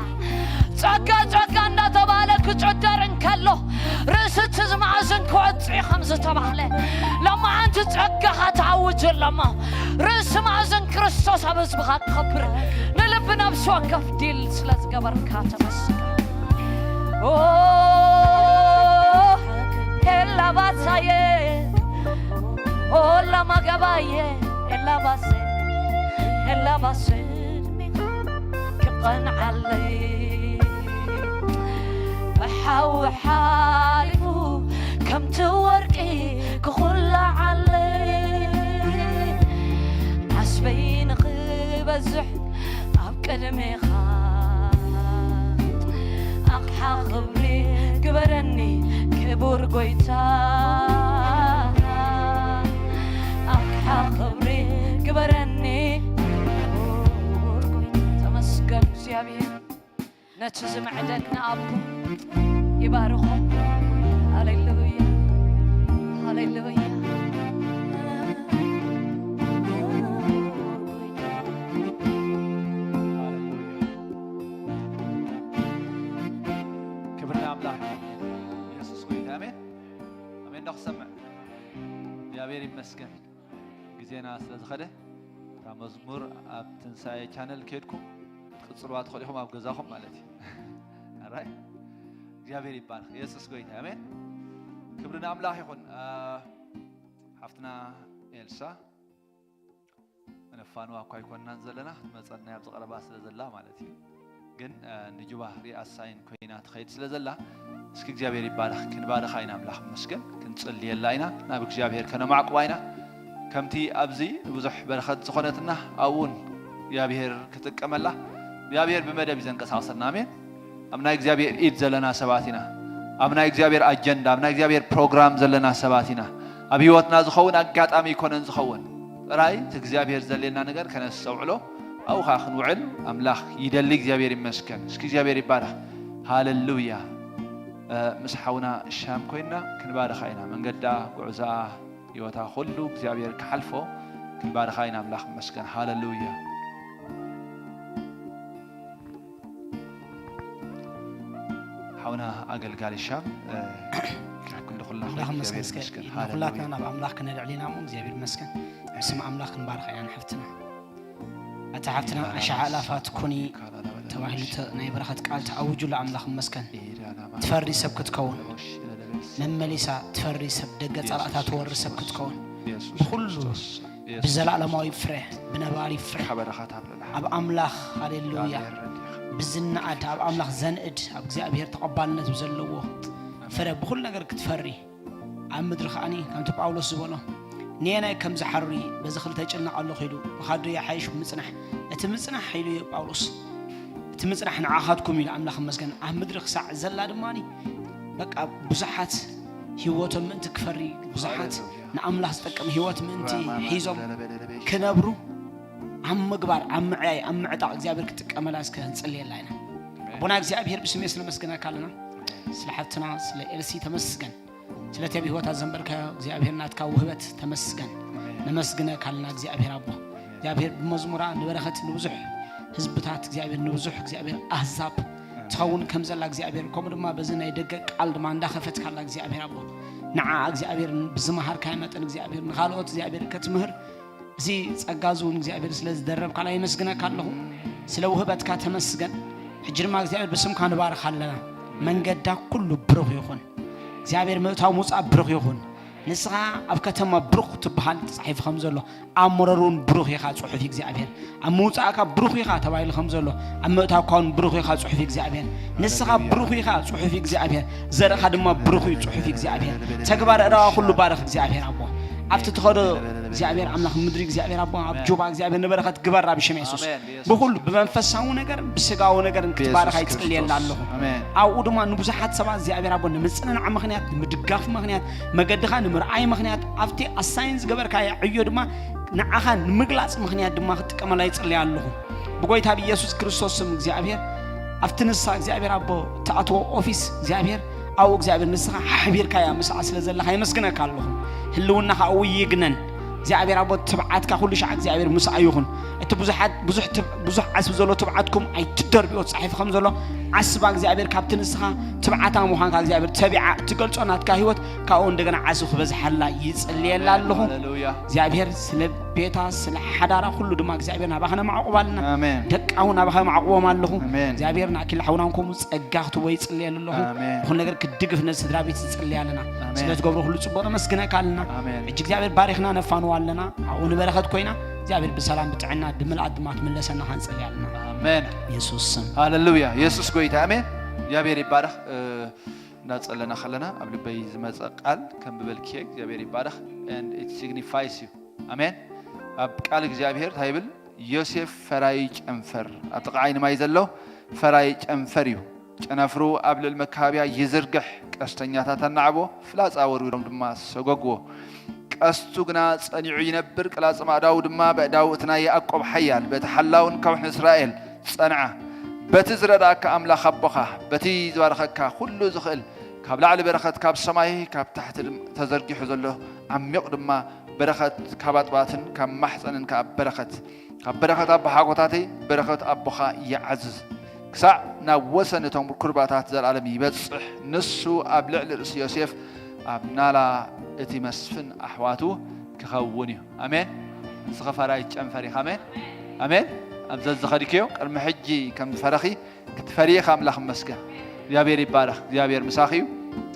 ጸጋ ጸጋ እንዳተባለ ክጭደር እንከሎ ርእሲ እቲ ዝመኣዝን ክወጽእ እዩ ከም ዝተባህለ፣ ሎማዓንቲ ጸጋኻ ተኣውጅ ኣሎ እሞ ርእሲ መኣዝን ክርስቶስ ኣብ ህዝብኻ ክኸብር ንልቢ ነፍሲ ወከፍ ዲል ስለ ዝገበርካ ተመስገን። ኦ ኤላባሳየ ኦላ ማጋባየ ኤላባሰ ኤላባሰ ክቐንዓለይ ብሓዊ ሓሊፉ ከምቲ ወርቂ ክኹላዓለይ ዓስበይ ንኽበዝሕ ኣብ ቅድሜኻ ኣቕሓ ክብሪ ግበረኒ ክቡር ጎይታ፣ ኣቕሓ ክብሪ ግበረኒ ክቡር ጎይታ። ተመስገን እግዚኣብሔር፣ ነቲ ዝምዕደና ኣቦ ይባርኾ። ሃሌሉያ፣ ሃሌሉያ። ክብሪ ንኣምላኽ። የሱስ ጎይታ። ኣሜን፣ ኣሜን። ዶ ክሰምዕ? እግዚኣብሔር ይመስገን። ግዜና ስለ ዝኸደ እታ መዝሙር ኣብ ትንሳኤ ቻነል ከድኩም ክትቅጽልዋ ትኽእሉ ኢኹም፣ ኣብ ገዛኹም ማለት እዩ። ኣራይ፣ እግዚኣብሔር ይባርኽ። የሱስ ጎይታ። ኣሜን። ክብሪ ንኣምላኽ ይኹን። አ፣ ሓፍትና ኤልሳ ነፋንዋ እኳ ኣይኮንናን ዘለና፣ ክትመጸና ኣብ ዝቐረባ ስለ ዘላ ማለት እዩ። ግን፣ አ፣ ንጁባ ሪኣሳይን ኮይና ትኸይድ ስለ ዘላ፣ እስኪ እግዚኣብሔር ይባረኽ። ክንባርኻ ኢና፣ ኣምላኽ ይመስገን። ክንጽልየላ ኢና፣ ናብ እግዚኣብሔር ከነማዕቁባ ኢና። ከምቲ ኣብዚ ብዙሕ በረኸት ዝኾነትና፣ ኣብኡ እውን እግዚኣብሔር ክጥቀመላ፣ እግዚኣብሔር ብመደብ እዩ ዘንቀሳቕሰና። ኣሜን። ኣብ ናይ እግዚኣብሔር ኢድ ዘለና ሰባት ኢና። ኣብ ናይ እግዚኣብሔር ኣጀንዳ፣ ኣብ ናይ እግዚኣብሔር ፕሮግራም ዘለና ሰባት ኢና። ኣብ ህይወትና ዝኸውን ኣጋጣሚ ኣይኮነን ዝኸውን። ጥራይ እቲ እግዚኣብሔር ዘልየና ነገር ከነስተውዕሎ ኣብኡ ከዓ ክንውዕል ኣምላኽ ይደሊ። እግዚኣብሔር ይመስገን። እስኪ እግዚኣብሔር ይባረኽ። ሃለሉያ። ምስ ሓውና ሻም ኮይና ክንባርኻ ኢና። መንገዳ፣ ጉዕዛ፣ ህይወታ ኩሉ እግዚኣብሔር ክሓልፎ ክንባርኻ ኢና። ኣምላኽ ይመስገን። ሃለሉያ። ሓውና ኣገልጋሊ ሻም ክንድኹላ ኣምላኽ ይመስገን። እስከ ንኹላትና ናብ ኣምላኽ ክነልዕል ኢና እሞ እግዚኣብሔር ይመስገን። ስም ኣምላኽ ክንባርኻ ኢና ንሓፍትና። ኣታ ሓፍትና ኣሽሓ ኣላፋት ኩኒ ተባሂሉ ናይ በረኸት ቃል ተኣውጁሉ። ኣምላኽ ይመስገን። ትፈሪ ሰብ ክትከውን፣ መመሊሳ ትፈሪ ሰብ፣ ደገ ጸላእታ ትወሪ ሰብ ክትከውን፣ ብኹሉ ብዘላለማዊ ፍረ፣ ብነባሪ ፍረ ኣብ ኣምላኽ፣ ሃሌሉያ፣ ብዝነኣድ፣ ኣብ ኣምላኽ ዘንእድ፣ ኣብ እግዚኣብሔር ተቐባልነት ብዘለዎ ፍረ ብኹሉ ነገር ክትፈሪ፣ ኣብ ምድሪ ከኣኒ ከምቲ ጳውሎስ ዝበሎ፣ ንየናይ ከም ዝሓሪ በዚ ክልተ ይጭነቕ ኣለኹ ኢሉ፣ ብኻዶ ይሓይሽ ምጽናሕ፣ እቲ ምጽናሕ ኢሉ እዩ ጳውሎስ። እቲ ምጽናሕ ንዓኻትኩም ኢሉ ኣምላኽ ይመስገን። ኣብ ምድሪ ክሳዕ ዘላ ድማ በቃ ብዙሓት ህይወቶም ምእንቲ ክፈሪ፣ ብዙሓት ንኣምላኽ ዝጠቅም ህይወት ምእንቲ ሒዞም ክነብሩ ኣብ ምግባር፣ ኣብ ምዕያይ፣ ኣብ ምዕጣቕ እግዚኣብሔር ክጥቀመላ እስከ ንጽልየላ ኢና። ኣቦና እግዚኣብሔር ብስሜ ስለመስግነካ ኣለና። ስለ ሓፍትና ስለ ኤልሲ ተመስገን። ስለቲ ኣብ ህይወታ ዘንበርካዮ እግዚኣብሔር ናትካ ውህበት ተመስገን። ነመስግነካ ኣለና እግዚኣብሔር ኣቦ። እግዚኣብሔር ብመዝሙራ ንበረኸት ንብዙሕ ህዝብታት እግዚኣብሔር ንብዙሕ እግዚኣብሔር ኣህዛብ ትኸውን ከም ዘላ እግዚኣብሔር፣ ከምኡ ድማ በዚ ናይ ደገ ቃል ድማ እንዳኸፈትካላ እግዚኣብሔር ኣቦ፣ ንዓ እግዚኣብሔር ብዝመሃርካዮ መጠን እግዚኣብሔር ንኻልኦት እግዚኣብሔር ከትምህር እዚ ጸጋ እዚ እውን እግዚኣብሔር ስለ ዝደረብካላ የመስግነካ ኣለኹ። ስለ ውህበትካ ተመስገን። ሕጂ ድማ እግዚኣብሔር ብስምካ ንባርኽ ኣለና። መንገዳ ኩሉ ብሩኽ ይኹን። እግዚኣብሔር ምእታው ምውጻእ ብሩኽ ይኹን። ንስኻ ኣብ ከተማ ብሩኽ ትበሃል ተጻሒፉ ከም ዘሎ ኣብ መረር እውን ብሩኽ ኢኻ ጽሑፍ እግዚኣብሔር። ኣብ ምውጻእካ ብሩኽ ኢኻ ተባሂሉ ከም ዘሎ ኣብ ምእታውካ እውን ብሩኽ ኢኻ ጽሑፍ እግዚኣብሔር። ንስኻ ብሩኽ ኢኻ ጽሑፍ እግዚኣብሔር። ዘርእኻ ድማ ብሩኽ እዩ ጽሑፍ እግዚኣብሔር። ተግባር እዳዋ ኩሉ ባረኽ እግዚኣብሔር ኣቦ። ኣብቲ ትኸዶ እግዚኣብሔር ኣምላኽ ምድሪ እግዚኣብሔር ኣቦ ኣብ ጁባ እግዚኣብሔር ንበረኸት ግበራ ብሽም የሱስ። ኣሜን። ብኹሉ ብመንፈሳዊ ነገር ብስጋዊ ነገር ክትባረኻ የሱስ ይጽልየላ ክርስቶስ። ኣለኹ። ኣሜን። ኣብኡ ድማ ንብዙሓት ሰባት እግዚኣብሔር ኣቦ ንምጽንናዕ ምኽንያት ንምድጋፍ ምኽንያት መገድኻ ንምርኣይ ምኽንያት ኣብቲ ኣሳይን ዝገበርካዮ ዕዮ ድማ ንዓኻ ንምግላጽ ምኽንያት ድማ ክትጥቀመላ ይጽልያ ኣለኹ። ብጎይታ ብኢየሱስ ክርስቶስ ስም እግዚኣብሔር ኣብቲ ንሳ እግዚኣብሔር ኣቦ ትኣትዎ ኦፊስ እግዚኣብሔር ኣብኡ እግዚኣብሔር ንስኻ ሓቢርካያ ምስኣ ስለ ዘለኻ የመስግነካ ኣለኹ። ህልውናኻ ኣብኡ ይግነን እግዚኣብሔር ኣቦ ትብዓትካ ኩሉ ሻዕ እግዚኣብሔር ምስኣ ይኹን። እቲ ብዙሓት ብዙሕ ትብ- ብዙሕ ዓስቢ ዘሎ ትብዓትኩም ኣይትደርብዮ ተጻሒፉ ከም ዘሎ ዓስባ እግዚኣብሔር ካብቲ ንስኻ ትብዓታ ምዃንካ እግዚኣብሔር ተቢዓ እትገልጾ ናትካ ህይወት ካብኡ እንደገና ዓስቢ ክበዝሓላ ይጽልየላ ኣለኹ። ሃሌሉያ። እግዚኣብሔር ስለ ቤታ ስለ ሓዳራ ኩሉ ድማ እግዚኣብሔር ናባኻ ነማዕቁብ ኣለና። ኣሜን። ደቃ እውን ናባኻ ነማዕቁቦም ኣለኹ። ኣሜን። እግዚኣብሔር ንኣኪል ሓውናን ከምኡ ጸጋ ክትቦ ይጽልየሉ ኣለኹ። ኣሜን። ብኹሉ ነገር ክትድግፍ ነዚ ስድራ ቤት ይጽልይ ኣለና። ኣሜን። ስለ ትገብሮ ኩሉ ጽቡቕ ነመስግነካ ኣለና። ኣሜን። ሕጂ እግዚኣብሔር ባሪኽና ነፋንዋ ኣለና። ኣብኡ ንበረኸት ኮይና እግዚኣብሔር ብሰላም ብጥዕና ብምልኣት ድማ ትምለሰና ክንጽልይ ኣለና። ኣሜን። የሱስ ስም። ሃሌሉያ። የሱስ ጎይታ። ኣሜን። እግዚኣብሔር ይባረኽ። እ፣ እናጸለና ከለና ኣብ ልበይ ዝመጸ ቃል ከም ብበልክየ እግዚኣብሔር ይባረኽ። And it signifies you። ኣሜን። ኣብ ቃል እግዚኣብሔር እንታይ ይብል? ዮሴፍ ፈራዪ ጨንፈር፣ ኣብ ጥቓ ዓይኒ ማይ ዘሎ ፈራዪ ጨንፈር እዩ። ጨናፍሩ ኣብ ልዕሊ መካብያ ይዝርግሕ፣ ቀስተኛታት ኣናዕቦ፣ ፍላጻ ወርዊሮም ድማ ሰጎግዎ። ቀስቱ ግና ጸኒዑ ይነብር፣ ቅላጽም ኣእዳዉ ድማ በእዳዉ እቲ ናይ ያዕቆብ ሓያል፣ በቲ ሓላውን ከውሒ እስራኤል ጸንዓ። በቲ ዝረዳእካ ኣምላኽ ኣቦኻ፣ በቲ ዝባረኸካ ኩሉ ዝኽእል፣ ካብ ላዕሊ በረኸት ካብ ሰማይ፣ ካብ ታሕቲ ድም-፣ ተዘርጊሑ ዘሎ ዓሚቕ ድማ በረኸት ካብ ኣጥባትን ካብ ማሕፀንን ከኣ በረኸት፣ ካብ በረኸት ኣቦሓጎታተይ በረኸት ኣቦኻ ይዓዝዝ፣ ክሳዕ ናብ ወሰን እቶም ኩርባታት ዘለኣለም ይበጽሕ። ንሱ ኣብ ልዕሊ ርእሲ ዮሴፍ ኣብ ናላ እቲ መስፍን ኣሕዋቱ ክኸውን እዩ። ኣሜን። ንስኸ ፈራይ ጨንፈር ኢኻ። ኣሜን፣ ኣሜን። ኣብ ዘዝኸድክዮ ቅድሚ ሕጂ ከም ዝፈረኺ ክትፈሪ ኢኻ። ኣምላኽ ይመስገን። እግዚኣብሔር ይባረኽ። እግዚኣብሔር ምሳኺ እዩ።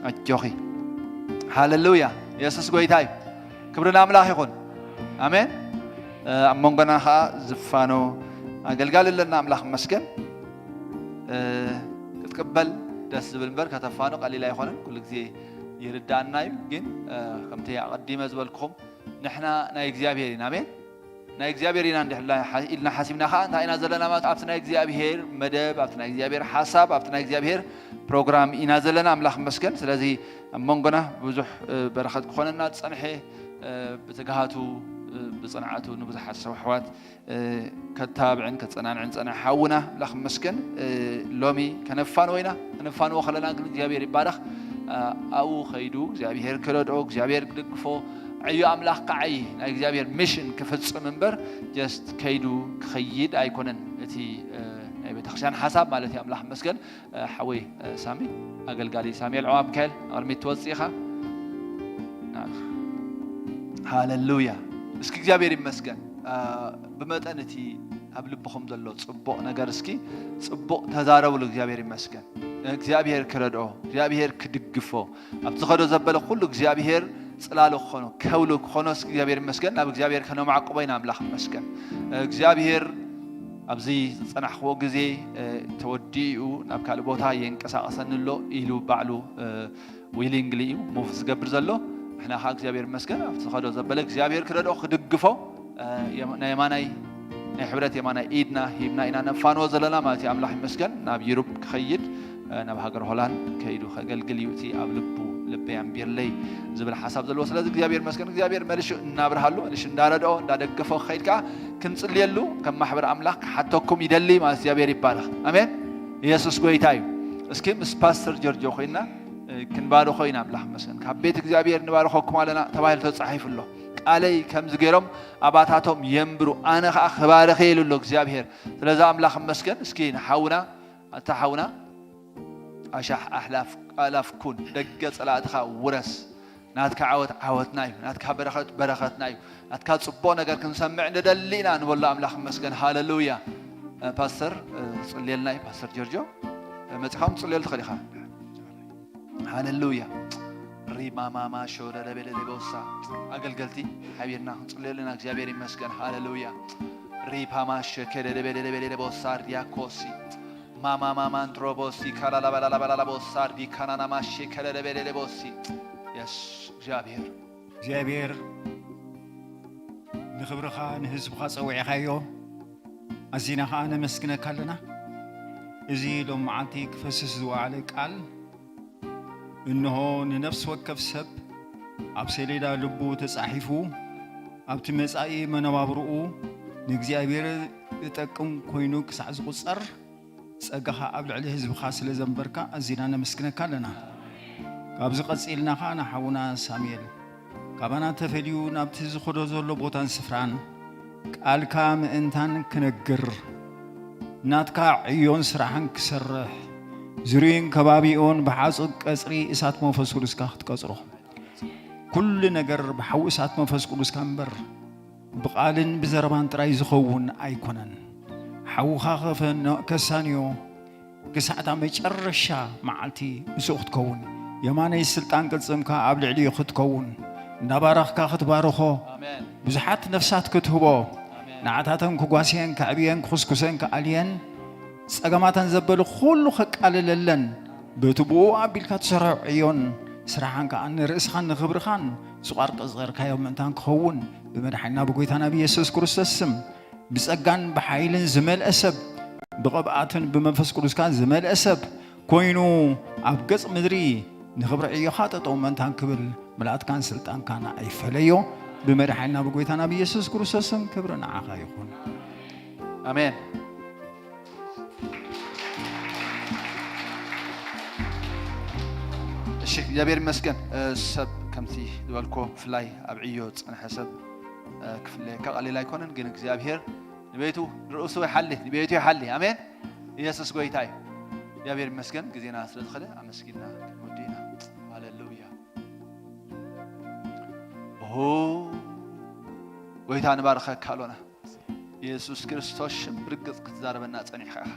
ኣጆኺ። ሃሌሉያ። የሱስ ጎይታ እዩ። ክብሪ ንኣምላኽ ይኹን። ኣሜን። እ፣ ኣብ መንጎና ኸዓ ዝፋኖ ኣገልጋሊ ኣለና። ኣምላኽ ይመስገን። እ፣ ክትቅበል ደስ ዝብል እምበር ከተፋኖ ቀሊል ኣይኾነን። ኩሉ ግዜ ይርዳእና እዩ። ግን፣ እ፣ ከምቲ ኣቐዲመ ዝበልኩኹም ንሕና ናይ እግዚኣብሔር ኢና። ኣሜን። ናይ እግዚኣብሔር ኢና እንድሕር ኢልና ሓ-፣ ኢልና ሓሲብና ኸዓ እንታይ ኢና ዘለና ማለት ኣብቲ ናይ እግዚኣብሔር መደብ፣ ኣብቲ ናይ እግዚኣብሔር ሓሳብ፣ ኣብቲ ናይ እግዚኣብሔር ፕሮግራም ኢና ዘለና። ኣምላኽ ይመስገን። ስለዚ ኣብ መንጎና ብዙሕ፣ እ፣ በረኸት ክኾነና ዝጸንሐ፣ እ፣ ብትግሃቱ፣ እ፣ ብጽንዓቱ ንብዙሓት ሰብ ኣሕዋት፣ እ፣ ከተባብዕን ከጸናንዕን ጸንሐ ሓውና ኣምላኽ ይመስገን። እ፣ ሎሚ ከነፋንዎ ኢና። ከነፋንዎ ከለና ግን እግዚኣብሔር ይባረኽ። እ፣ ኣብኡ ከይዱ እግዚኣብሔር ክረድኦ፣ እግዚኣብሔር ክድግፎ፣ ዕዮ ኣምላኽ ክዓዪ፣ ናይ እግዚኣብሔር ሚሽን ክፍጽም እምበር፣ ጀስት ከይዱ ክኸይድ ኣይኮነን እቲ፣ እ፣ ናይ ቤተክርስትያን ሓሳብ ማለት እዩ። ኣምላኽ ይመስገን። እ፣ ሓወይ፣ እ፣ ሳሚ፣ ኣገልጋሊ ሳሙኤል ዑማር ሚካኤል፣ ኣብ ቅድሚት ትወጽእ ኢኻ። ናብዚ። ሃሌሉያ። እስኪ እግዚኣብሔር ይመስገን። እ፣ ብመጠን እቲ ኣብ ልብኹም ዘሎ ጽቡቕ ነገር እስኪ ጽቡቕ ተዛረቡሉ። እግዚኣብሔር ይመስገን። እግዚኣብሔር ክረድኦ፣ እግዚኣብሔር ክድግፎ፣ ኣብቲ ዝኸዶ ዘበለ ኩሉ እግዚኣብሔር ጽላሉ ክኾኖ፣ ከውሉ ክኾኖ፣ እስኪ እግዚኣብሔር ይመስገን። ናብ እግዚኣብሔር ከነማዕቁቦ ኢና፣ ኣምላኽ ይመስገን። እግዚኣብሔር ኣብዚ ዝጸናሕክዎ ግዜ፣ እ፣ ተወዲኡ ናብ ካልእ ቦታ የንቀሳቕሰኒ ኣሎ ኢሉ ባዕሉ፣ እ፣ ዊሊንግሊ እዩ ሙቭ ዝገብር ዘሎ። ንሕና ኸዓ እግዚኣብሔር ይመስገን፣ ኣብቲ ዝኸዶ ዘበለ እግዚኣብሔር ክረድኦ፣ ክድግፎ፣ እ፣ የማ-፣ ናይ የማናይ፣ ናይ ሕብረት የማናይ ኢድና ሂብና ኢና ነፋንዎ ዘለና ማለት እዩ። ኣምላኽ ይመስገን፣ ናብ ዩሮፕ ክኸይድ፣ እ፣ ናብ ሃገር ሆላንድ ከይዱ ከገልግል እዩ። እቲ ኣብ ልቡ፣ ልበይ ኣንቢርለይ ዝብል ሓሳብ ዘለዎ። ስለዚ እግዚኣብሔር ይመስገን፣ እግዚኣብሔር መሊሹ እናብርሃሉ፣ መሊሹ እንዳረድኦ፣ እንዳደገፎ ክኸይድ ከኣ ክንጽልየሉ ከም ማሕበር ኣምላኽ ክሓተኩም ይደሊ ማለት እግዚኣብሔር ይባረኽ። ኣሜን። ኢየሱስ ጎይታ እዩ። እስኪ ምስ ፓስተር ጆርጆ ኮይና፣ እ፣ ክንባርኾ ኢና። ኣምላኽ ይመስገን። ካብ ቤት እግዚኣብሔር ንባርኸኩም ኣለና ተባሂሉ ተጻሒፉ ኣሎ። ቃለይ ከምዚ ገይሮም ኣባታቶም የንብሩ፣ ኣነ ኸኣ ክባርኽ እየ ኢሉ ኣሎ እግዚኣብሔር። ስለዚ ኣምላኽ ይመስገን። እስኪ ንሓውና፣ ኣታ ሓውና፣ ኣሻሕ ኣሕላፍ ኣላፍ ኩን፣ ደገ ጸላእትኻ ውረስ። ናትካ ዓወት ዓወትና እዩ፣ ናትካ በረኸት በረኸትና እዩ። ናትካ ጽቡቕ ነገር ክንሰምዕ ንደሊ ኢና ንበሎ ኣምላኽ ይመስገን። ሃሌሉያ። እ፣ ፓስተር፣ እ፣ ጽልየልና እዩ፣ ፓስተር ጆርጆ። እ፣ መጺኻ እውን ጽልየሉ ትኽእል ኢኻ። ሃሌሉያ። ሪማማማ ሾረረቤሌሌቦሳ። ኣገልገልቲ ሓቢርና ክንጽልየሉ ኢና። እግዚኣብሔር ይመስገን። ሃሌሉያ። ሪፓማ ሸከረረቤሌሌቦሳ ሪያኮሲ። ማማማማንትሮቦሲ ካላላባላላባላቦሳ ሪካናናማ ሸከረረቤሌሌቦሲ። የስ፣ እግዚኣብሔር። እግዚኣብሔር ንኽብርኻ ንህዝብኻ ጸዊዕኻዮ፣ ኣዚና ኸዓ ነመስግነካ ኣለና። እዚ ሎም መዓልቲ ክፈስስ ዝወዓለ ቃል፣ እንሆ ንነፍሲ ወከፍ ሰብ ኣብ ሰሌዳ ልቡ ተጻሒፉ፣ ኣብቲ መጻኢ መነባብርኡ ንእግዚኣብሔር ዝጠቅም ኮይኑ ክሳዕ ዝቑጸር፣ ጸጋኻ ኣብ ልዕሊ ህዝብኻ ስለ ዘንበርካ ኣዚና ነመስግነካ ኣለና። ካብዚ ቀጺልና ኸኣ ንሓውና ሳሙኤል ካባና ተፈልዩ ናብቲ ዝኸዶ ዘሎ ቦታን ስፍራን ቃልካ ምእንታን ክነግር፣ ናትካ ዕዮን ስራሕን ክሰርሕ፣ ዙርዩን ከባቢኡን ብሓጹር ቀጽሪ እሳት መንፈስ ቅዱስካ ክትቀጽሮ። ኩሉ ነገር ብሓዊ እሳት መንፈስ ቅዱስካ እምበር ብቓልን ብዘረባን ጥራይ ዝኸውን ኣይኮነን። ሓውኻ ከፈኖ-፣ ከሳንዮ ክሳዕታ መጨረሻ መዓልቲ ምስኡ ክትከውን፣ የማነይ ስልጣን ቅልጽምካ ኣብ ልዕሊኡ ክትከውን፣ እንዳባረኽካ ክትባርኾ፣ ኣሜን። ብዙሓት ነፍሳት ክትህቦ፣ ኣሜን። ንዓታተን ክጓስየን፣ ከዕብየን፣ ክኹስኩሰን፣ ክኣልየን፣ ጸገማተን ዘበሉ ኩሉ ከቃልለለን፣ በቲ ብኡ ኣቢልካ ትሰርሖ ዕዮን ስራሕን ከኣ ንርእስኻን ንኽብርኻን ዝቋር ቀጸርካዮ ምእንታን ክኸውን ብመድሓኒና ብጎይታና ብየሱስ ክርስቶስ ስም ብጸጋን ብሓይልን ዝመልአ ሰብ፣ ብቕብኣትን ብመንፈስ ቅዱስካን ዝመልአ ሰብ ኮይኑ ኣብ ገጽ ምድሪ ንኽብሪ ዕዮኻ ጠጠው ምእንታን ክብል ምልኣትካን ስልጣንካን ኣይፈለዮ። ብመድሓኒና ብጎይታና ብየሱስ ክርስቶስ ስም ክብሪ ንዓኻ ይኹን። ኣሜን። እሺ፣ እግዚኣብሔር ይመስገን። እ፣ ሰብ ከምቲ ዝበልኮ ብፍላይ ኣብ ዕዮ ዝጸንሐ ሰብ፣ እ፣ ክፍለየካ ቀሊል ኣይኮነን፣ ግን እግዚኣብሔር ንቤቱ ንርእሱ ይሓሊ፣ ንቤቱ ይሓሊ። ኣሜን። ኢየሱስ ጎይታ እዩ። እግዚኣብሔር ይመስገን። ግዜና ስለ ዝኸደ ኣመስጊና ክንወዲ ኢና። ሃሌሉያ። ኦ፣ ጎይታ ንባርኸካ ኣሎና። ኢየሱስ ክርስቶስ ሽም ብርግጽ ክትዛረበና ጸኒሕካ ኢኻ።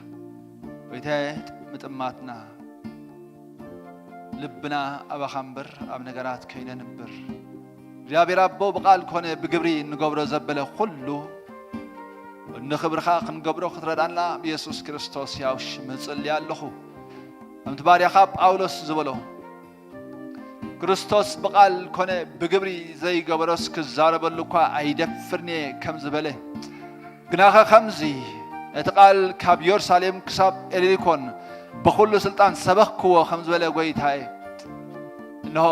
ጎይታየ፣ ምጥማትና፣ ልብና ኣባኻ እምበር ኣብ ነገራት ከይነንብር። እግዚኣብሔር ኣቦ፣ ብቓል ኮነ ብግብሪ እንገብሮ ዘበለ ኩሉ ንኽብርኻ ክንገብሮ ክትረዳና ብየሱስ ክርስቶስ ያው ሽም እጽሊ ኣለኹ። ከምቲ ባርያኻ ጳውሎስ ዝበሎ፣ ክርስቶስ ብቓል ኮነ ብግብሪ ዘይገበሮስ ክዛረበሉ እኳ ኣይደፍርን'የ ከም ዝበለ፣ ግናኸ ከምዚ ነቲ ቃል ካብ የሩሳሌም ክሳብ ኢሊኮን ብኹሉ ስልጣን ሰበኽክዎ ከም ዝበለ፣ ጎይታየ፣ እንሆ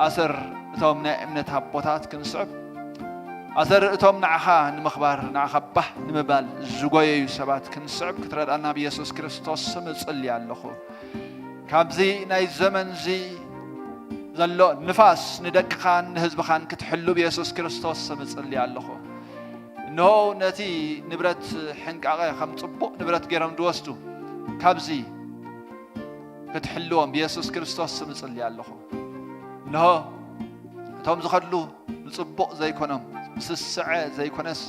ኣሰር እቶም ናይ እምነት ኣቦታት ክንስዕብ፣ ኣዘርእቶም ንዓኻ ንምኽባር፣ ንዓኻ ባህ ንምባል ዝጎየዩ ሰባት ክንስዕብ ክትረድኣና ብየሱስ ክርስቶስ ስም እጽሊ ኣለኹ። ካብዚ ናይ ዘመንዚ ዘሎ ንፋስ ንደቅኻን ንህዝብኻን ክትሕሉ ብየሱስ ክርስቶስ ስም እጽሊ ኣለኹ። እንሆ ነቲ ንብረት ሕንቃቐ ከም ጽቡቕ ንብረት ገይሮም ዝወስዱ ካብዚ ክትሕልዎም ብየሱስ ክርስቶስ ስም እጽሊ ኣለኹ። እንሆ እቶም ዝኸድሉ ንጽቡቕ ዘይኮኖም፣ ስስዐ ዘይኮነስ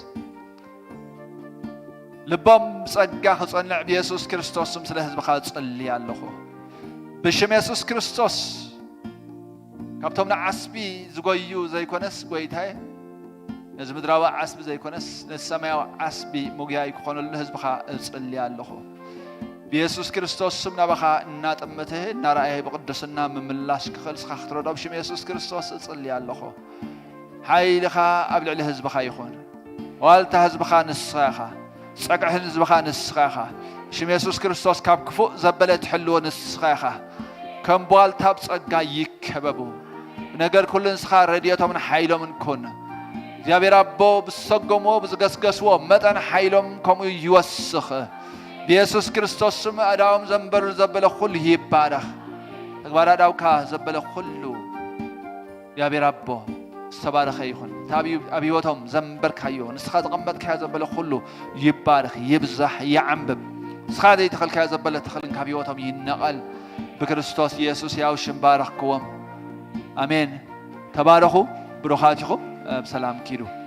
ልቦም ብጸጋ ክጸንዕ ብየሱስ ክርስቶስ ስም ስለ ህዝብኻ እጽሊ ኣለኹ። ብሽም የሱስ ክርስቶስ ካብቶም ንዓስቢ ዝጎዩ ዘይኮነስ፣ ጎይታየ፣ ነዚ ምድራዊ ዓስቢ ዘይኮነስ ነዚ ሰማያዊ ዓስቢ ምጉያይ ክኾነሉ ንህዝብኻ እጽሊ ኣለኹ። ብየሱስ ክርስቶስ ስም ናባኻ እናጠመተ እናረኣየ ብቅድስና ምምላሽ ክኽእል ንስኻ ክትረድኦ ብሽም የሱስ ክርስቶስ እጽሊ ኣለኹ። ሓይልኻ ኣብ ልዕሊ ህዝብኻ ይኹን። ዋልታ ህዝብኻ ንስኻ ኢኻ። ጸግዒ ህዝብኻ ንስኻ ኢኻ። ሽም የሱስ ክርስቶስ ካብ ክፉእ ዘበለ ትሕልዎ ንስኻ ኢኻ። ከም ብዋልታ ብጸጋ ይከበቡ። ብነገር ኩሉ ንስኻ ረድኤቶምን ሓይሎምን ኩን። እግዚኣብሔር ኣቦ ብዝሰጎምዎ ብዝገስገስዎ መጠን ሓይሎም ከምኡ ይወስኽ። ብየሱስ ክርስቶስ ስም ኣእዳዎም ዘንበሩ ዘበለ ኩሉ ይባረኽ። ተግባር ኣእዳውካ ዘበለ ኩሉ እግዚኣብሔር ኣቦ ዝተባረኸ ይኹን። እቲ ኣብ ኣብ ህይወቶም ዘንበርካዮ ንስኻ ዘቐመጥካዮ ዘበለ ኩሉ ይባረኽ፣ ይብዛሕ፣ ይዓንብብ። ንስኻ ዘይተኸልካዮ ዘበለ ተኽልን ካብ ህይወቶም ይነቐል። ብክርስቶስ የሱስ ያው ሽም ባረኽክዎም። ኣሜን። ተባረኹ። ብሩኻት ኢኹም። ብሰላም ኪዱ።